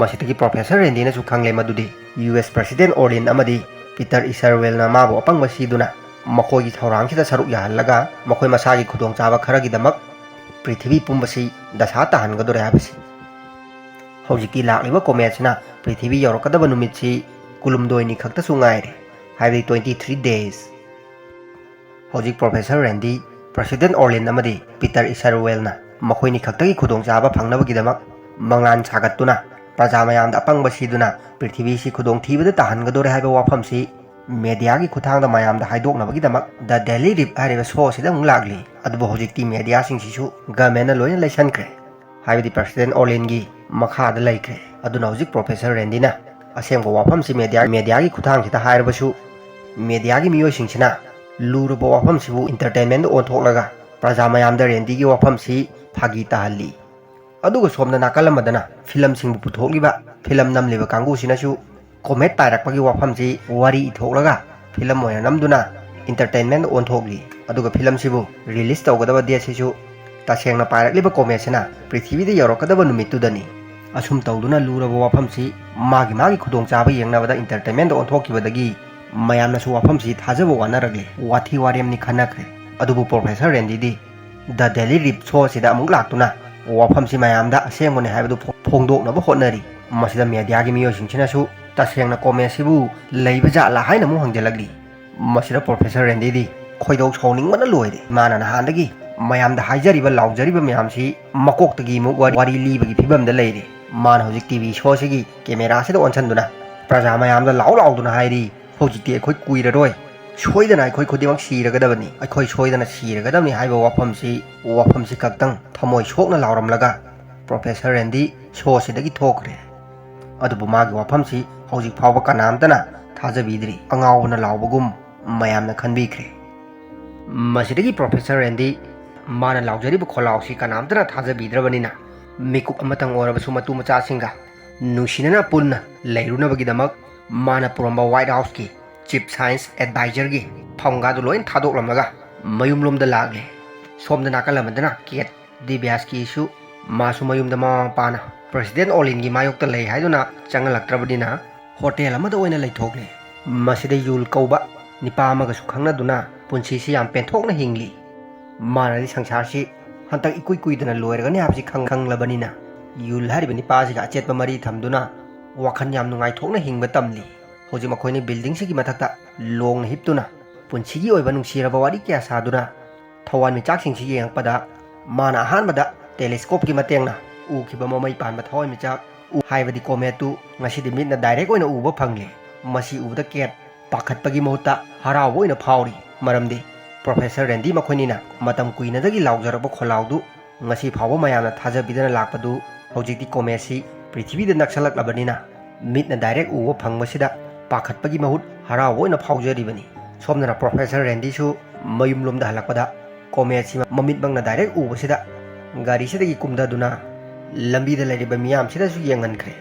ꯃꯁꯤꯗꯒꯤ ꯄ꯭ꯔꯣꯐꯦꯁꯔ ꯔꯦꯟꯗꯤꯅꯁꯨ ꯈꯪꯂꯦ ꯃꯗꯨꯗꯤ ꯌꯨ ꯑꯦꯁ ꯄ꯭ꯔꯁꯤꯗꯦꯟ ꯑꯣꯔꯂꯤꯟ ꯑꯃꯗꯤ ꯄꯤꯇꯔ ꯏꯁꯔꯋꯦꯜꯅ ꯃꯥꯕꯨ ꯑꯄꯪꯕ ꯁꯤꯗꯨꯅ ꯃꯈꯣꯏꯒꯤ ꯊꯧꯔꯥꯡꯁꯤꯗ ꯁꯔꯨꯛ ꯌꯥꯍꯜꯂꯒ ꯃꯈꯣꯏ ꯃꯁꯥꯒꯤ ꯈꯨꯗꯣꯡꯆꯥꯕ ꯈꯔꯒꯤꯗꯃꯛ ꯄ꯭ꯔꯤꯊꯤꯕꯤ ꯄꯨꯝꯕꯁꯤ ꯗꯁꯥ ꯇꯥꯍꯟꯒꯗꯣꯔꯦ ꯍꯥꯏꯕꯁꯤ꯫ ꯍꯧꯖꯤꯛꯇꯤ ꯂꯥꯛꯂꯤꯕ ꯀꯣꯃꯦꯠꯁꯤꯅ ꯄ꯭ꯔꯤꯊꯤꯕꯤ ꯌꯧꯔꯛꯀꯗꯕ ꯅꯨꯃꯤꯠꯁꯤ ꯀꯨꯂꯨꯝꯗꯣꯏꯅꯤ ꯈꯛꯇꯁꯨ ꯉꯥꯏꯔꯦ, ꯍꯥꯏꯕꯗꯤ twenty three days꯫ ꯍꯧꯖꯤꯛ ꯄ꯭ꯔꯣꯐꯦꯁꯔ ꯔꯦꯟꯗꯤ, ꯄ꯭ꯔꯁꯤꯗꯦꯟ ꯑꯣꯔꯂꯤꯟ ꯑꯃꯗꯤ ꯄꯤꯇꯔ ꯏꯁꯔꯋꯦꯜꯅ ꯃꯈꯣꯏꯅꯤ ꯈꯛꯇꯒꯤ ꯈꯨꯗꯣꯡꯆꯥꯕ ꯐꯪꯅꯕꯒꯤꯗꯃꯛ ꯃꯪꯂꯥꯟ ꯁꯥꯒꯠꯇꯨꯅ ꯄ꯭ꯔꯖꯥ ꯃꯌꯥꯝꯗ ꯑꯄꯪꯕ ꯁꯤꯗꯨꯅ ꯄ꯭ꯔꯤꯊꯤꯕꯤꯁꯤ ꯈꯨꯗꯣꯡꯊꯤꯕꯗ ꯇꯥꯍꯟꯒꯗꯣꯔꯦ ꯍꯥꯏꯕ ꯋꯥꯐꯝꯁꯤ ꯃꯦꯗꯤꯌꯥꯒꯤ ꯈꯨꯠꯊꯥꯡꯗ ꯃꯌꯥꯝꯗ ꯍꯥꯏꯗꯣꯛꯅꯕꯒꯤꯗꯃꯛ ꯗ ꯗꯦꯂꯤ ꯔꯤꯞ ꯍꯥꯏꯔꯤꯕ ꯁꯣ ꯑꯁꯤꯗ ꯑꯃꯨꯛ ꯂꯥꯛꯂꯤ꯫ ꯑꯗꯨꯕꯨ ꯍꯧꯖꯤꯛꯇꯤ ꯃꯦꯗꯤꯌꯥꯁꯤꯡꯁꯤꯁꯨ ꯒꯃꯦꯟꯅ ꯂꯣꯏꯅ ꯂꯩꯁꯟꯈ꯭ꯔꯦ, ꯍꯥꯏꯕꯗꯤ ꯄ꯭ꯔꯁꯤꯗꯦꯟ ꯑꯣꯔꯂꯤꯟꯒꯤ ꯃꯈꯥꯗ ꯂꯩꯈ꯭ꯔꯦ꯫ ꯑꯗꯨꯅ ꯍꯧꯖꯤꯛ ꯄ꯭ꯔꯣꯐꯦꯁꯔ ꯔꯦꯟꯗꯤꯅ ꯑꯁꯦꯡꯕ ꯋꯥꯐꯝꯁꯤ ꯃꯦꯗꯤꯌꯥ, ꯃꯦꯗꯤꯌꯥꯒꯤ ꯈꯨꯠꯊꯥꯡꯁꯤꯗ ꯍꯥꯏꯔꯕꯁꯨ, ꯃꯦꯗꯤꯌꯥꯒꯤ ꯃꯤꯑꯣꯏꯁꯤꯡꯁꯤꯅ ꯂꯨꯔꯕ ꯋꯥꯐꯝꯁꯤꯕꯨ ꯏꯟꯇꯔꯇꯦꯟꯃꯦꯟꯗ ꯑꯣꯟꯊꯣꯛꯂꯒ ꯄ꯭ꯔꯖꯥ ꯃꯌꯥꯝꯗ ꯔꯦꯟꯗꯤꯒꯤ ꯋꯥꯐꯝꯁꯤ ꯐꯥꯒꯤ ꯇꯥꯍꯜꯂꯤ꯫ ꯑꯗꯨꯒ ꯁꯣꯝꯗ ꯅꯥꯀꯜ ꯑꯃꯗꯅ ꯐꯤꯂꯝꯁꯤꯡꯕꯨ ꯄꯨꯊꯣꯛꯂꯤꯕ, ꯐꯤꯂꯝ ꯅꯝꯂꯤꯕ ꯀꯥꯡꯕꯨꯁꯤꯅꯁꯨ ꯀꯣꯃꯦꯠ ꯄꯥꯏꯔꯛꯄꯒꯤ ꯋꯥꯐꯝꯁꯤ ꯋꯥꯔꯤ ꯏꯊꯣꯛꯂꯒ ꯐꯤꯂꯝ ꯑꯣꯏꯅ ꯅꯝꯗꯨꯅ ꯏꯟꯇꯔꯇꯦꯟꯃꯦꯟ ꯑꯣꯟꯊꯣꯛꯂꯤ꯫ ꯑꯗꯨꯒ ꯐꯤꯂꯝꯁꯤꯕꯨ ꯔꯤꯂꯤꯁ ꯇꯧꯒꯗꯕ ꯗꯦꯠꯁꯤꯁꯨ ꯇꯁꯦꯡꯅ ꯄꯥꯏꯔꯛꯂꯤꯕ ꯀꯣꯃꯦꯠꯁꯤꯅ ꯄ꯭ꯔꯤꯊꯤꯕꯤꯗ ꯌꯧꯔꯛꯀꯗꯕ ꯅꯨꯃꯤꯠꯇꯨꯗꯅꯤ꯫ ꯑꯁꯨꯝ ꯇꯧꯗꯨꯅ ꯂꯨꯔꯕ ꯋꯥꯐꯝꯁꯤ ꯃꯥꯒꯤ ꯃꯥꯒꯤ ꯈꯨꯗꯣꯡꯆꯥꯕ ꯌꯦꯡꯅꯕꯗ ꯏꯟꯇꯔꯇꯦꯟꯃꯦꯟꯗ ꯑꯣꯟꯊꯣꯛꯈꯤꯕꯗꯒꯤ ꯃꯌꯥꯝꯅꯁꯨ ꯋꯥꯐꯝꯁꯤ ꯊꯥꯖꯕ ꯋꯥꯅꯔꯛꯂꯤ꯫ ꯋꯥꯊꯤ ꯋꯥꯔꯦꯝꯅꯤ ꯈꯟꯅꯈ꯭ꯔꯦ꯫ ꯑꯗꯨꯕꯨ ꯄ꯭ꯔꯣꯐꯦꯁꯔ ꯔꯦꯟꯗꯤꯗꯤ ꯗ ꯗꯦꯂꯤ ꯔꯤꯞ ꯁꯣ ꯑꯁꯤꯗ ꯑꯃꯨꯛ ꯂꯥꯛꯇꯨꯅ ꯋꯥꯐꯝꯁꯤ ꯃꯌꯥꯝꯗ ꯑꯁꯦꯡꯕꯅꯤ ꯍꯥꯏꯕꯗꯨ ꯐꯣ-, ꯐꯣꯡꯗꯣꯛꯅꯕ ꯍꯣꯠꯅꯔꯤ꯫ ꯃꯁꯤꯗ ꯃꯦꯗꯤꯌꯥꯒꯤ ꯃꯤꯑꯣꯏꯁꯤꯡꯁꯤꯅꯁꯨ ꯇꯁꯦꯡꯅ ꯀꯣꯃꯦꯠꯁꯤꯕꯨ ꯂꯩꯕ ꯖꯥꯠꯂꯥ ꯍꯥꯏꯅ ꯑꯃꯨꯛ ꯍꯪꯖꯤꯜꯂꯛꯂꯤ꯫ ꯃꯁꯤꯗ ꯄ꯭ꯔꯣꯐꯦꯁꯔ ꯔꯦꯟꯗꯤꯗꯤ ꯈꯣꯏꯗꯧ ꯁꯥꯎꯅꯤꯡꯕꯅ ꯂꯣꯏꯔꯦ꯫ ꯃꯥꯅ ꯅꯍꯥꯟꯗꯒꯤ ꯃꯌꯥꯝꯗ ꯍꯥꯏꯖꯔꯤꯕ ꯂꯥꯎꯖꯔꯤꯕ ꯃꯌꯥꯝꯁꯤ ꯃꯀꯣꯛꯇꯒꯤ ꯑꯃꯨꯛ ꯋꯥꯔꯤ, ꯋꯥꯔꯤ ꯂꯤꯕꯒꯤ ꯐꯤꯕꯝꯗ ꯂꯩꯔꯦ꯫ ꯃꯥꯅ ꯍꯧꯖꯤꯛ ꯇꯤ ꯚꯤ ꯁꯣꯁꯤꯒꯤ ꯀꯦꯃꯦꯔꯥꯁꯤꯗ ꯑꯣꯟꯁꯤꯟꯗꯨꯅ ꯄ꯭ꯔꯖꯥ ꯃꯌꯥꯝꯗ ꯂꯥꯎ ꯂꯥꯎꯗꯨꯅ ꯍꯥꯏꯔꯤ, ꯍꯧꯖꯤꯛꯇꯤ ꯑꯩꯈꯣꯏ ꯀꯨꯏꯔꯔꯣꯏ꯫ ꯁꯣꯏꯗꯅ ꯑꯩꯈꯣꯏ ꯈꯨꯗꯤꯡꯃꯛ ꯁꯤꯔꯒꯗꯕꯅꯤ, ꯑꯩꯈꯣꯏ ꯁꯣꯏꯗꯅ ꯁꯤꯔꯒꯗꯕꯅꯤ ꯍꯥꯏꯕ ꯋꯥꯐꯝꯁꯤ, ꯋꯥꯐꯝꯁꯤ ꯈꯛꯇꯪ ꯊꯃꯣꯏ ꯁꯣꯛꯅ ꯂꯥꯎꯔꯝꯂꯒ Professor Randy show ꯑꯁꯤꯗꯒꯤ ꯊꯣꯛꯈ꯭ꯔꯦ꯫ ꯑꯗꯨꯕꯨ ꯃꯥꯒꯤ ꯋꯥꯐꯝꯁꯤ ꯍꯧꯖꯤꯛ ꯐꯥꯎꯕ ꯀꯅꯥꯝꯇꯅ ꯊꯥꯖꯕꯤꯗ꯭ꯔꯤ꯫ ꯑꯉꯥꯎꯕꯅ ꯂꯥꯎꯕꯒꯨꯝ ꯃꯌꯥꯝꯅ ꯈꯟꯕꯤꯈ꯭ꯔꯦ꯫ ꯃꯁꯤꯗꯒꯤ Professor Randy ꯃꯥꯅ ꯂꯥꯎꯖꯔꯤꯕ ꯈꯣꯜꯂꯥꯎꯁꯤ ꯀꯅꯥꯝꯇꯅ ꯊꯥꯖꯕꯤꯗ꯭ꯔꯕꯅꯤꯅ, ꯃꯤꯀꯨꯞ ꯑꯃꯇꯪ ꯑꯣꯏꯔꯕꯁꯨ ꯃꯇꯨ ꯃꯆꯥꯁꯤꯡꯒ ꯅꯨꯡꯁꯤꯅꯅ ꯄꯨꯟꯅ ꯂꯩꯔꯨꯅꯕꯒꯤꯗꯃꯛ ꯃꯥꯅ ꯄꯨꯔꯝꯕ White House ꯀꯤ Chief Science Advisor ꯒꯤ ꯐꯝꯒꯥꯗꯨ ꯂꯣꯏꯅ ꯊꯥꯗꯣꯛꯂꯝꯂꯒ ꯃꯌꯨꯝꯂꯣꯝꯗ ꯂꯥꯛꯂꯦ꯫ ꯁꯣꯝꯗ ꯅꯥꯀꯜ ꯑꯃꯗꯅ ꯀꯦꯠ ꯗꯤꯕ꯭ꯌꯥꯁꯀꯤꯁꯨ ꯃꯥꯁꯨ ꯃꯌꯨꯝꯗ ꯃꯃꯥ ꯃꯄꯥꯅ President ꯑꯣꯂꯤꯟꯒꯤ ꯃꯥꯌꯣꯛꯇ ꯂꯩ ꯍꯥꯏꯗꯨꯅ ꯆꯪꯍꯜꯂꯛꯇ꯭ꯔꯕꯅꯤꯅ ꯍꯣꯇꯦꯜ ꯑꯃꯗ ꯑꯣꯏꯅ ꯂꯩꯊꯣꯛꯂꯦ꯫ ꯃꯁꯤꯗ ꯌꯨꯜ ꯀꯧꯕ ꯅꯤꯄꯥ ꯑꯃꯒꯁꯨ ꯈꯪꯅꯗꯨꯅ ꯄꯨꯟꯁꯤꯁꯤ ꯌꯥꯝ ꯄꯦꯟꯊꯣꯛꯅ ꯍꯤꯡꯂꯤ꯫ ꯃꯥꯅꯗꯤ ꯁꯪꯁꯥꯔꯁꯤ ꯍꯟꯇꯛ ꯏꯀꯨꯏ ꯀꯨꯏꯗꯅ ꯂꯣꯏꯔꯒꯅꯤ ꯍꯥꯏꯕꯁꯤ ꯈꯪ-, ꯈꯪꯂꯕꯅꯤꯅ ꯌꯨꯜ ꯍꯥꯏꯔꯤꯕ ꯅꯤꯄꯥꯁꯤꯒ ꯑꯆꯦꯠꯄ ꯃꯔꯤ ꯊꯝꯗꯨꯅ ꯋꯥꯈꯜ ꯌꯥꯝ ꯅꯨꯡꯉꯥꯏꯊꯣꯛꯅ ꯍꯤꯡꯕ ꯇꯝꯂꯤ꯫ ꯍꯧꯖꯤꯛ ꯃꯈꯣꯏꯅ building ꯁꯤꯒꯤ ꯃꯊꯛꯇ ꯂꯣꯡꯅ ꯍꯤꯞꯇꯨꯅ ꯄꯨꯟꯁꯤꯒꯤ ꯑꯣꯏꯕ ꯅꯨꯡꯁꯤꯔꯕ ꯋꯥꯔꯤ ꯀꯌꯥ ꯁꯥꯗꯨꯅ ꯊꯋꯥꯟꯃꯤꯆꯥꯛꯁꯤꯡꯁꯤ ꯌꯦꯡꯉꯛꯄꯗ ꯃꯥꯅ ꯑꯍꯥꯟꯕꯗ telescope ꯀꯤ ꯃꯇꯦꯡꯅ ꯎꯈꯤꯕ ꯃꯃꯩ ꯄꯥꯟꯕ ꯊꯋꯥꯟꯃꯤꯆꯥꯛ ꯎ-, ꯍꯥꯏꯕꯗꯤ comet ꯇꯨ ꯉꯁꯤꯗꯤ ꯃꯤꯠꯅ direct ꯑꯣꯏꯅ ꯎꯕ ꯐꯪꯂꯦ꯫ ꯃꯁꯤ ꯎꯕꯗ ꯀꯦꯠ ꯄꯥꯈꯠꯄꯒꯤ ꯃꯍꯨꯠꯇ ꯍꯔꯥꯎꯕ ꯑꯣꯏꯅ ꯐꯥꯎꯔꯤ꯫ ꯃꯔꯝꯗꯤ Professor Randy ꯃꯈꯣꯏꯅꯤꯅ ꯃꯇꯝ ꯀꯨꯏꯅꯗꯒꯤ ꯂꯥꯎꯖꯔꯛꯄ ꯈꯣꯜꯂꯥꯎꯗꯨ ꯉꯁꯤ ꯐꯥꯎꯕ ꯃꯌꯥꯝꯅ ꯊꯥꯖꯕꯤꯗꯅ ꯂꯥꯛꯄꯗꯨ ꯍꯧꯖꯤꯛꯇꯤ comet ꯁꯤ ꯄ꯭ꯔꯤꯊꯤꯕꯤꯗ ꯅꯛꯁꯜꯂꯛꯂꯕꯅꯤꯅ ꯃꯤꯠꯅ direct ꯎꯕ ꯐꯪꯕꯁꯤꯗ ꯄꯥꯈꯠꯄꯒꯤ ꯃꯍꯨꯠ ꯍꯔꯥꯎꯕ ꯑꯣꯏꯅ ꯐꯥꯎꯖꯔꯤꯕꯅꯤ꯫ ꯁꯣꯝꯗꯅ Professor Randy ꯁꯨ ꯃꯌꯨꯝꯂꯣꯝꯗ ꯍꯜꯂꯛꯄꯗ comet ꯁꯤ ꯃꯃꯤꯠꯃꯛꯅ direct ꯎꯕꯁꯤꯗ ꯒꯥꯔꯤꯁꯤꯗꯒꯤ ꯀꯨꯝꯊꯗꯨꯅ ꯂꯝꯕꯤꯗ ꯂꯩꯔꯤꯕ ꯃꯤꯌꯥꯝꯁꯤꯗꯁꯨ ꯌꯦꯡꯍꯟꯈ꯭ꯔꯦ꯫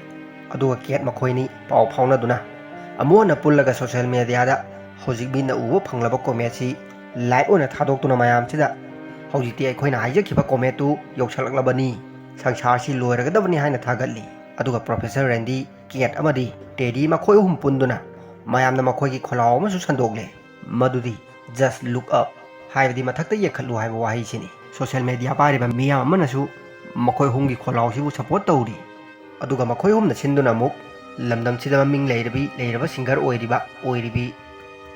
ꯑꯗꯨꯒ ꯀꯦꯠ ꯃꯈꯣꯏꯅꯤ ꯄꯥꯎ ꯐꯥꯎꯅꯗꯨꯅ ꯑꯃꯨꯛ ꯍꯟꯅ ꯄꯨꯜꯂꯒ social media ꯗ ꯍꯧꯖꯤꯛ ꯃꯤꯠꯅ ꯎꯕ ꯐꯪꯂꯕ comet ꯁꯤ live ꯑꯣꯏꯅ ꯊꯥꯗꯣꯛꯇꯨꯅ ꯃꯌꯥꯝꯁꯤꯗ ꯍꯧꯖꯤꯛꯇꯤ ꯑꯩꯈꯣꯏꯅ ꯍꯥꯏꯖꯈꯤꯕ comet ꯇꯨ ꯌꯧꯁꯜꯂꯛꯂꯕꯅꯤ, ꯁꯪꯁꯥꯔꯁꯤ ꯂꯣꯏꯔꯒꯗꯕꯅꯤ ꯍꯥꯏꯅ ꯊꯥꯒꯠꯂꯤ꯫ ꯑꯗꯨꯒ Professor Randy, ꯀꯦꯠ ꯑꯃꯗꯤ ꯇꯦꯗꯤ ꯃꯈꯣꯏ ꯑꯍꯨꯝ ꯄꯨꯟꯗꯨꯅ ꯃꯌꯥꯝꯅ ꯃꯈꯣꯏꯒꯤ ꯈꯣꯜꯂꯥꯎ ꯑꯃꯁꯨ ꯁꯟꯗꯣꯛꯂꯦ, ꯃꯗꯨꯗꯤ "Just look up" ꯍꯥꯏꯕꯗꯤ ꯃꯊꯛꯇ ꯌꯦꯡꯈꯠꯂꯨ ꯍꯥꯏꯕ ꯋꯥꯍꯩꯁꯤꯅꯤ꯫ Social media ꯄꯥꯏꯔꯤꯕ ꯃꯤꯌꯥꯝ ꯑꯃꯅꯁꯨ ꯃꯈꯣꯏ ꯑꯍꯨꯝꯒꯤ ꯈꯣꯜꯂꯥꯎꯁꯤꯕꯨ support ꯇꯧꯔꯤ꯫ ꯑꯗꯨꯒ ꯃꯈꯣꯏ ꯑꯍꯨꯝꯅ ꯁꯤꯟꯗꯨꯅ ꯑꯃꯨꯛ ꯂꯝꯗꯝꯁꯤꯗ ꯃꯃꯤꯡ ꯂꯩꯔꯕꯤ, ꯂꯩꯔꯕ singer ꯑꯣꯏꯔꯤꯕ, ꯑꯣꯏꯔꯤꯕꯤ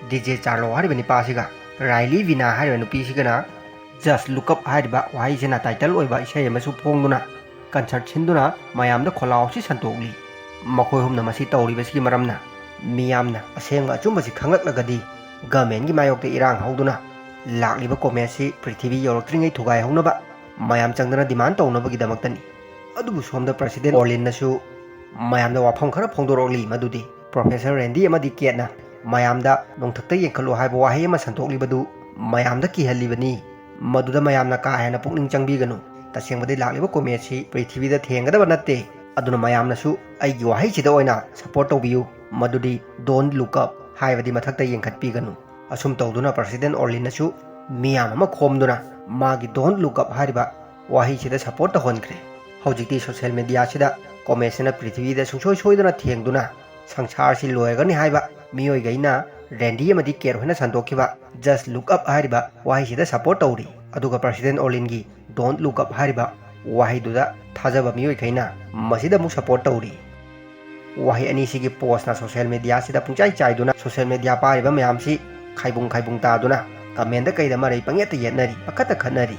ꯗꯤ ꯖꯦ ꯆꯥꯔꯂꯣ ꯍꯥꯏꯔꯤꯕ ꯅꯤꯄꯥꯁꯤꯒ ꯔꯥꯏꯂꯤ ꯚꯤꯅꯥ ꯍꯥꯏꯔꯤꯕ ꯅꯨꯄꯤꯁꯤꯒꯅ "Just look up" ꯍꯥꯏꯔꯤꯕ ꯋꯥꯍꯩꯁꯤꯅ title ꯑꯣꯏꯕ ꯏꯁꯩ ꯑꯃꯁꯨ ꯐꯣꯡꯗꯨꯅ concert ꯁꯤꯟꯗꯨꯅ ꯃꯌꯥꯝꯗ ꯈꯣꯜꯂꯥꯎꯁꯤ ꯁꯟꯗꯣꯛꯂꯤ꯫ ꯃꯈꯣꯏ ꯑꯍꯨꯝꯅ ꯃꯁꯤ ꯇꯧꯔꯤꯕꯁꯤꯒꯤ ꯃꯔꯝꯅ ꯃꯤꯌꯥꯝꯅ ꯑꯁꯦꯡꯕ ꯑꯆꯨꯝꯕꯁꯤ ꯈꯪꯂꯛꯂꯒꯗꯤ ꯒꯃꯦꯟꯒꯤ ꯃꯥꯌꯣꯛꯇ ꯏꯔꯥꯡ ꯍꯧꯗꯨꯅ ꯂꯥꯛꯂꯤꯕ ꯀꯣꯃꯦꯠꯁꯤ ꯄ꯭ꯔꯤꯊꯤꯕꯤ ꯌꯧꯔꯛꯇ꯭ꯔꯤꯉꯩ ꯊꯨꯒꯥꯏꯍꯧꯅꯕ ꯃꯌꯥꯝ ꯆꯪꯗꯅ ꯗꯤꯃꯥꯟ ꯇꯧꯅꯕꯒꯤꯗꯃꯛꯇꯅꯤ꯫ ꯑꯗꯨꯕꯨ ꯁꯣꯝꯗ ꯄ꯭ꯔꯁꯤꯗꯦꯟ ꯑꯣꯔꯂꯤꯟꯅꯁꯨ ꯃꯌꯥꯝꯗ ꯋꯥꯐꯝ ꯈꯔ ꯐꯣꯡꯗꯣꯔꯛꯂꯤ, ꯃꯗꯨꯗꯤ ꯄ꯭ꯔꯣꯐꯦꯁꯔ ꯔꯦꯟꯗꯤ ꯑꯃꯗꯤ ꯀꯦꯠꯅ ꯃꯌꯥꯝꯗ ꯅꯣꯡꯊꯛꯇ ꯌꯦꯡꯈꯠꯂꯨ ꯍꯥꯏꯕ ꯋꯥꯍꯩ ꯑꯃ ꯁꯟꯗꯣꯛꯂꯤꯕꯗꯨ ꯃꯌꯥꯝꯗ ꯀꯤꯍꯜꯂꯤꯕꯅꯤ꯫ ꯃꯗꯨꯗ ꯃꯌꯥꯝꯅ ꯀꯥ ꯍꯦꯟꯅ ꯄꯨꯛꯅꯤꯡ ꯆꯪꯕꯤꯒꯅꯨ꯫ ꯇꯁꯦꯡꯕꯗꯤ ꯂꯥꯛꯂꯤꯕ ꯀꯣꯃꯦꯠꯁꯤ ꯄ꯭ꯔꯤꯊꯤꯕꯤꯗ ꯊꯦꯡꯒꯗꯕ ꯅꯠꯇꯦ꯫ ꯑꯗꯨꯅ ꯃꯌꯥꯝꯅꯁꯨ ꯑꯩꯒꯤ ꯋꯥꯍꯩꯁꯤꯗ ꯑꯣꯏꯅ ꯁꯄꯣꯔꯠ ꯇꯧꯕꯤꯌꯨ, ꯃꯗꯨꯗꯤ "Don't look up" ꯍꯥꯏꯕꯗꯤ ꯃꯊꯛꯇ ꯌꯦꯡꯈꯠꯄꯤꯒꯅꯨ꯫ ꯑꯁꯨꯝ ꯇꯧꯗꯨꯅ ꯄ꯭ꯔꯁꯤꯗꯦꯟ ꯑꯣꯔꯂꯤꯟꯅꯁꯨ ꯃꯤꯌꯥꯝ ꯑꯃ ꯈꯣꯝꯗꯨꯅ ꯃꯥꯒꯤ "Don't look up" ꯍꯥꯏꯔꯤꯕ ꯋꯥꯍꯩꯁꯤꯗ ꯁꯄꯣꯔꯠ ꯇꯧꯍꯟꯈ꯭ꯔꯦ꯫ ꯍꯧꯖꯤꯛꯇꯤ ꯁꯣꯁꯤꯌꯦꯜ ꯃꯦꯗꯤꯌꯥꯁꯤꯗ ꯀꯣꯃꯦꯠꯁꯤꯅ ꯄ꯭ꯔꯤꯊꯤꯕꯤꯗ ꯁꯨꯡꯁꯣꯏ ꯁꯣꯏꯗꯅ ꯊꯦꯡꯗꯨꯅ ꯁꯪꯁꯥꯔꯁꯤ ꯂꯣꯏꯔꯒꯅꯤ ꯍꯥꯏꯕ ꯃꯤꯑꯣꯏꯈꯩꯅ ꯔꯦꯟꯗꯤ ꯑꯃꯗꯤ ꯀꯦꯠ ꯍꯣꯏꯅ ꯁꯟꯗꯣꯛꯈꯤꯕ "Just look up" ꯍꯥꯏꯔꯤꯕ ꯋꯥꯍꯩꯁꯤꯗ ꯁꯄꯣꯔꯠ ꯇꯧꯔꯤ꯫ ꯑꯗꯨꯒ ꯄ꯭ꯔꯁꯤꯗꯦꯟ ꯑꯣꯔꯂꯤꯟꯒꯤ "Don't look up" ꯍꯥꯏꯔꯤꯕ ꯋꯥꯍꯩꯗꯨꯗ ꯊꯥꯖꯕ ꯃꯤꯑꯣꯏꯈꯩꯅ ꯃꯁꯤꯗ ꯑꯃꯨꯛ ꯁꯄꯣꯔꯠ ꯇꯧꯔꯤ꯫ ꯋꯥꯍꯩ ꯑꯅꯤꯁꯤꯒꯤ ꯄꯣꯁꯅ ꯁꯣꯁꯤꯌꯦꯜ ꯃꯦꯗꯤꯌꯥꯁꯤꯗ ꯄꯨꯡꯆꯥꯏ ꯆꯥꯏꯗꯨꯅ ꯁꯣꯁꯤꯌꯦꯜ ꯃꯦꯗꯤꯌꯥ ꯄꯥꯏꯔꯤꯕ ꯃꯌꯥꯝꯁꯤ ꯈꯥꯏꯕꯨꯡ ꯈꯥꯏꯕꯨꯡ ꯇꯥꯗꯨꯅ ꯀꯃꯦꯟꯗ ꯀꯩꯗ ꯃꯔꯩ ꯄꯪꯌꯦꯠꯇ ꯌꯦꯠꯅꯔꯤ, ꯄꯪꯈꯠꯇ ꯈꯠꯅꯔꯤ꯫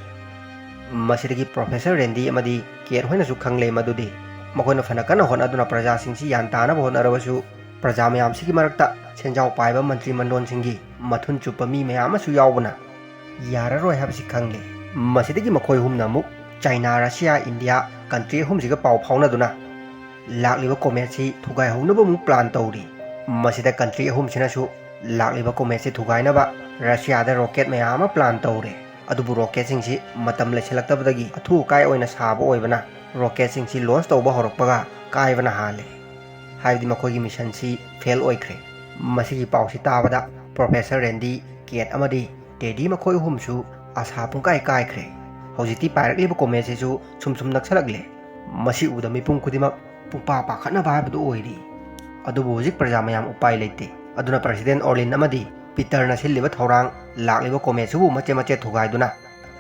ꯃꯁꯤꯗꯒꯤ ꯄ꯭ꯔꯣꯐꯦꯁꯔ ꯔꯦꯟꯗꯤ ꯑꯃꯗꯤ ꯀꯦꯠ ꯍꯣꯏꯅꯁꯨ ꯈꯪꯂꯦ ꯃꯗꯨꯗꯤ ꯃꯈꯣꯏꯅ ꯐꯅ ꯀꯟꯅ ꯍꯣꯠꯅꯗꯨꯅ ꯄ꯭ꯔꯖꯥꯁꯤꯡꯁꯤ ꯌꯥꯟ ꯇꯥꯅꯕ ꯍꯣꯠꯅꯔꯕꯁꯨ ꯄ꯭ꯔꯖꯥ ꯃꯌꯥꯝꯁꯤꯒꯤ ꯃꯔꯛꯇ ꯁꯦꯟꯖꯥꯎ ꯄꯥꯏꯕ ꯃꯟꯇ꯭ꯔꯤ ꯃꯟꯗꯣꯟꯁꯤꯡꯒꯤ ꯃꯊꯨꯟ ꯆꯨꯞꯄ ꯃꯤ ꯃꯌꯥꯝ ꯑꯃꯁꯨ ꯌꯥꯎꯕꯅ ꯌꯥꯔꯔꯣꯏ ꯍꯥꯏꯕꯁꯤ ꯈꯪꯂꯦ꯫ ꯃꯁꯤꯗꯒꯤ ꯃꯈꯣꯏ ꯑꯍꯨꯝꯅ ꯑꯃꯨꯛ ꯆꯥꯏꯅꯥ, ꯔꯁꯤꯌꯥ, ꯏꯟꯗꯤꯌꯥ ꯀꯟꯇ꯭ꯔꯤ ꯑꯍꯨꯝꯁꯤꯒ ꯄꯥꯎ ꯐꯥꯎꯅꯗꯨꯅ ꯂꯥꯛꯂꯤꯕ ꯀꯣꯃꯦꯠꯁꯤ ꯊꯨꯒꯥꯏꯍꯧꯅꯕ ꯑꯃꯨꯛ ꯄ꯭ꯂꯥꯟ ꯇꯧꯔꯤ꯫ ꯃꯁꯤꯗ ꯀꯟꯇ꯭ꯔꯤ ꯑꯍꯨꯝꯁꯤꯅꯁꯨ ꯂꯥꯛꯂꯤꯕ ꯀꯣꯃꯦꯠꯁꯤ ꯊꯨꯒꯥꯏꯅꯕ ꯔꯁꯤꯌꯥꯗ ꯔꯣꯀꯦꯠ ꯃꯌꯥꯝ ꯑꯃ ꯄ꯭ꯂꯥꯟ ꯇꯧꯔꯦ꯫ ꯑꯗꯨꯕꯨ ꯔꯣꯀꯦꯠꯁꯤꯡꯁꯤ ꯃꯇꯝ ꯂꯩꯁꯤꯜꯂꯛꯇꯕꯗꯒꯤ ꯑꯊꯨ ꯑꯀꯥꯏ ꯑꯣꯏꯅ ꯁꯥꯕ ꯑꯣꯏꯕꯅ ꯔꯣꯀꯦꯠꯁꯤꯡꯁꯤ ꯂꯣꯟꯆ ꯇꯧꯕ ꯍꯧꯔꯛꯄꯒ ꯀꯥꯏꯕꯅ ꯍꯥꯜꯂꯦ꯫ ꯍꯥꯏꯕꯗꯤ ꯃꯈꯣꯏꯒꯤ ꯃꯤꯁꯟꯁꯤ ꯐꯦꯜ ꯑꯣꯏꯈ꯭ꯔꯦ꯫ ꯃꯁꯤꯒꯤ ꯄꯥꯎꯁꯤ ꯇꯥꯕꯗ ꯄ꯭ꯔꯣꯐꯦꯁꯔ ꯔꯦꯟꯗꯤ, ꯀꯦꯠ ꯑꯃꯗꯤ ꯇꯦꯗꯤ ꯃꯈꯣꯏ ꯑꯍꯨꯝꯁꯨ ꯑꯁꯥ ꯄꯨꯡꯀꯥꯏ ꯀꯥꯏꯈ꯭ꯔꯦ꯫ ꯍꯧꯖꯤꯛꯇꯤ ꯄꯥꯏꯔꯛꯂꯤꯕ ꯀꯣꯃꯦꯠꯁꯤꯁꯨ ꯁꯨꯝ ꯁꯨꯝ ꯅꯛꯁꯜꯂꯛꯂꯦ꯫ ꯃꯁꯤ ꯎꯕꯗ ꯃꯤꯄꯨꯝ ꯈꯨꯗꯤꯡꯃꯛ ꯄꯨꯡꯄꯥ ꯄꯥꯈꯠꯅꯕ ꯍꯥꯏꯕꯗꯨ ꯑꯣꯏꯔꯤ꯫ ꯑꯗꯨꯕꯨ ꯍꯧꯖꯤꯛ ꯄ꯭ꯔꯖꯥ ꯃꯌꯥꯝ ꯎꯄꯥꯏ ꯂꯩꯇꯦ꯫ ꯑꯗꯨꯅ ꯄ꯭ꯔꯁꯤꯗꯦꯟ ꯑꯣꯔꯂꯤꯟ ꯑꯃꯗꯤ ꯄꯤꯇꯔꯅ ꯁꯤꯜꯂꯤꯕ ꯊꯧꯔꯥꯡ ꯂꯥꯛꯂꯤꯕ ꯀꯣꯃꯦꯠꯁꯤꯕꯨ ꯃꯆꯦꯠ ꯃꯆꯦꯠ ꯊꯨꯒꯥꯏꯗꯨꯅ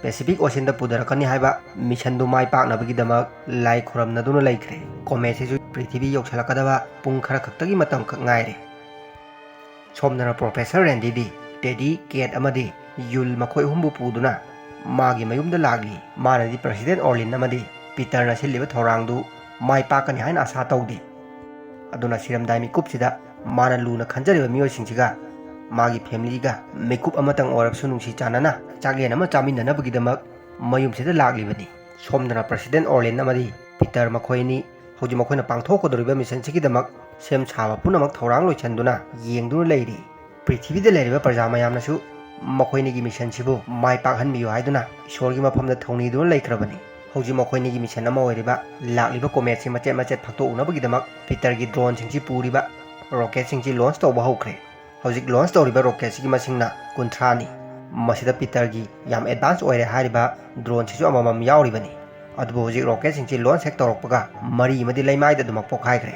ꯄꯦꯁꯤꯐꯤꯛ ꯑꯣꯁꯤꯟꯗ ꯄꯨꯊꯔꯛꯀꯅꯤ ꯍꯥꯏꯕ ꯃꯤꯁꯟꯗꯨ ꯃꯥꯏ ꯄꯥꯛꯅꯕꯒꯤꯗꯃꯛ ꯂꯥꯏ ꯈꯨꯔꯝꯅꯗꯨꯅ ꯂꯩꯈ꯭ꯔꯦ꯫ ꯀꯣꯃꯦꯠꯁꯤꯁꯨ ꯄ꯭ꯔꯤꯊꯤꯕꯤ ꯌꯧꯁꯤꯜꯂꯛꯀꯗꯕ ꯄꯨꯡ ꯈꯔ ꯈꯛꯇꯒꯤ ꯃꯇꯝ ꯈꯛ ꯉꯥꯏꯔꯦ꯫ ꯁꯣꯝꯗꯅ ꯄ꯭ꯔꯣꯐꯦꯁꯔ ꯔꯦꯟꯗꯤꯗꯤ ꯇꯦꯗꯤ, ꯀꯦꯠ ꯑꯃꯗꯤ ꯌꯨꯜ ꯃꯈꯣꯏ ꯑꯍꯨꯝꯕꯨ ꯄꯨꯗꯨꯅ ꯃꯥꯒꯤ ꯃꯌꯨꯝꯗ ꯂꯥꯛꯂꯤ꯫ ꯃꯥꯅꯗꯤ ꯄ꯭ꯔꯁꯤꯗꯦꯟ ꯑꯣꯔꯂꯤꯟ ꯑꯃꯗꯤ ꯄꯤꯇꯔꯅ ꯁꯤꯜꯂꯤꯕ ꯊꯧꯔꯥꯡꯗꯨ ꯃꯥꯏ ꯄꯥꯛꯀꯅꯤ ꯍꯥꯏꯅ ꯑꯥꯁꯥ ꯇꯧꯗꯦ꯫ ꯑꯗꯨꯅ ꯁꯤꯔꯝꯗꯥꯏ ꯃꯤꯀꯨꯞꯁꯤꯗ ꯃꯥꯅ ꯂꯨꯅ ꯈꯟꯖꯔꯤꯕ ꯃꯤꯑꯣꯏꯁꯤꯡꯁꯤꯒ, ꯃꯥꯒꯤ ꯐꯦꯃꯤꯂꯤꯒ ꯃꯤꯀꯨꯞ ꯑꯃꯇꯪ ꯑꯣꯏꯔꯕꯁꯨ ꯅꯨꯡꯁꯤ ꯆꯥꯟꯅꯅ ꯆꯥꯛꯂꯦꯟ ꯑꯃ ꯆꯥꯃꯤꯟꯅꯅꯕꯒꯤꯗꯃꯛ ꯃꯌꯨꯝꯁꯤꯗ ꯂꯥꯛꯂꯤꯕꯅꯤ꯫ ꯁꯣꯝꯗꯅ ꯄ꯭ꯔꯁꯤꯗꯦꯟ ꯑꯣꯔꯂꯤꯟ ꯑꯃꯗꯤ ꯄꯤꯇꯔ ꯃꯈꯣꯏ ꯑꯅꯤ ꯍꯧꯖꯤꯛ ꯃꯈꯣꯏꯅ ꯄꯥꯡꯊꯣꯛꯀꯗꯧꯔꯤꯕ ꯃꯤꯁꯟꯁꯤꯒꯤꯗꯃꯛ ꯁꯦꯝ ꯁꯥꯕ ꯄꯨꯝꯅꯃꯛ ꯊꯧꯔꯥꯡ ꯂꯣꯏꯁꯤꯟꯗꯨꯅ ꯌꯦꯡꯗꯨꯅ ꯂꯩꯔꯤ꯫ ꯄ꯭ꯔꯤꯊꯤꯕꯤꯗ ꯂꯩꯔꯤꯕ ꯄ꯭ꯔꯖꯥ ꯃꯌꯥꯝꯅꯁꯨ ꯃꯈꯣꯏꯅꯤꯒꯤ ꯃꯤꯁꯟꯁꯤꯕꯨ ꯃꯥꯏ ꯄꯥꯛꯍꯟꯕꯤꯌꯨ ꯍꯥꯏꯗꯨꯅ ꯏꯁꯣꯔꯒꯤ ꯃꯐꯝꯗ ꯊꯧꯅꯤꯗꯨꯅ ꯂꯩꯈ꯭ꯔꯕꯅꯤ꯫ ꯍꯧꯖꯤꯛ ꯃꯈꯣꯏꯅꯤꯒꯤ ꯃꯤꯁꯟ ꯑꯃ ꯑꯣꯏꯔꯤꯕ ꯂꯥꯛꯂꯤꯕ ꯀꯣꯃꯦꯠꯁꯤ ꯃꯆꯦꯠ ꯃꯆꯦꯠ ꯐꯥꯛꯇꯣꯛꯎꯅꯕꯒꯤꯗꯃꯛ ꯄꯤꯇꯔꯒꯤ ꯗ꯭ꯔꯣꯟꯁꯤꯡꯁꯤ ꯄꯨꯔꯤꯕ ꯔꯣꯀꯦꯠꯁꯤꯡꯁꯤ ꯂꯣꯟꯆ ꯇꯧꯕ ꯍꯧꯈ꯭ꯔꯦ꯫ ꯍꯧꯖꯤꯛ ꯂꯣꯟꯆ ꯇꯧꯔꯤꯕ ꯔꯣꯀꯦꯠꯁꯤꯒꯤ ꯃꯁꯤꯡꯅ ꯀꯨꯟꯊ꯭ꯔꯥꯅꯤ꯫ ꯃꯁꯤꯗ ꯄꯤꯇꯔꯒꯤ ꯌꯥꯝ ꯑꯦꯗꯚꯥꯟꯁ ꯑꯣꯏꯔꯦ ꯍꯥꯏꯔꯤꯕ ꯗ꯭ꯔꯣꯟꯁꯤꯁꯨ ꯑꯃꯃꯝ ꯌꯥꯎꯔꯤꯕꯅꯤ꯫ ꯑꯗꯨꯕꯨ ꯍꯧꯖꯤꯛ ꯔꯣꯀꯦꯠꯁꯤꯡꯁꯤ ꯂꯣꯟꯆ ꯍꯦꯛ ꯇꯧꯔꯛꯄꯒ ꯃꯔꯤ ꯑꯃꯗꯤ ꯂꯩꯃꯥꯏꯗ ꯑꯗꯨꯃꯛ ꯄꯣꯛꯈꯥꯏꯈ꯭ꯔꯦ꯫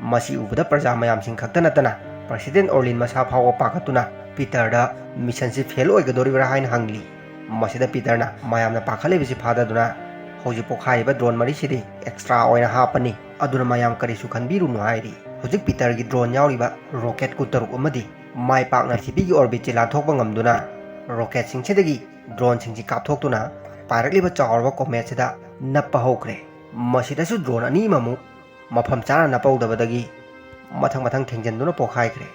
ꯃꯁꯤ ꯎꯕꯗ ꯄ꯭ꯔꯖꯥ ꯃꯌꯥꯝꯁꯤꯡ ꯈꯛꯇ ꯅꯠꯇꯅ ꯄ꯭ꯔꯁꯤꯗꯦꯟ ꯑꯣꯔꯂꯤꯟ ꯃꯁꯥ ꯐꯥꯎꯕ ꯄꯥꯈꯠꯇꯨꯅ ꯄꯤꯇꯔꯗ ꯃꯤꯁꯟꯁꯤ ꯐꯦꯜ ꯑꯣꯏꯒꯗꯧꯔꯤꯕ꯭ꯔꯥ ꯍꯥꯏꯅ ꯍꯪꯂꯤ꯫ ꯃꯁꯤꯗ ꯄꯤꯇꯔꯅ ꯃꯌꯥꯝꯅ ꯄꯥꯈꯠꯂꯤꯕꯁꯤ ꯐꯥꯗꯗꯨꯅ ꯍꯧꯖꯤꯛ ꯄꯣꯛꯈꯥꯏꯔꯤꯕ ꯗ꯭ꯔꯣꯟ ꯃꯔꯤꯁꯤꯗꯤ ꯑꯦꯛꯁꯇ꯭ꯔꯥ ꯑꯣꯏꯅ ꯍꯥꯞꯄꯅꯤ, ꯑꯗꯨꯅ ꯃꯌꯥꯝ ꯀꯔꯤꯁꯨ ꯈꯟꯕꯤꯔꯨꯅꯨ ꯍꯥꯏꯔꯤ꯫ ꯍꯧꯖꯤꯛ ꯄꯤꯇꯔꯒꯤ ꯗ꯭ꯔꯣꯟ ꯌꯥꯎꯔꯤꯕ ꯔꯣꯀꯦꯠ ꯀꯨꯟꯇꯔꯨꯛ ꯑꯃꯗꯤ ꯃꯥꯏ ꯄꯥꯛꯅ ꯄ꯭ꯔꯤꯊꯤꯕꯤꯒꯤ ꯑꯣꯔꯕꯤꯠꯁꯤ ꯂꯥꯟꯊꯣꯛꯄ ꯉꯝꯗꯨꯅ ꯔꯣꯀꯦꯠꯁꯤꯡꯁꯤꯗꯒꯤ ꯗ꯭ꯔꯣꯟꯁꯤꯡꯁꯤ ꯀꯥꯞꯊꯣꯛꯇꯨꯅ ꯄꯥꯏꯔꯛꯂꯤꯕ ꯆꯥꯎꯔꯕ ꯀꯣꯃꯦꯠꯁꯤꯗ ꯅꯞꯄ ꯍꯧꯈ꯭ꯔꯦ꯫ ꯃꯁꯤꯗꯁꯨ ꯗ꯭ꯔꯣꯟ ꯑꯅꯤ ꯑꯃꯃꯨꯛ ꯃꯐꯝ ꯆꯥꯅ ꯅꯞꯄꯧꯗꯕꯗꯒꯤ ꯃꯊꯪ ꯃꯊꯪ ꯊꯦꯡꯖꯤꯟꯗꯨꯅ ꯄꯣꯈꯥꯏꯈ꯭ꯔꯦ꯫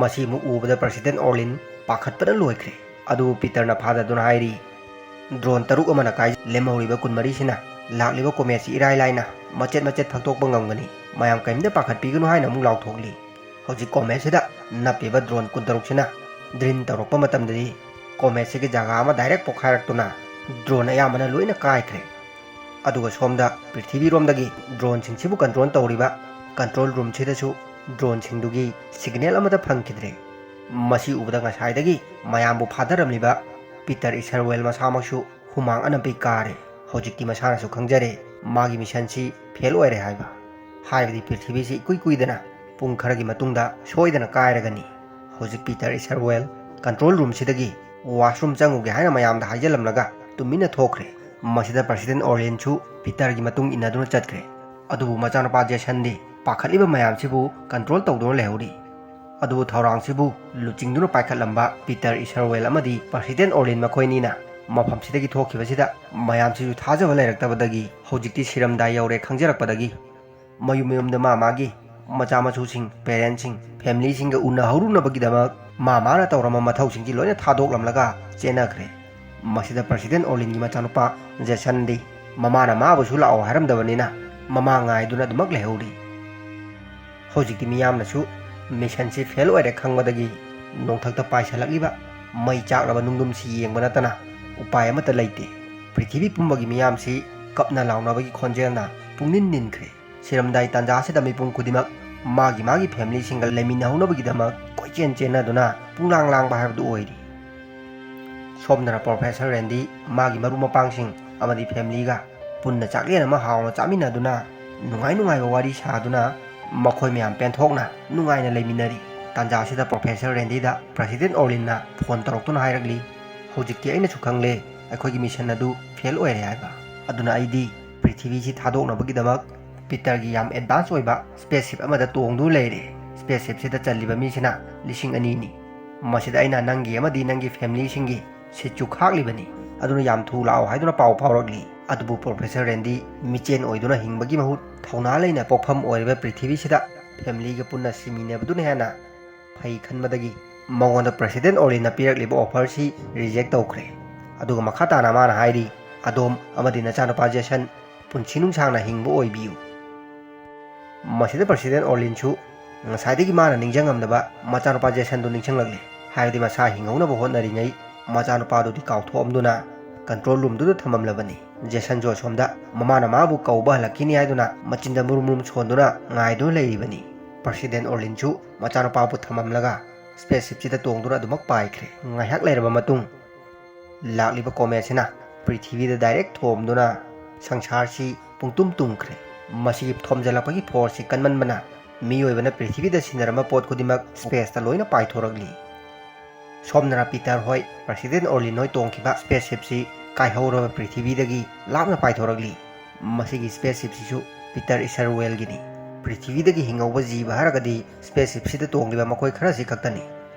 ꯃꯁꯤ ꯑꯃꯨꯛ ꯎꯕꯗ ꯄ꯭ꯔꯁꯤꯗꯦꯟ ꯑꯣꯔꯂꯤꯟ ꯄꯥꯈꯠꯄꯅ ꯂꯣꯏꯈ꯭ꯔꯦ꯫ ꯑꯗꯨꯕꯨ ꯄꯤꯇꯔꯅ ꯐꯥꯗꯗꯨꯅ ꯍꯥꯏꯔꯤ, ꯗ꯭ꯔꯣꯟ ꯇꯔꯨꯛ ꯑꯃꯅ ꯀꯥꯏ ꯂꯦꯝꯍꯧꯔꯤꯕ ꯀꯨꯟꯃꯔꯤꯁꯤꯅ ꯂꯥꯛꯂꯤꯕ ꯀꯣꯃꯦꯠꯁꯤ ꯏꯔꯥꯏ ꯂꯥꯏꯅ ꯃꯆꯦꯠ ꯃꯆꯦꯠ ꯐꯛꯇꯣꯛꯄ ꯉꯝꯒꯅꯤ꯫ ꯃꯌꯥꯝ ꯀꯔꯤꯝꯇ ꯄꯥꯈꯠꯄꯤꯒꯅꯨ ꯍꯥꯏꯅ ꯑꯃꯨꯛ ꯂꯥꯎꯊꯣꯛꯂꯤ꯫ ꯍꯧꯖꯤꯛ ꯀꯣꯃꯦꯠꯁꯤꯗ ꯅꯞꯄꯤꯕ ꯗ꯭ꯔꯣꯟ ꯀꯨꯟꯇꯔꯨꯛꯁꯤꯅ ꯗ꯭ꯔꯤꯟ ꯇꯧꯔꯛꯄ ꯃꯇꯝꯗꯗꯤ ꯀꯣꯃꯦꯠꯁꯤꯒꯤ ꯖꯒꯥ ꯑꯃ ꯗꯥꯏꯔꯦꯛ ꯄꯣꯈꯥꯏꯔꯛꯇꯨꯅ ꯗ꯭ꯔꯣꯟ ꯑꯌꯥꯝꯕꯅ ꯂꯣꯏꯅ ꯀꯥꯏꯈ꯭ꯔꯦ꯫ ꯑꯗꯨꯒ ꯁꯣꯝꯗ ꯄ꯭ꯔꯤꯊꯤꯕꯤꯔꯣꯝꯗꯒꯤ ꯗ꯭ꯔꯣꯟꯁꯤꯡꯁꯤꯕꯨ ꯀꯟꯇ꯭ꯔꯣꯜ ꯇꯧꯔꯤꯕ ꯀꯟꯇ꯭ꯔꯣꯜ ꯔꯨꯝꯁꯤꯗꯁꯨ ꯗ꯭ꯔꯣꯟꯁꯤꯡꯗꯨꯒꯤ ꯁꯤꯒꯅꯦꯜ ꯑꯃꯠꯇ ꯐꯪꯈꯤꯗ꯭ꯔꯦ꯫ ꯃꯁꯤ ꯎꯕꯗ ꯉꯁꯥꯏꯗꯒꯤ ꯃꯌꯥꯝꯕꯨ ꯐꯥꯊꯔꯝꯂꯤꯕ ꯄꯤꯇꯔ ꯏꯁꯔꯋꯦꯜ ꯃꯁꯥꯃꯛꯁꯨ ꯍꯨꯃꯥꯡ ꯑꯅꯞꯄꯤ ꯀꯥꯔꯦ꯫ ꯍꯧꯖꯤꯛꯇꯤ ꯃꯁꯥꯅꯁꯨ ꯈꯪꯖꯔꯦ ꯃꯥꯒꯤ ꯃꯤꯁꯟꯁꯤ ꯐꯦꯜ ꯑꯣꯏꯔꯦ ꯍꯥꯏꯕ꯫ ꯍꯥꯏꯕꯗꯤ ꯄ꯭ꯔꯤꯊꯤꯕꯤꯁꯤ ꯏꯀꯨꯏ ꯀꯨꯏꯗꯅ ꯄꯨꯡ ꯈꯔꯒꯤ ꯃꯇꯨꯡꯗ ꯁꯣꯏꯗꯅ ꯀꯥꯏꯔꯒꯅꯤ꯫ ꯍꯧꯖꯤꯛ ꯄꯤꯇꯔ ꯏꯁꯔꯋꯦꯜ ꯀꯟꯇ꯭ꯔꯣꯜ ꯔꯨꯝꯁꯤꯗꯒꯤ ꯋꯥꯁꯔꯨꯝ ꯆꯪꯉꯨꯒꯦ ꯍꯥꯏꯅ ꯃꯌꯥꯝꯗ ꯍꯥꯏꯖꯤꯜꯂꯝꯂꯒ ꯇꯨꯃꯤꯟꯅ ꯊꯣꯛꯈ꯭ꯔꯦ꯫ ꯃꯁꯤꯗ ꯄ꯭ꯔꯁꯤꯗꯦꯟ ꯑꯣꯔꯂꯤꯟꯁꯨ ꯄꯤꯇꯔꯒꯤ ꯃꯇꯨꯡ ꯏꯟꯅꯗꯨꯅ ꯆꯠꯈ꯭ꯔꯦ꯫ ꯑꯗꯨꯕꯨ ꯃꯆꯥꯅꯨꯄꯥ ꯖꯦꯁꯟꯗꯤ ꯄꯥꯈꯠꯂꯤꯕ ꯃꯌꯥꯝꯁꯤꯕꯨ ꯀꯟꯇ꯭ꯔꯣꯜ ꯇꯧꯗꯨꯅ ꯂꯩꯍꯧꯔꯤ꯫ ꯑꯗꯨꯕꯨ ꯊꯧꯔꯥꯡꯁꯤꯕꯨ ꯂꯨꯆꯤꯡꯗꯨꯅ ꯄꯥꯏꯈꯠꯂꯝꯕ ꯄꯤꯇꯔ ꯏꯁꯔꯋꯦꯜ ꯑꯃꯗꯤ ꯄ꯭ꯔꯁꯤꯗꯦꯟ ꯑꯣꯔꯂꯤꯟ ꯃꯈꯣꯏꯅꯤꯅ ꯃꯐꯝꯁꯤꯗꯒꯤ ꯊꯣꯛꯈꯤꯕꯁꯤꯗ ꯃꯌꯥꯝꯁꯤꯁꯨ ꯊꯥꯖꯕ ꯂꯩꯔꯛꯇꯕꯗꯒꯤ ꯍꯧꯖꯤꯛꯇꯤ ꯁꯤꯔꯝꯗꯥꯏ ꯌꯧꯔꯦ ꯈꯪꯖꯔꯛꯄꯗꯒꯤ ꯃꯌꯨꯝ ꯃꯌꯨꯝꯗ ꯃꯥ ꯃꯥꯒꯤ ꯃꯆꯥ ꯃꯁꯨꯁꯤꯡ, ꯄꯦꯔꯦꯟꯁꯁꯤꯡ, ꯐꯦꯃꯤꯂꯤꯁꯤꯡꯒ ꯎꯅꯍꯧꯔꯨꯅꯕꯒꯤꯗꯃꯛ ꯃꯥ ꯃꯥꯅ ꯇꯧꯔꯝꯕ ꯃꯊꯧꯁꯤꯡꯁꯤ ꯂꯣꯏꯅ ꯊꯥꯗꯣꯛꯂꯝꯂꯒ ꯆꯦꯟꯅꯈ꯭ꯔꯦ꯫ ꯃꯁꯤꯗ ꯄ꯭ꯔꯁꯤꯗꯦꯟ ꯑꯣꯔꯂꯤꯟꯒꯤ ꯃꯆꯥꯅꯨꯄꯥ ꯖꯦꯁꯟꯗꯤ ꯃꯃꯥꯅ ꯃꯥꯕꯨꯁꯨ ꯂꯥꯛꯑꯣ ꯍꯥꯏꯔꯝꯗꯕꯅꯤꯅ ꯃꯃꯥ ꯉꯥꯏꯗꯨꯅ ꯑꯗꯨꯃꯛ ꯂꯩꯍꯧꯔꯤ꯫ ꯍꯧꯖꯤꯛꯇꯤ ꯃꯤꯌꯥꯝꯅꯁꯨ ꯃꯤꯁꯟꯁꯤ ꯐꯦꯜ ꯑꯣꯏꯔꯦ ꯈꯪꯕꯗꯒꯤ ꯅꯣꯡꯊꯛꯇ ꯄꯥꯏꯁꯜꯂꯛꯂꯤꯕ ꯃꯩ ꯆꯥꯛꯂꯕ ꯅꯨꯡꯗꯨꯝꯁꯤ ꯌꯦꯡꯕ ꯅꯠꯇꯅ ꯎꯄꯥꯏ ꯑꯃꯠꯇ ꯂꯩꯇꯦ꯫ ꯄ꯭ꯔꯤꯊꯤꯕꯤ ꯄꯨꯝꯕꯒꯤ ꯃꯤꯌꯥꯝꯁꯤ ꯀꯞꯅ ꯂꯥꯎꯅꯕꯒꯤ ꯈꯣꯟꯖꯦꯜꯅ ꯄꯨꯡꯅꯤꯟ ꯅꯤꯟꯈ꯭ꯔꯦ꯫ ꯁꯤꯔꯝꯗꯥꯏ ꯇꯥꯟꯖꯥꯁꯤꯗ ꯃꯤꯄꯨꯝ ꯈꯨꯗꯤꯡꯃꯛ ꯃꯥꯒꯤ ꯃꯥꯒꯤ ꯐꯦꯃꯤꯂꯤꯁꯤꯡꯒ ꯂꯩꯃꯤꯟꯅꯍꯧꯅꯕꯒꯤꯗꯃꯛ ꯀꯣꯏꯆꯦꯟ ꯆꯦꯟꯅꯗꯨꯅ ꯄꯨꯡꯂꯥꯡ ꯂꯥꯡꯕ ꯍꯥꯏꯕꯗꯨ ꯑꯣꯏꯔꯤ꯫ ꯁꯣꯝꯗꯅ ꯄ꯭ꯔꯣꯐꯦꯁꯔ ꯔꯦꯟꯗꯤ ꯃꯥꯒꯤ ꯃꯔꯨꯞ ꯃꯄꯥꯡꯁꯤꯡ ꯑꯃꯗꯤ ꯐꯦꯃꯤꯂꯤꯒ ꯄꯨꯟꯅ ꯆꯥꯛꯂꯦꯟ ꯑꯃ ꯍꯥꯎꯅ ꯆꯥꯃꯤꯟꯅꯗꯨꯅ ꯅꯨꯡꯉꯥꯏ ꯅꯨꯡꯉꯥꯏꯕ ꯋꯥꯔꯤ ꯁꯥꯗꯨꯅ ꯃꯈꯣꯏ ꯃꯌꯥꯝ ꯄꯦꯟꯊꯣꯛꯅ ꯅꯨꯡꯉꯥꯏꯅ ꯂꯩꯃꯤꯟꯅꯔꯤ꯫ ꯇꯥꯟꯖꯥꯁꯤꯗ ꯄ꯭ꯔꯣꯐꯦꯁꯔ ꯔꯦꯟꯗꯤꯗ ꯄ꯭ꯔꯁꯤꯗꯦꯟ ꯑꯣꯔꯂꯤꯟꯅ ꯐꯣꯟ ꯇꯧꯔꯛꯇꯨꯅ ꯍꯥꯏꯔꯛꯂꯤ, "ꯍꯧꯖꯤꯛꯇꯤ ꯑꯩꯅꯁꯨ ꯈꯪꯂꯦ ꯑꯩꯈꯣꯏꯒꯤ ꯃꯤꯁꯟ ꯑꯗꯨ ꯐꯦꯜ ꯑꯣꯏꯔꯦ ꯍꯥꯏꯕ꯫ ꯑꯗꯨꯅ ꯑꯩꯗꯤ ꯄ꯭ꯔꯤꯊꯤꯕꯤꯁꯤ ꯊꯥꯗꯣꯛꯅꯕꯒꯤꯗꯃꯛ ꯄꯤꯇꯔꯒꯤ ꯌꯥꯝ ꯑꯦꯗꯚꯥꯟꯁ ꯑꯣꯏꯕ ꯁ꯭ꯄꯦꯁ ꯁꯤꯞ ꯑꯃꯗ ꯇꯣꯡꯗꯨꯅ ꯂꯩꯔꯦ꯫ ꯁ꯭ꯄꯦꯁ ꯁꯤꯞꯁꯤꯗ ꯆꯜꯂꯤꯕ ꯃꯤꯁꯤꯅ ꯂꯤꯁꯤꯡ ꯑꯅꯤꯅꯤ꯫ ꯃꯁꯤꯗ ꯑꯩꯅ ꯅꯪꯒꯤ ꯑꯃꯗꯤ ꯅꯪꯒꯤ ꯐꯦꯃꯤꯂꯤꯁꯤꯡꯒꯤ ꯁꯤꯠꯁꯨ ꯈꯥꯛꯂꯤꯕꯅꯤ꯫ ꯑꯗꯨꯅ ꯌꯥꯝ ꯊꯨ ꯂꯥꯛꯑꯣ" ꯍꯥꯏꯗꯨꯅ ꯄꯥꯎ ꯐꯥꯎꯔꯛꯂꯤ꯫ ꯑꯗꯨꯕꯨ ꯄ꯭ꯔꯣꯐꯦꯁꯔ ꯔꯦꯟꯗꯤ ꯃꯤꯆꯦꯟ ꯑꯣꯏꯗꯨꯅ ꯍꯤꯡꯕꯒꯤ ꯃꯍꯨꯠ ꯊꯧꯅꯥ ꯂꯩꯅ ꯄꯣꯛꯐꯝ ꯑꯣꯏꯔꯤꯕ ꯄ꯭ꯔꯤꯊꯤꯕꯤꯁꯤꯗ ꯐꯦꯃꯤꯂꯤꯒ ꯄꯨꯟꯅ ꯁꯤꯃꯤꯟꯅꯕꯗꯨꯅ ꯍꯦꯟꯅ ꯐꯩ ꯈꯟꯕꯗꯒꯤ ꯃꯉꯣꯟꯗ ꯄ꯭ꯔꯁꯤꯗꯦꯟ ꯑꯣꯔꯂꯤꯟꯅ ꯄꯤꯔꯛꯂꯤꯕ ꯑꯣꯐꯔꯁꯤ ꯔꯤꯖꯦꯛ ꯇꯧꯈ꯭ꯔꯦ꯫ ꯑꯗꯨꯒ ꯃꯈꯥ ꯇꯥꯅ ꯃꯥꯅ ꯍꯥꯏꯔꯤ, "ꯑꯗꯣꯝ ꯑꯃꯗꯤ ꯅꯆꯥꯅꯨꯄꯥ ꯖꯦꯁꯟ ꯄꯨꯟꯁꯤ ꯅꯨꯡꯁꯥꯡꯅ ꯍꯤꯡꯕ ꯑꯣꯏꯕꯤꯌꯨ"꯫ ꯃꯁꯤꯗ ꯄ꯭ꯔꯁꯤꯗꯦꯟ ꯑꯣꯔꯂꯤꯟꯁꯨ ꯉꯁꯥꯏꯗꯒꯤ ꯃꯥꯅ ꯅꯤꯡꯁꯤꯡꯉꯝꯗꯕ ꯃꯆꯥꯅꯨꯄꯥ ꯖꯦꯁꯟꯗꯨ ꯅꯤꯡꯁꯤꯡꯂꯛꯂꯦ꯫ ꯍꯥꯏꯕꯗꯤ ꯃꯁꯥ ꯍꯤꯡꯍꯧꯅꯕ ꯍꯣꯠꯅꯔꯤꯉꯩ ꯃꯆꯥꯅꯨꯄꯥꯗꯨꯗꯤ ꯀꯥꯎꯊꯣꯛꯑꯝꯗꯨꯅ ꯀꯟꯇ꯭ꯔꯣꯜ ꯔꯨꯝꯗꯨꯗ ꯊꯝꯃꯝꯂꯕꯅꯤ꯫ ꯖꯦꯁꯟꯁꯨ ꯑꯁꯣꯝꯗ ꯃꯃꯥꯅ ꯃꯥꯕꯨ ꯀꯧꯕ ꯍꯜꯂꯛꯈꯤꯅꯤ ꯍꯥꯏꯗꯨꯅ ꯃꯆꯤꯟꯗ ꯃꯨꯔꯨꯝ ꯃꯨꯔꯨꯝ ꯁꯣꯟꯗꯨꯅ ꯉꯥꯏꯗꯨꯅ ꯂꯩꯔꯤꯕꯅꯤ꯫ ꯄ꯭ꯔꯁꯤꯗꯦꯟ ꯑꯣꯔꯂꯤꯟꯁꯨ ꯃꯆꯥꯅꯨꯄꯥꯕꯨ ꯊꯝꯃꯝꯂꯒ ꯁ꯭ꯄꯦꯁ ꯁꯤꯞꯁꯤꯗ ꯇꯣꯡꯗꯨꯅ ꯑꯗꯨꯃꯛ ꯄꯥꯏꯈ꯭ꯔꯦ꯫ ꯉꯥꯏꯍꯥꯛ ꯂꯩꯔꯕ ꯃꯇꯨꯡ, ꯂꯥꯛꯂꯤꯕ ꯀꯣꯃꯦꯠꯁꯤꯅ ꯄ꯭ꯔꯤꯊꯤꯕꯤꯗ ꯗꯥꯏꯔꯦꯛ ꯊꯣꯝꯗꯨꯅ ꯁꯪꯁꯥꯔꯁꯤ ꯄꯨꯡꯇꯨꯝ ꯇꯨꯝꯈ꯭ꯔꯦ꯫ ꯃꯁꯤꯒꯤ ꯊꯣꯝꯖꯤꯜꯂꯛꯄꯒꯤ ꯐꯣꯔꯁꯁꯤ ꯀꯟꯃꯟꯕꯅ ꯃꯤꯑꯣꯏꯕꯅ ꯄ꯭ꯔꯤꯊꯤꯕꯤꯗ ꯁꯤꯟꯅꯔꯝꯕ ꯄꯣꯠ ꯈꯨꯗꯤꯡꯃꯛ ꯁ꯭ꯄꯦꯁꯇ ꯂꯣꯏꯅ ꯄꯥꯏꯊꯣꯔꯛꯂꯤ꯫ ꯁꯣꯝꯗꯅ ꯄꯤꯇꯔ ꯍꯣꯏ, ꯄ꯭ꯔꯁꯤꯗꯦꯟ ꯑꯣꯔꯂꯤꯟ ꯍꯣꯏ ꯇꯣꯡꯈꯤꯕ ꯁ꯭ꯄꯦꯁ ꯁꯤꯞꯁꯤ ꯀꯥꯏꯍꯧꯔꯕ ꯄ꯭ꯔꯤꯊꯤꯕꯤꯗꯒꯤ ꯂꯥꯞꯅ ꯄꯥꯏꯊꯣꯔꯛꯂꯤ꯫ ꯃꯁꯤꯒꯤ ꯁ꯭ꯄꯦꯁ ꯁꯤꯞꯁꯤꯁꯨ ꯄꯤꯇꯔ ꯏꯁꯔꯋꯦꯜꯒꯤꯅꯤ꯫ ꯄ꯭ꯔꯤꯊꯤꯕꯤꯗꯒꯤ ꯍꯤꯡꯍꯧꯕ ꯖꯤꯕ ꯍꯥꯏꯔꯒꯗꯤ ꯁ꯭ꯄꯦꯁ ꯁꯤꯞꯁꯤꯗ ꯇꯣꯡꯂꯤꯕ ꯃꯈꯣꯏ ꯈꯔꯁꯤ ꯈꯛꯇꯅꯤ꯫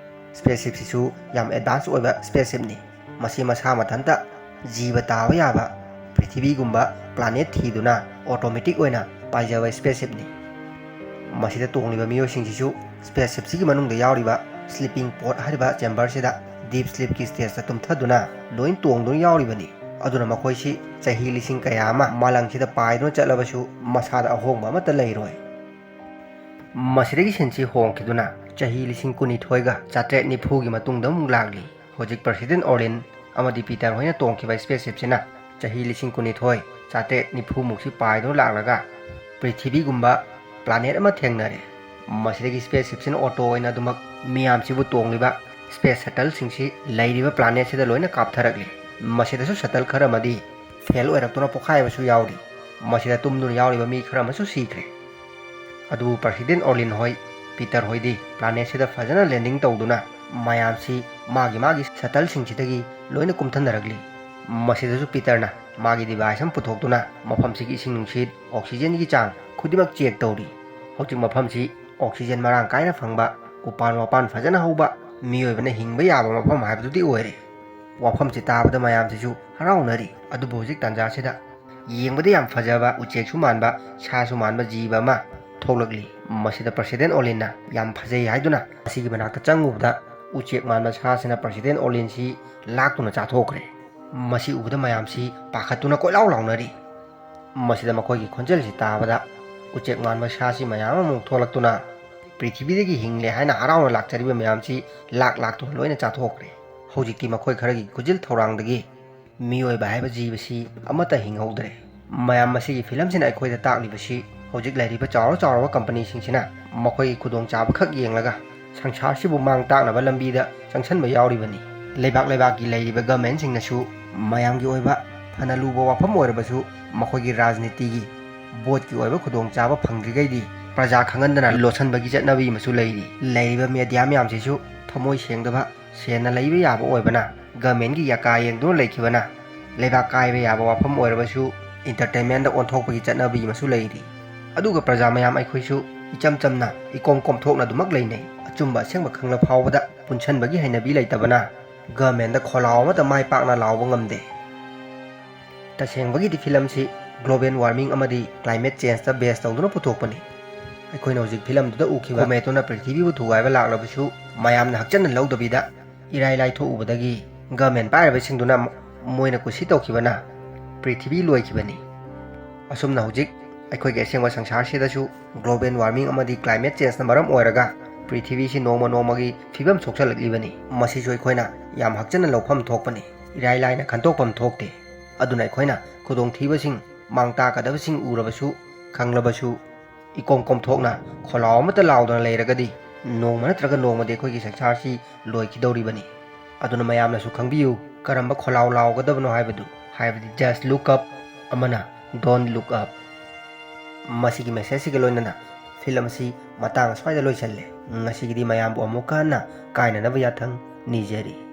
ꯁ꯭ꯄꯦꯁ ꯁꯤꯞꯁꯤꯁꯨ ꯌꯥꯝ ꯑꯦꯗꯚꯥꯟꯁ ꯑꯣꯏꯕ ꯁ꯭ꯄꯦꯁ ꯁꯤꯞꯅꯤ꯫ ꯃꯁꯤ ꯃꯁꯥ ꯃꯊꯟꯇ ꯖꯤꯕ ꯇꯥꯕ ꯌꯥꯕ ꯄ꯭ꯔꯤꯊꯤꯕꯤꯒꯨꯝꯕ ꯄ꯭ꯂꯥꯅꯦꯠ ꯊꯤꯗꯨꯅ ꯑꯣꯇꯣꯃꯦꯇꯤꯛ ꯑꯣꯏꯅ ꯄꯥꯏꯖꯕ ꯁ꯭ꯄꯦꯁ ꯁꯤꯞꯅꯤ꯫ ꯃꯁꯤꯗ ꯇꯣꯡꯂꯤꯕ ꯃꯤꯑꯣꯏꯁꯤꯡꯁꯤꯁꯨ ꯁ꯭ꯄꯦꯁ ꯁꯤꯞꯁꯤꯒꯤ ꯃꯅꯨꯡꯗ ꯌꯥꯎꯔꯤꯕ ꯁ꯭ꯂꯤꯄꯤꯡ ꯄꯣꯗ ꯍꯥꯏꯔꯤꯕ ꯆꯦꯝꯕꯔꯁꯤꯗ ꯗꯤꯞ ꯁ꯭ꯂꯤꯞꯀꯤ ꯁ꯭ꯇꯦꯖꯇ ꯇꯨꯝꯊꯗꯨꯅ ꯂꯣꯏ ꯇꯣꯡꯗꯨꯅ ꯌꯥꯎꯔꯤꯕꯅꯤ꯫ ꯑꯗꯨꯅ ꯃꯈꯣꯏꯁꯤ ꯆꯍꯤ ꯂꯤꯁꯤꯡ ꯀꯌꯥ ꯑꯃ ꯃꯥꯂꯪꯁꯤꯗ ꯄꯥꯏꯗꯨꯅ ꯆꯠꯂꯕꯁꯨ ꯃꯁꯥꯗ ꯑꯍꯣꯡꯕ ꯑꯃꯠꯇ ꯂꯩꯔꯣꯏ꯫ ꯃꯁꯤꯗꯒꯤ ꯁꯤꯟꯁꯤ ꯍꯣꯡꯈꯤꯗꯨꯅ ꯆꯍꯤ ꯂꯤꯁꯤꯡ ꯀꯨꯟꯅꯤꯊꯣꯏꯒ ꯆꯥꯇ꯭ꯔꯦꯠ ꯅꯤꯐꯨꯒꯤ ꯃꯇꯨꯡꯗ ꯑꯃꯨꯛ ꯂꯥꯛꯂꯤ꯫ ꯍꯧꯖꯤꯛ ꯄ꯭ꯔꯁꯤꯗꯦꯟ ꯑꯣꯔꯂꯤꯟ ꯑꯃꯗꯤ ꯄꯤꯇꯔ ꯍꯣꯏꯅ ꯇꯣꯡꯈꯤꯕ ꯁ꯭ꯄꯦꯁ ꯁꯤꯞꯁꯤꯅ ꯆꯍꯤ ꯂꯤꯁꯤꯡ ꯀꯨꯟꯅꯤꯊꯣꯏ ꯆꯥꯇ꯭ꯔꯦꯠ ꯅꯤꯐꯨꯃꯨꯛꯁꯤ ꯄꯥꯏꯗꯨꯅ ꯂꯥꯛꯂꯒ ꯄ꯭ꯔꯤꯊꯤꯕꯤꯒꯨꯝꯕ ꯄ꯭ꯂꯥꯅꯦꯠ ꯑꯃ ꯊꯦꯡꯅꯔꯦ꯫ ꯃꯁꯤꯗꯒꯤ ꯁ꯭ꯄꯦꯁ ꯁꯤꯞꯁꯤꯅ ꯑꯣꯇꯣ ꯑꯣꯏꯅ ꯑꯗꯨꯃꯛ ꯃꯤꯌꯥꯝꯁꯤꯕꯨ ꯇꯣꯡꯂꯤꯕ ꯁ꯭ꯄꯦꯁ ꯁꯇꯜꯁꯤꯡꯁꯤ ꯂꯩꯔꯤꯕ ꯄ꯭ꯂꯥꯅꯦꯠꯁꯤꯗ ꯂꯣꯏꯅ ꯀꯥꯞꯊꯔꯛꯂꯤ꯫ ꯃꯁꯤꯗꯁꯨ ꯁꯇꯜ ꯈꯔ ꯑꯃꯗꯤ ꯐꯦꯜ ꯑꯣꯏꯔꯛꯇꯨꯅ ꯄꯣꯈꯥꯏꯕꯁꯨ ꯌꯥꯎꯔꯤ꯫ ꯃꯁꯤꯗ ꯇꯨꯝꯗꯨꯅ ꯌꯥꯎꯔꯤꯕ ꯃꯤ ꯈꯔ ꯑꯃꯁꯨ ꯁꯤꯈ꯭ꯔꯦ꯫ ꯑꯗꯨꯕꯨ ꯄ꯭ꯔꯁꯤꯗꯦꯟ ꯑꯣꯔꯂꯤꯟ ꯍꯣꯏ, ꯄꯤꯇꯔ ꯍꯣꯏꯗꯤ ꯄ꯭ꯂꯥꯅꯦꯠꯁꯤꯗ ꯐꯖꯅ ꯂꯦꯟꯗꯤꯡ ꯇꯧꯗꯨꯅ ꯃꯌꯥꯝꯁꯤ ꯃꯥꯒꯤ ꯃꯥꯒꯤ ꯁꯇꯜꯁꯤꯡꯁꯤꯗꯒꯤ ꯂꯣꯏꯅ ꯀꯨꯝꯊꯅꯔꯛꯂꯤ꯫ ꯃꯁꯤꯗꯁꯨ ꯄꯤꯇꯔꯅ ꯃꯥꯒꯤ ꯗꯤꯚꯥꯏꯁ ꯑꯃ ꯄꯨꯊꯣꯛꯇꯨꯅ ꯃꯐꯝꯁꯤꯒꯤ ꯏꯁꯤꯡ ꯅꯨꯡꯁꯤꯠ, ꯑꯣꯛꯁꯤꯖꯦꯟꯒꯤ ꯆꯥꯡ ꯈꯨꯗꯤꯡꯃꯛ ꯆꯦꯛ ꯇꯧꯔꯤ꯫ ꯍꯧꯖꯤꯛ ꯃꯐꯝꯁꯤ ꯑꯣꯛꯁꯤꯖꯦꯟ ꯃꯔꯥꯡ ꯀꯥꯏꯅ ꯐꯪꯕ, ꯎꯄꯥꯟ ꯋꯥꯄꯥꯟ ꯐꯖꯅ ꯍꯧꯕ, ꯃꯤꯑꯣꯏꯕꯅ ꯍꯤꯡꯕ ꯌꯥꯕ ꯃꯐꯝ ꯍꯥꯏꯕꯗꯨꯗꯤ ꯑꯣꯏꯔꯦ꯫ ꯋꯥꯐꯝꯁꯤ ꯇꯥꯕꯗ ꯃꯌꯥꯝꯁꯤꯁꯨ ꯍꯔꯥꯎꯅꯔꯤ꯫ ꯑꯗꯨꯕꯨ ꯍꯧꯖꯤꯛ ꯇꯥꯟꯖꯥꯁꯤꯗ ꯌꯦꯡꯕꯗ ꯌꯥꯝ ꯐꯖꯕ, ꯎꯆꯦꯛꯁꯨ ꯃꯥꯟꯕ, ꯁꯥꯁꯨ ꯃꯥꯟꯕ ꯖꯤꯕ ꯑꯃ ꯊꯣꯛꯂꯛꯂꯤ꯫ ꯃꯁꯤꯗ ꯄ꯭ꯔꯁꯤꯗꯦꯟ ꯑꯣꯂꯤꯟꯅ ꯌꯥꯝ ꯐꯖꯩ ꯍꯥꯏꯗꯨꯅ ꯃꯁꯤꯒꯤ ꯃꯅꯥꯛꯇ ꯆꯪꯉꯨꯕꯗ ꯎꯆꯦꯛ ꯃꯥꯟꯕ ꯁꯥꯁꯤꯅ ꯄ꯭ꯔꯁꯤꯗꯦꯟ ꯑꯣꯂꯤꯟꯁꯤ ꯂꯥꯛꯇꯨꯅ ꯆꯥꯊꯣꯛꯈ꯭ꯔꯦ꯫ ꯃꯁꯤ ꯎꯕꯗ ꯃꯌꯥꯝꯁꯤ ꯄꯥꯈꯠꯇꯨꯅ ꯀꯣꯏꯂꯥꯎ ꯂꯥꯎꯅꯔꯤ꯫ ꯃꯁꯤꯗ ꯃꯈꯣꯏꯒꯤ ꯈꯣꯟꯖꯦꯜꯁꯤ ꯇꯥꯕꯗ ꯎꯆꯦꯛ ꯃꯥꯟꯕ ꯁꯥꯁꯤ ꯃꯌꯥꯝ ꯑꯃꯨꯛ ꯊꯣꯛꯂꯛꯇꯨꯅ ꯄ꯭ꯔꯤꯊꯤꯕꯤꯗꯒꯤ ꯍꯤꯡꯂꯦ ꯍꯥꯏꯅ ꯍꯔꯥꯎꯅ ꯂꯥꯛꯆꯔꯤꯕ ꯃꯌꯥꯝꯁꯤ ꯂꯥꯛ ꯂꯥꯛꯇꯨꯅ ꯂꯣꯏꯅ ꯆꯥꯊꯣꯛꯈ꯭ꯔꯦ꯫ ꯍꯧꯖꯤꯛꯇꯤ ꯃꯈꯣꯏ ꯈꯔꯒꯤ ꯈꯨꯖꯤꯜ ꯊꯧꯔꯥꯡꯗꯒꯤ ꯃꯤꯑꯣꯏꯕ ꯍꯥꯏꯕ ꯖꯤꯕꯁꯤ ꯑꯃꯠꯇ ꯍꯤꯡꯍꯧꯗ꯭ꯔꯦ꯫ ꯃꯌꯥꯝ, ꯃꯁꯤꯒꯤ ꯐꯤꯂꯝꯁꯤꯅ ꯑꯩꯈꯣꯏꯗ ꯇꯥꯛꯂꯤꯕꯁꯤ ꯍꯧꯖꯤꯛ ꯂꯩꯔꯤꯕ ꯆꯥꯎꯔ ꯆꯥꯎꯔꯕ ꯀꯝꯄꯅꯤꯁꯤꯡꯁꯤꯅ ꯃꯈꯣꯏꯒꯤ ꯈꯨꯗꯣꯡꯆꯥꯕ ꯈꯛ ꯌꯦꯡꯂꯒ ꯁꯪꯁꯥꯔꯁꯤꯕꯨ ꯃꯥꯡ ꯇꯥꯛꯅꯕ ꯂꯝꯕꯤꯗ ꯆꯪꯁꯟꯕ ꯌꯥꯎꯔꯤꯕꯅꯤ꯫ ꯂꯩꯕꯥꯛ ꯂꯩꯕꯥꯛꯀꯤ ꯂꯩꯔꯤꯕ ꯒꯃꯦꯟꯁꯤꯡꯅꯁꯨ ꯃꯌꯥꯝꯒꯤ ꯑꯣꯏꯕ ꯐꯅ ꯂꯨꯕ ꯋꯥꯐꯝ ꯑꯣꯏꯔꯕꯁꯨ ꯃꯈꯣꯏꯒꯤ ꯔꯥꯖꯅꯤꯇꯤꯒꯤ ꯚꯣꯠꯀꯤ ꯑꯣꯏꯕ ꯈꯨꯗꯣꯡꯆꯥꯕ ꯐꯪꯗ꯭ꯔꯤꯈꯩꯗꯤ ꯄ꯭ꯔꯖꯥ ꯈꯪꯍꯟꯗꯅ ꯂꯣꯠꯁꯟꯕꯒꯤ ꯆꯠꯅꯕꯤ ꯑꯃꯁꯨ ꯂꯩꯔꯤ꯫ ꯂꯩꯔꯤꯕ ꯃꯦꯗꯤꯌꯥ ꯃꯌꯥꯝꯁꯤꯁꯨ ꯊꯃꯣꯏ ꯁꯦꯡꯗꯕ, ꯁꯦꯟꯅ ꯂꯩꯕ ꯌꯥꯕ ꯑꯣꯏꯕꯅ ꯒꯃꯦꯟꯒꯤ ꯌꯥꯀꯥ ꯌꯦꯡꯗꯨꯅ ꯂꯩꯈꯤꯕꯅ ꯂꯩꯕꯥꯛ ꯀꯥꯏꯕ ꯌꯥꯕ ꯋꯥꯐꯝ ꯑꯣꯏꯔꯕꯁꯨ ꯏꯟꯇꯔꯇꯦꯟꯃꯦꯟꯗ ꯑꯣꯟꯊꯣꯛꯄꯒꯤ ꯆꯠꯅꯕꯤ ꯑꯃꯁꯨ ꯂꯩꯔꯤ꯫ ꯑꯗꯨꯒ ꯄ꯭ꯔꯖꯥ ꯃꯌꯥꯝ ꯑꯩꯈꯣꯏꯁꯨ ꯏꯆꯝ ꯆꯝꯅ ꯏꯀꯣꯝ ꯀꯣꯝꯊꯣꯛꯅ ꯑꯗꯨꯃꯛ ꯂꯩꯅꯩ꯫ ꯑꯆꯨꯝꯕ ꯑꯁꯦꯡꯕ ꯈꯪꯂ ꯐꯥꯎꯕꯗ ꯄꯨꯟꯁꯟꯕꯒꯤ ꯍꯩꯅꯕꯤ ꯂꯩꯇꯕꯅ ꯒꯃꯦꯟꯗ ꯈꯣꯜꯂꯥꯎ ꯑꯃꯠꯇ ꯃꯥꯏ ꯄꯥꯛꯅ ꯂꯥꯎꯕ ꯉꯝꯗꯦ꯫ ꯇꯁꯦꯡꯕꯒꯤꯗꯤ ꯐꯤꯂꯝꯁꯤ ꯒ꯭ꯂꯣꯕꯦꯜ ꯋꯥꯔꯃꯤꯡ ꯑꯃꯗꯤ ꯀ꯭ꯂꯥꯏꯃꯦꯠ ꯆꯦꯟꯖꯇ ꯕꯦꯁ ꯇꯧꯗꯨꯅ ꯄꯨꯊꯣꯛꯄꯅꯤ꯫ ꯑꯩꯈꯣꯏꯅ ꯍꯧꯖꯤꯛ ꯐꯤꯂꯝꯗꯨꯗ ꯎꯈꯤꯕ ꯀꯣꯃꯦꯠꯇꯨꯅ ꯄ꯭ꯔꯤꯊꯤꯕꯤꯕꯨ ꯊꯨꯒꯥꯏꯕ ꯂꯥꯛꯂꯕꯁꯨ, ꯃꯌꯥꯝꯅ ꯍꯛꯆꯟꯅ ꯂꯧꯗꯕꯤꯗ ꯏꯔꯥꯏ ꯂꯥꯏ ꯊꯣꯛꯎꯕꯗꯒꯤ ꯒꯃꯦꯟ ꯄꯥꯏꯔꯕꯁꯤꯡꯗꯨꯅ ꯃꯣꯏꯅ ꯀꯨꯁꯤ ꯇꯧꯈꯤꯕꯅ ꯄ꯭ꯔꯤꯊꯤꯕꯤ ꯂꯣꯏꯈꯤꯕꯅꯤ꯫ ꯑꯁꯨꯝꯅ ꯍꯧꯖꯤꯛ ꯑꯩꯈꯣꯏꯒꯤ ꯑꯁꯦꯡꯕ ꯁꯪꯁꯥꯔꯁꯤꯗꯁꯨ global warming ꯑꯃꯗꯤ climate changeꯅ ꯃꯔꯝ ꯑꯣꯏꯔꯒ ꯄ꯭ꯔꯤꯊꯤꯕꯤꯁꯤ ꯅꯣꯡꯃ ꯅꯣꯡꯃꯒꯤ ꯐꯤꯕꯝ ꯁꯣꯛꯆꯜꯂꯛꯂꯤꯕꯅꯤ꯫ ꯃꯁꯤꯁꯨ ꯑꯩꯈꯣꯏꯅ ꯌꯥꯝ ꯍꯛꯆꯟꯅ ꯂꯧꯐꯝ ꯊꯣꯛꯄꯅꯤ, ꯏꯔꯥꯏ ꯂꯥꯏꯅ ꯈꯟꯇꯣꯛꯐꯝ ꯊꯣꯛꯇꯦ꯫ ꯑꯗꯨꯅ ꯑꯩꯈꯣꯏꯅ ꯈꯨꯗꯣꯡꯊꯤꯕꯁꯤꯡ, ꯃꯥꯡ ꯇꯥꯛꯀꯗꯕꯁꯤꯡ ꯎꯔꯕꯁꯨ, ꯈꯪꯂꯕꯁꯨ, ꯏꯀꯣꯝ ꯀꯣꯝꯊꯣꯛꯅ ꯈꯣꯜꯂꯥꯎ ꯑꯃꯠꯇ ꯂꯥꯎꯗꯅ ꯂꯩꯔꯒꯗꯤ ꯅꯣꯡꯃ ꯅꯠꯇ꯭ꯔꯒ ꯅꯣꯡꯃꯗꯤ ꯑꯩꯈꯣꯏꯒꯤ ꯁꯪꯁꯥꯔꯁꯤ ꯂꯣꯏꯈꯤꯗꯧꯔꯤꯕꯅꯤ꯫ ꯑꯗꯨꯅ ꯃꯌꯥꯝꯅꯁꯨ ꯈꯪꯕꯤꯌꯨ, ꯀꯔꯝꯕ ꯈꯣꯜꯂꯥꯎ ꯂꯥꯎꯒꯗꯕꯅꯣ ꯍꯥꯏꯕꯗꯨ, ꯍꯥꯏꯕꯗꯤ just look up ꯑꯃꯅ don't look up꯫ ꯃꯁꯤꯒꯤ messageꯁꯤꯒ ꯂꯣꯏꯅꯅ ꯐꯤꯂꯝ ꯑꯁꯤ ꯃꯇꯥꯡ ꯑꯁ꯭ꯋꯥꯏꯗ ꯂꯣꯏꯁꯜꯂꯦ꯫ ꯉꯁꯤꯒꯤꯗꯤ ꯃꯌꯥꯝꯕꯨ ꯑꯃꯨꯛꯀ ꯍꯟꯅ ꯀꯥꯏꯅꯅꯕ ꯌꯥꯊꯪ ꯅꯤꯖꯔꯤ꯫